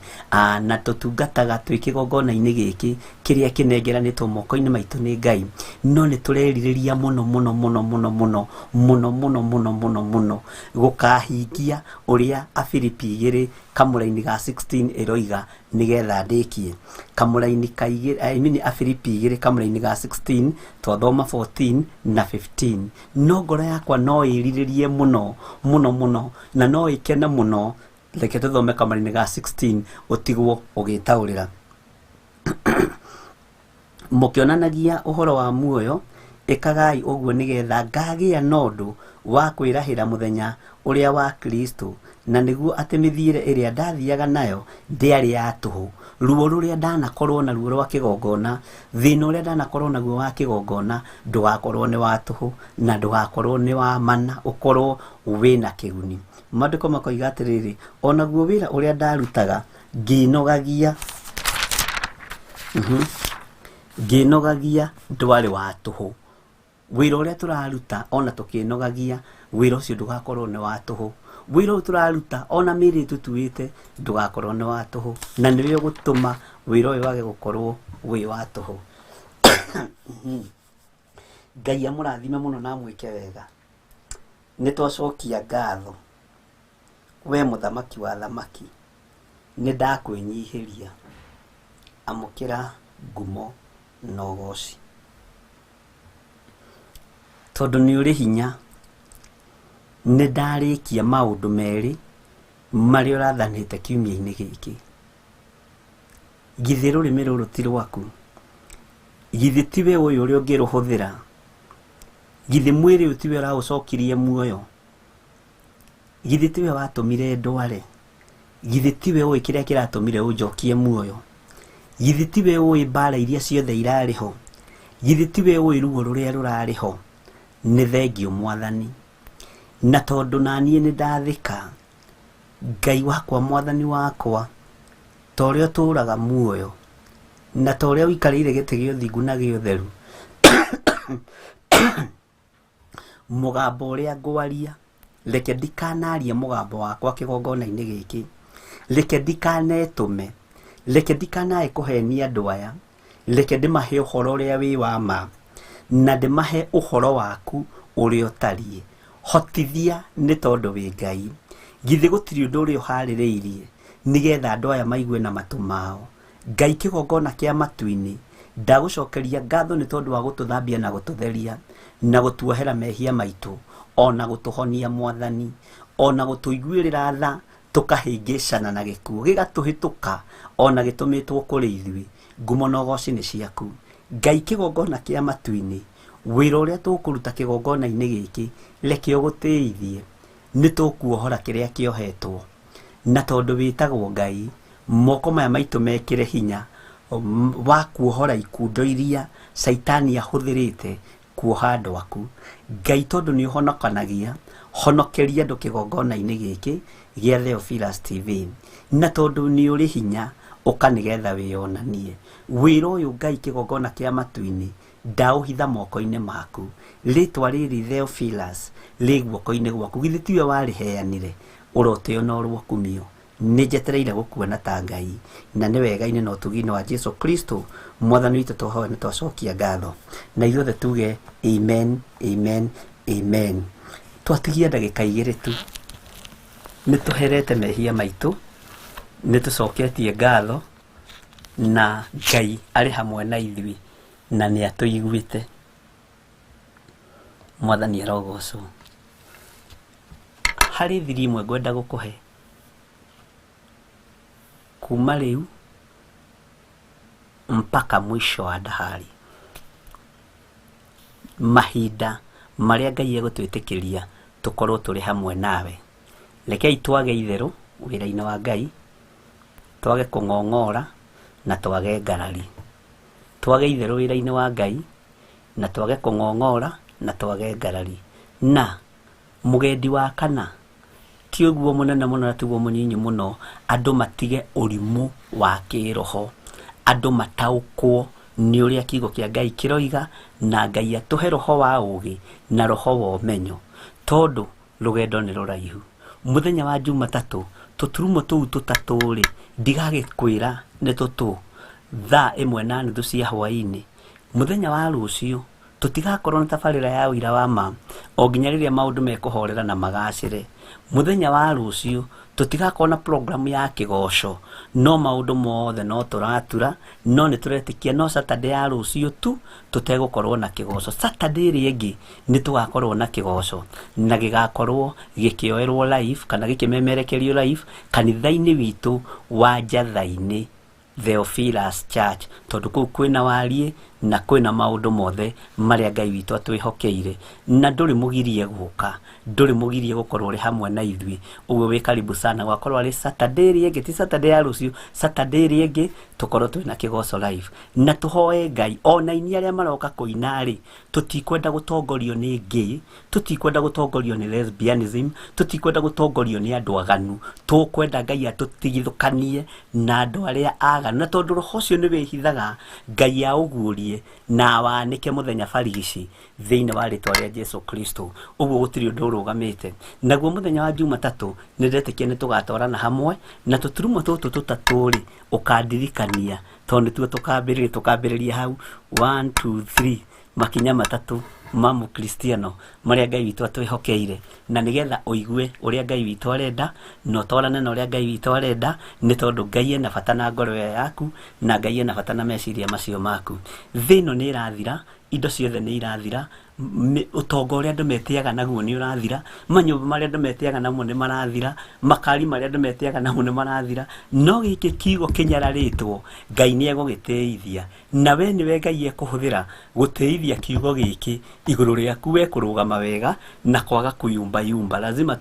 na tũtungataga twĩ kĩgongona-inĩ gĩkĩ kĩrĩa kĩnengeranĩtwo moko-inĩ maitũ nĩ Ngai. No nĩ tũrerirĩria mũno mũno mũno mũno mũno mũno mũno mũno mũno mũno gũkahingia ũrĩa Afilipi 2 kamũraini ga 16 ĩroiga nĩgetha ndĩkie. Kamũraini ka igĩrĩ, I mean Afilipi 2 kamũraini ga 16 twathoma 14 na 15. No ngoro yakwa no ĩrirĩrie mũno mũno mũno na no ĩkene mũno. Reke tũthome kamũraini ga 16 ũtigwo ũgĩtaũrĩra. Mũkĩonanagia ũhoro wa muoyo, ĩkagai ũguo nĩgetha ngagĩa na ũndũ wa kwĩrahĩra mũthenya ũrĩa wa Kristo, na nĩguo atĩ mĩthiĩre ĩrĩa ndathiaga nayo ndĩarĩ ya tũhũ. Ruo rũrĩa ndanakorwo naruo rwa kĩgongona, thĩna ũrĩa ndanakorwo naguo wa kĩgongona ndũgakorwo nĩ wa tũhũ na ndũgakorwo nĩ wa mana, ũkorwo wĩna kĩguni. Maandĩko makoiga atĩrĩrĩ, onaguo wĩra ũrĩa ndarutaga ngĩnogagia ngĩnogagia ndwarĩ wa tũhũ. Wĩra ũrĩa tũraruta ona tũkĩnogagia, wĩra ũcio ndũgakorwo nĩ wa tũhũ. Wĩra ũyũ tũraruta ona mĩĩrĩ ĩtũtuĩte ndũgakorwo nĩ wa tũhũ, na nĩwe ũgũtũma wĩra ũyũ wage gũkorwo wĩ wa tũhũ. Ngai amũrathime mũno na amwĩke wega. Nĩ twacokia ngatho we mũthamaki wa thamaki, nĩ ndakwĩnyihĩria. Amũkĩra ngumo na ũgoci, tondũ nĩ ũrĩ hinya. Nĩ ndarĩkia maũndũ merĩ marĩa ũrathanĩte kiumia-inĩ gĩkĩ. Githĩ rũrĩmĩ rũrũ ti rwaku? Githĩ tiwe ũyũ ũrĩa ũngĩrũhũthĩra? Githĩ mwĩrĩ ũyũ tiwe ũraũcokirie muoyo? Githĩ tiwe watũmire ndware? Githĩ tiwe ũĩ kĩrĩa kĩratũmire ũnjokie muoyo? Githĩ tiwe ũĩ mbara iria ciothe irarĩ ho? Githĩ tiwe ũĩ ruo rũrĩa rũrarĩ ho? Nĩ thengio mwathani. Na tondũ naniĩ nĩ ndathĩka, Ngai wakwa mwathani wakwa, ta ũrĩa ũtũũraga muoyo na ta ũrĩa ũikarĩire gĩtĩ gĩa ũthingu na gĩa ũtheru, mũgambo ũrĩa ngwaria, reke ndikanarie mũgambo wakwa kĩgongona-inĩ gĩkĩ, reke ndikanetũme, reke ndikanae kũhenia andũ aya, reke ndĩmahe ũhoro ũrĩa wĩ wa ma na ndĩmahe ũhoro waku ũrĩa ũtariĩ. Hotithia nĩ tondũ wĩ Ngai. Githĩ gũtirĩ ũndũ ũrĩa ũharĩrĩirie nĩgetha andũ aya maigue na matũ mao. Ngai kĩgongona kĩa matu-inĩ, ndagũcokeria ngatho nĩ tondũ wa gũtũthambia na gũtũtheria na gũtuohera mehia maitũ ona gũtũhonia mwathani. Ona gũtũiguĩrĩra tha tũkahĩngĩcana na gĩkuũ gĩgatũhĩtũka ona gĩtũmĩtwo kũrĩ ithuĩ. Ngumo na ũgoci nĩ ciaku Ngai. Kĩgongona kĩa matu-inĩ, wĩra ũrĩa tũkũruta kĩgongona-inĩ gĩkĩ reke ũgũtĩithie. Nĩ tũkuohora kĩrĩa kĩohetwo, na tondũ wĩtagwo Ngai, moko maya maitũ mekĩre hinya wa kuohora ikundo iria Caitani ahũthĩrĩte kuoha andũ aku. Ngai, tondũ nĩ ũhonokanagia, honokeria andũ kĩgongona-inĩ gĩkĩ gĩa Theophilus TV, na tondũ nĩ ũrĩ hinya ũka nĩgetha wĩyonanie wĩra ũyũ. Ngai, kĩgongona kĩa matu-inĩ, ndaũhitha moko-inĩ maku. Rĩtwa rĩrĩ Theophilus rĩ guoko-inĩ gwaku, githĩ tiwe warĩheanire? Ũrotĩo na ũrwokumio. Nĩ njetereire gũkuona ta Ngai, na nĩ wega-inĩ na ũtugi-inĩ wa Jesu Kristo Mwathani witũ twahoya na twacokia ngatho, na ithuothe tuge amen, amen, amen. Twatigia ndagĩka 2 tu, nĩ tũherete mehia maitũ, nĩ tũcoketie ngatho, na Ngai arĩ hamwe na ithuĩ na nĩ atũiguĩte. Mwathani arogocwo. Harĩ thiri ĩmwe ngwenda gũkũhe kuma rĩu mpaka mwisho wa dahari, mahinda marĩa Ngai egũtwĩtĩkĩria tũkorwo tũrĩ hamwe nawe. Rekei twage itherũ wĩra-inĩ wa Ngai, twage kũng'ong'ora na twage ngarari. Twage itherũ wĩra-inĩ wa Ngai na twage kũng'ong'ora na twage ngarari. Na mũgendi wa kana ti ũguo mũnene mũno na tiguo mũnyinyi mũno, andũ matige ũrimũ wa kĩroho, andũ mataũkwo nĩ ũrĩa kiugo kĩa Ngai kĩroiga, na Ngai atũhe roho wa ũũgĩ na roho wa ũmenyo, tondũ rũgendo nĩ rũraihu. Mũthenya wa Jumatatũ tũturumo tũu tũtatũ rĩ, ndigagĩkwĩra nĩ tũtũ thaa 1:30 cia hwaĩ-inĩ. Mũthenya wa rũciũ tũtigakorwo na tabarĩra ya ũira wa ma o nginya rĩrĩa maũndũ mekũhorera na magacĩre. Mũthenya wa rũciũ tũtigakorwo na program ya kĩgoco, no maũndũ mothe no tũratura, no nĩ tũretĩkia no Saturday ya rũciũ tu tũtegũkorwo na kĩgoco. Saturday ĩrĩa ĩngĩ nĩ tũgakorwo na kĩgoco, na gĩgakorwo gĩkĩoerwo live kana gĩkĩmemerekerio live kanitha-inĩ witũ wa Njatha-inĩ Theophilus Church, tondũ kũu kwĩna wariĩ na kwĩna maũndũ mothe marĩa Ngai witũ atwĩhokeire. Na ndũrĩ mũgirie gũka, ndũrĩ mũgirie gũkorwo ũrĩ hamwe na ithuĩ. Ũguo wĩ karibu sana. Gwakorwo arĩ Saturday ĩrĩa ĩngĩ, ti Saturday ya rũciũ, Saturday ĩrĩa ĩngĩ tũkorwo twĩna kĩgoco live, na tũhoe Ngai ona ini arĩa maroka kũina rĩ, tũtikwenda gũtongorio nĩ gay, tũtikwenda gũtongorio nĩ lesbianism, tũtikwenda gũtongorio nĩ andũ aganu. Tũkwenda Ngai atũtigithũkanie na andũ arĩa aganu, na tondũ roho ũcio nĩ wĩhithaga, Ngai aũguũrie na awanĩke mũthenya barigici thĩinĩ wa rĩtwa rĩa Jesu Kristo. Ũguo gũtirĩ ũndũ ũrũgamĩte. Naguo mũthenya wa Jumatatũ nĩ ndetĩkia nĩ tũgatwarana hamwe, na tũturumo tũtũ tũtatũ rĩ, ũkandirikania tondũ nĩtuo tũkambĩrĩria hau 1 2 3, makinya matatũ ma mũkristiano marĩa Ngai witũ atwĩhokeire, na nĩgetha ũigue ũrĩa Ngai witũ arenda na ũtwarane na ũrĩa Ngai witũ arenda, nĩ tondũ Ngai ena bata na ngoro ĩyo yaku, na Ngai ena bata na meciria macio maku. Thĩ ĩno nĩ ĩrathira, indo ciothe nĩ irathira, ũtonga ũrĩa andũ metĩaga naguo nĩ ũrathira, manyũmba marĩa andũ metĩaga namo nĩ marathira, makari marĩa andũ metĩaga namo nĩ marathira, no gĩkĩ kiugo kĩnyararĩtwo Ngai nĩ egũgĩtĩithia, na we nĩwe Ngai ekũhũthĩra gũtĩithia kiugo gĩkĩ igũrũ rĩaku we kũrũgama wega na kwaga kuyumbayumba. Lazima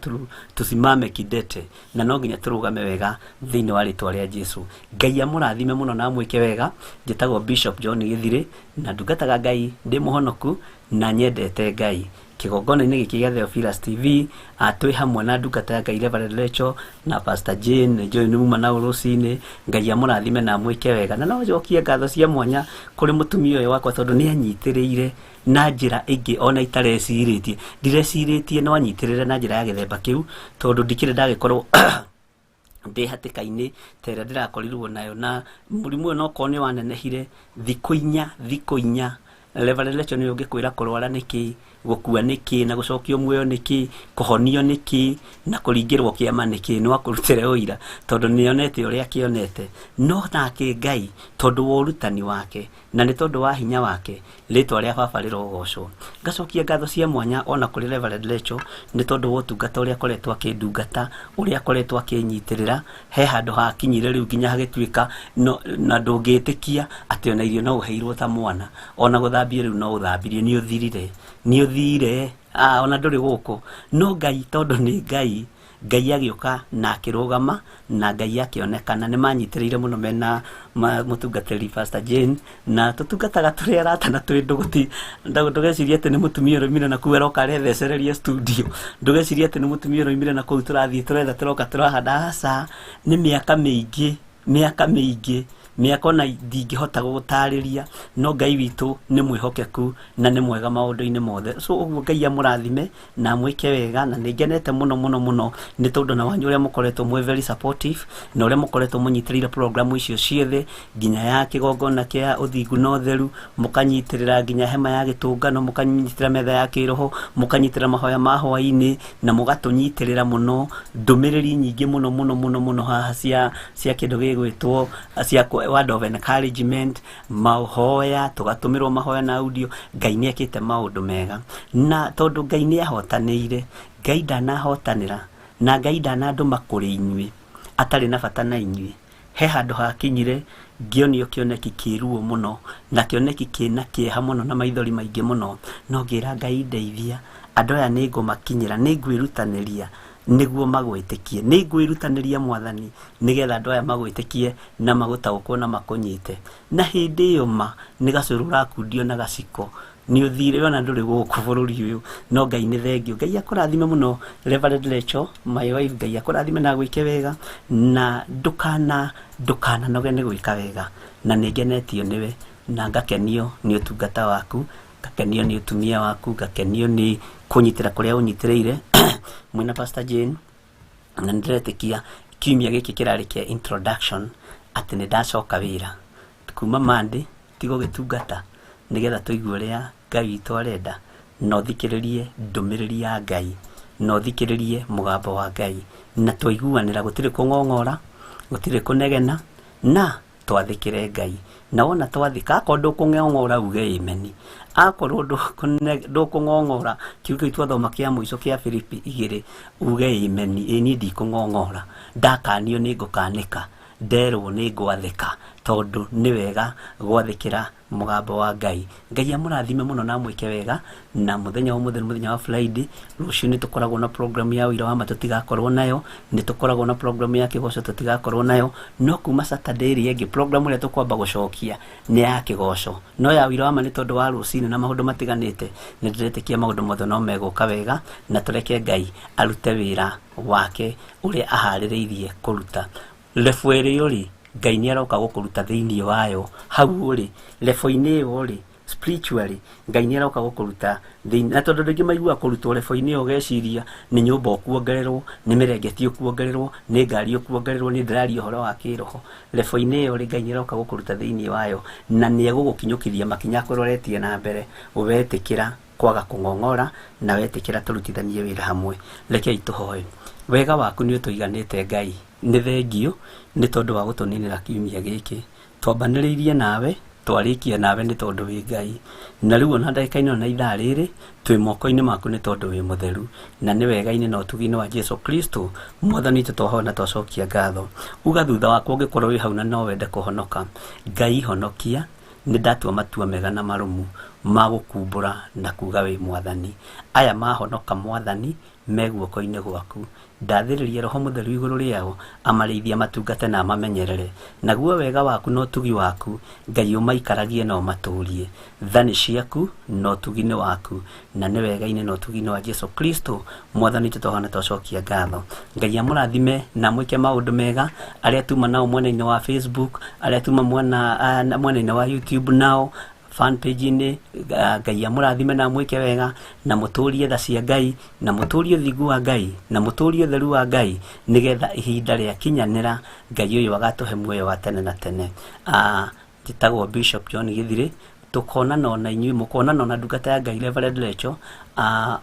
tusimame kidete, na no nginya tũrũgame wega thĩinĩ wa rĩtwa rĩa Jesu. Ngai amũrathime mũno na amwĩke wega. Njĩtagwo Bishop John Gĩthirĩ, na ndungataga Ngai ndĩ mũhonoku na nyendete Ngai. Kĩgongona-inĩ gĩkĩ gĩa Theophilus TV twĩ hamwe na ndungata ya Ngai Reverend Rachel na Pastor Jane, nĩnjũĩ nĩ muma nao rũcinĩ. Ngai amũrathime na amwĩke wega. Na no njokie ngatho cia mwanya kũrĩ mũtumia ũyũ wakwa, tondũ nĩ anyitĩrĩire na njĩra ĩngĩ ona itarecirĩtie, ndirecirĩtie no anyitĩrĩre na njĩra ya gĩthemba kĩu, tondũ ndikĩrĩ ndagĩkorwo ndĩ hatĩka-inĩ ta ĩrĩa ndĩrakorirwo nayo na mũrimũ ũyũ. Nokorwo nĩ wanenehire thikũ inya, thikũ inya, Reverend Rachel nĩwe ũngĩkwĩra kũrwara nĩkĩ, Gũkua nĩ kĩ na gũcokio muoyo nĩ kĩ, kũhonio nĩ kĩ na kũringĩrwo kĩama nĩ kĩ, no akũrutĩre ũira tondũ nĩonete ũrĩa akĩonete. No nake Ngai tondũ wa ũrutani wake na nĩ tondũ wa hinya wake, rĩtwa rĩa baba rĩrogocwo. Ngacokia ngatho cia mwanya ona kũrĩ Reverend Rachel nĩ tondũ wa ũtungata ũrĩa akoretwo akĩndungata, ũrĩa akoretwo akĩnyitĩrĩra. He handũ hakinyire rĩu nginya hagĩtuĩka no, na ndũngĩtĩkia atĩ ona irio no ũheirwo ta mwana, ona gũthambio rĩu no ũthambirie, nĩ ũthirire, nĩ ũthire, ona ndũrĩ gũkũ. No Ngai tondũ nĩ Ngai, Ngai agĩũka na akĩrũgama na Ngai akĩonekana. Nĩ manyitĩrĩire mũno mena mũtungatĩri Pastor Jane, na tũtungataga tũrĩ arata na twĩ ndũgũ. Ti ndũgecirie atĩ nĩ mũtumia ũraumire na kũu aroka arethecereria studio, ndũgecirie atĩ nĩ mũtumia ũraumire na kũu tũrathiĩ tũretha tũroka tũrahanda. Aca, nĩ mĩaka mĩingĩ, mĩaka mĩingĩ, mĩaka ona ndingĩhota gũgũtarĩria, no Ngai witũ nĩ mwĩhokeku na nĩ mwega maũndũ-inĩ mothe. So ũguo Ngai amũrathime na amwĩke wega, na nĩ ngenete mũno mũno mũno nĩ tondũ na wanyu ũrĩa mũkoretwo mwĩ very supportive na ũrĩa mũkoretwo mũnyitĩrĩire programu icio ciothe, nginya ya kĩgongona kĩa ũthingu na ũtheru, mũkanyitĩrĩra nginya hema ya gĩtũngano, mũkanyitĩrĩra metha ya kĩroho, mũkanyitĩrĩra mahoya ma hwaĩ-inĩ, na mũgatũnyitĩrĩra mũno ndũmĩrĩri nyingĩ mũno mũno mũno mũno haha cia kĩndũ gĩgwĩtwo cia word of encouragement, mahoya tũgatũmĩrwo mahoya na audio. Ngai nĩ ekĩte maũndũ mega, na tondũ Ngai nĩ ahotanĩire, Ngai ndanahotanĩra na Ngai ndanandũma kũrĩ inyuĩ atarĩ na bata na inyuĩ. He handũ hakinyire ngĩonio kĩoneki kĩruo mũno na kĩoneki kĩna kĩeha mũno na maithori maingĩ mũno, no ngĩra Ngai ndeithia, andũ aya nĩ ngũmakinyĩra, nĩ ngwĩrutanĩria nĩguo magwĩtĩkie, nĩ ngwĩrutanĩria Mwathani nĩgetha andũ aya magwĩtĩkie na magũtaũkwo na makũnyite. Na hĩndĩ ĩyo ma nĩ gacũrũ ũrakundio na gaciko, nĩ ũthire ona ndũrĩ gũkũ bũrũri ũyũ, no Ngai nĩ thengio. Ngai akũrathime mũno Reverend Rachel, my wife, Ngai akũrathime na agwĩke wega, na ndũkananoge nĩ gwĩka wega, na nĩ ngenetio nĩwe na ngakenio nĩ ũtungata waku, ngakenio nĩ ũtumia waku, ngakenio nĩ kũnyitĩra kũrĩa ũnyitĩrĩire mwĩna Pastor Jane. Na nĩ ndĩretĩkia kiumia gĩkĩ kĩrarĩ kĩa introduction atĩ nĩ ndacoka wĩra kuma Monday, tiga gũgĩtungata nĩgetha tũigue ũrĩa Ngai witũ arenda, na ũthikĩrĩrie ndũmĩrĩri ya Ngai, na ũthikĩrĩrie mũgambo wa Ngai, na twaiguanĩra gũtirĩ kũng'ong'ora, gũtirĩ kũnegena, na twathĩkĩre Ngai. Na wona twathĩka, akorwo ndũkũng'ong'ora uge amen, akorwo ndũkũng'ong'ora, kiugo kĩu twathoma kĩa mũico kĩa Filipi 2, uge amen, ĩ niĩ ndikũng'ong'ora, ndakanio nĩ ngũkanĩka, nderwo nĩ ngwathĩka, tondũ nĩ wega gwathĩkĩra mũgambo wa Ngai. Ngai amũrathime mũno na amwĩke wega. Na mũthenya wa ũmũthĩ nĩ mũthenya wa Friday, rũciũ nĩ tũkoragwo na program ya ũira wa ma tũtigakorwo nayo, nĩ tũkoragwo na program ya kĩgoco tũtigakorwo nayo, no kuma Saturday ĩrĩa ĩngĩ program ĩrĩa tũkwamba gũcokia nĩ ya kĩgoco, no ya ũira wa ma nĩ tondũ wa rũcinĩ na maũndũ matiganĩte. Nĩ ndĩretĩkia maũndũ mothe no megũka wega, na tũreke Ngai arute wĩra wake ũrĩa aharĩrĩirie kũruta. Level ĩrĩa ũrĩ, Ngai nĩ aroka gũkũruta thĩinĩ wayo. Hau ũrĩ level-inĩ ĩyo ũrĩ spiritually, Ngai nĩ aroka gũkũruta thĩinĩ. Na tondũ andũ aingĩ maiguaga kũrutwo level-inĩ ĩyo ũgeciria nĩ nyũmba ũkuongererwo, nĩ mĩrengeti ũkuongererwo, nĩ ngari ũkuongererwo, nĩ ndĩraria ũhoro wa kĩroho. Level-inĩ ĩyo rĩ, Ngai nĩ aroka gũkũruta thĩinĩ wayo na nĩ egũgũkinyũkithia makinya akũroretie na mbere, wetĩkĩra kwaga kũng'ong'ora na wetĩkĩra tũrutithanie wĩra hamwe. Rekei tũhoe. Wega waku nĩ ũtũiganĩte Ngai, nĩ thengio nĩ tondũ wa gũtũninĩra kiumia gĩkĩ. Twambanĩrĩirie nawe, twarĩkia nawe nĩ tondũ wĩ Ngai, na rĩu ona ndagĩka-inĩ na ithaa rĩrĩ twĩ moko-inĩ maku nĩ tondũ wĩ mũtheru, na nĩ wega-inĩ na ũtugi-inĩ wa Jesu Kristo Mwathani witũ twahoya na twacokia ngatho. Uga thutha wakwa ũngĩkorwo wĩ hau na no wende kũhonoka, Ngai honokia, nĩ ndatua matua mega na marũmu ma gũkumbũra na kuga wĩ Mwathani. Aya mahonoka Mwathani me guoko-inĩ gwaku, ndathĩrĩria Roho Mũtheru igũrũ rĩao, amarĩithie matungate na amamenyerere. Naguo wega waku na ũtugi waku Ngai ũmaikaragie na ũmatũrie. Tha nĩ ciaku na ũtugi nĩ waku, na nĩ wega-inĩ na ũtugi-inĩ wa Jesu Kristo Mwathani witũ twahoya na twacokia ngatho. Ngai amũrathime na amwĩke maũndũ mega. Arĩa tuma nao mwena-inĩ wa Facebook, arĩa tuma mwena-inĩ wa YouTube nao fan page-inĩ, Ngai amũrathime na amwĩke wega, na mũtũrie tha cia Ngai, na mũtũrie ũthingu wa Ngai, na mũtũrie ũtheru wa Ngai, nĩgetha ihinda rĩakinyanĩra Ngai ũyũ agatũhe muoyo wa tene na tene. Njĩtagwo Bishop John Githiri. Tũkonana ona inyuĩ, mũkonana ona ndungata ya Ngai Reverend Rachel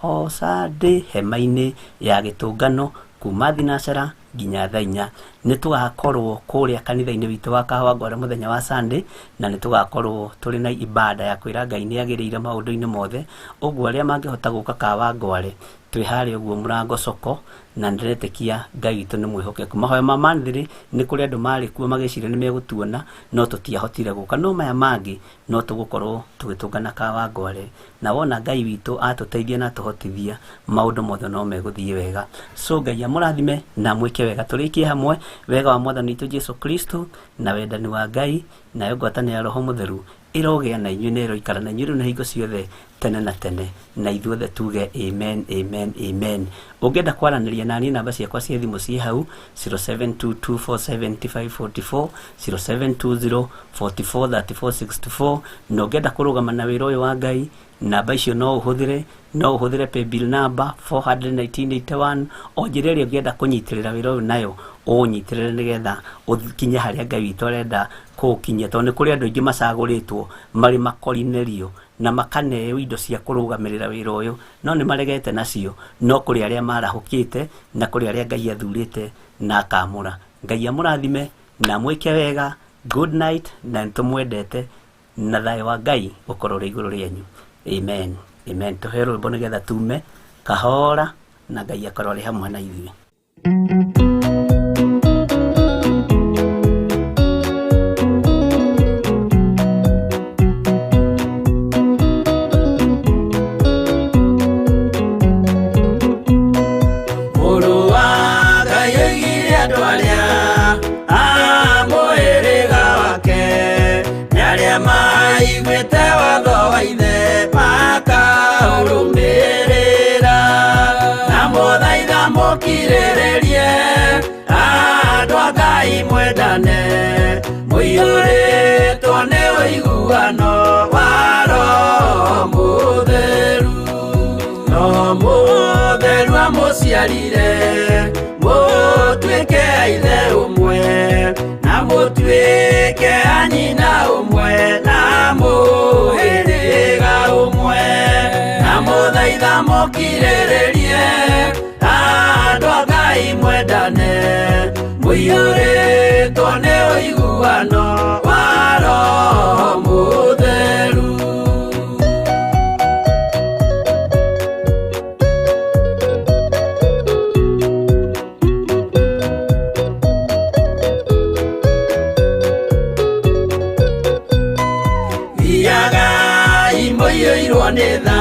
o Sunday hema-inĩ ya gĩtũngano kuma thinacara nginya thaa inya. Nĩ tũgakorwo kũrĩa kanitha-inĩ witũ wa Kawangware mũthenya wa Sunday, na nĩ tũgakorwo tũrĩ na ibada ya kwĩra Ngai nĩ agĩrĩire maũndũ-inĩ mothe. Ũguo arĩa mangĩhota gũka Kawangware, twĩ harĩa ũguo mũrango soko, na ndĩretĩkia Ngai witũ nĩ mwĩhokeku. Mahoya ma monthly nĩ kũrĩ andũ marĩ kuo magĩciria nĩ megũtuona, no tũtiahotire gũka. No maya mangĩ no tũgũkorwo tũgĩtũngana Kawangware, na wona Ngai witũ atũteithia na atũhotithia, maũndũ mothe no megũthiĩ wega. So Ngai amũrathime na amwĩke wega. Tũrĩkie hamwe wega wa Mwathani witũ Jesu Kristo na wendani wa Ngai nayo ngwatanĩro ya Roho Mũtheru ĩrogĩa na inyuĩ na ĩroikara na inyuĩ rĩu na hingo ciothe tene na tene, na ithuothe tuge amen, amen, amen. Ũngĩenda kwaranĩria naniĩ, namba ciakwa cia thimũ ciĩ hau 0722470544, 0720443464. Na ũngĩenda kũrũgama na wĩra ũyũ wa Ngai, namba icio no ũhũthĩre, no ũhũthĩre paybill number 41981, o njĩra ĩrĩa ũngĩenda kũnyitĩrĩra wĩra ũyũ nayo ũũnyitĩrĩre, nĩgetha ũkinye harĩa Ngai witũ arenda kũũkinyia, tondũ nĩ kũrĩ andũ aingĩ macagũrĩtwo marĩ makorinĩrio na makaneo indo cia kũrũgamĩrĩra wĩra ũyũ, no nĩ maregete nacio. No kũrĩ arĩa marahũkĩte na kũrĩ arĩa Ngai athurĩte na akamũra. Ngai amũrathime na mwĩke wega. Good night, na nĩtũmwendete, na thayũ wa Ngai ũkorwo ũrĩ igũrũ rĩanyu. Amen, amen. Tũhe rwĩmbo nĩgetha tume kahora, na Ngai akorwo arĩ hamwe na ithuĩ. Mũrũ wa Ngai oigire andũ arĩa a mũhĩrĩga wake nĩ arĩa maiguĩte watho wa ithe makaũrũmĩrĩra, na mũthaitha mũkirĩrĩrie andũ a Ngai mwendane, mũiyũrĩtwo nĩ ũiguano wa Roho Mũtheru. Roho Mũtheru amũciarire mũtuĩke a ithe ũmwe, na mũtuĩke a nyina ũmwe, na mũhĩrĩga ũmwe, na mũthaitha mũkirĩrĩrie andũ a Ngai mwendane, mũiyũrĩtwo nĩ ũiguano wa Roho Mũtheru. Thiagai mũiyũirwo nĩ tha,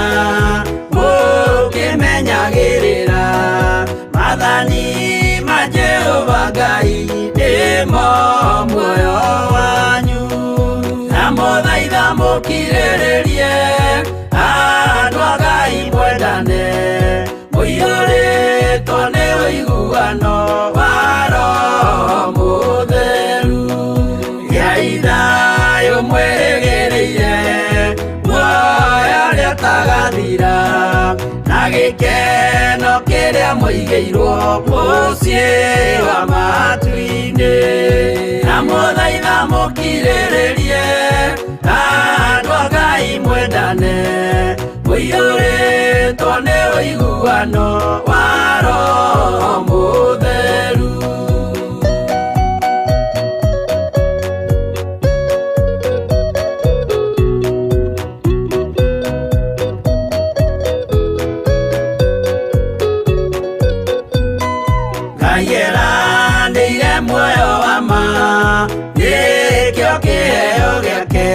mũkĩmenyagĩrĩra maathani ma Jehova Ngai nĩmo muoyo wanyu, na mũthaitha mũkirĩrĩrie andũ a Ngai mwendane, mũiyũrĩtwo nĩ ũiguano wa Roho Mũtheru. Gĩai thayũ mwĩrĩgĩrĩire muoyo ũrĩa ũtagathira, na gĩkeno kĩrĩa mũigĩirwo mũciĩ wa matu-inĩ, na mũthaitha mũkirĩrĩrie andũ a Ngai mwendane, mũiyũrĩtwo nĩ ũiguano wa Roho Mũtheru. Ngai eranĩire muoyo wa ma, nĩkĩo kĩheo gĩake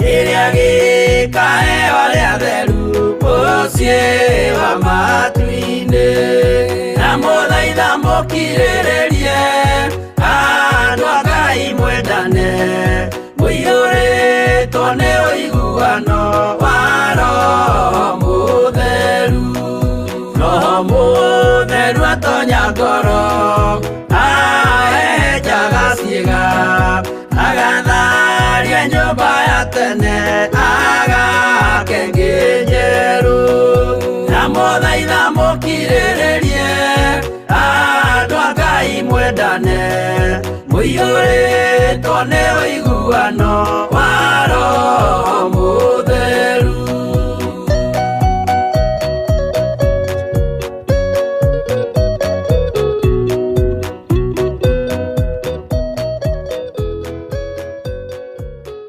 kĩrĩa gĩkaheo arĩa atheru mũciĩ wa matu-inĩ, na mũthaitha mũkirĩrĩrie andũ a Ngai mwendane, mũiyũrĩtwo nĩ ũiguano wa Roho Mũtheru. Roho Mũtheru atonya ngoro, ahehenjaga ciĩga, agatharia nyũmba ya tene, agake ĩngĩ njerũ, na mũthaitha mũkirĩrĩrie andũ a Ngai mwendane, mũiyũrĩtwo nĩ ũiguano ũiguano wa Roho Mũtheru.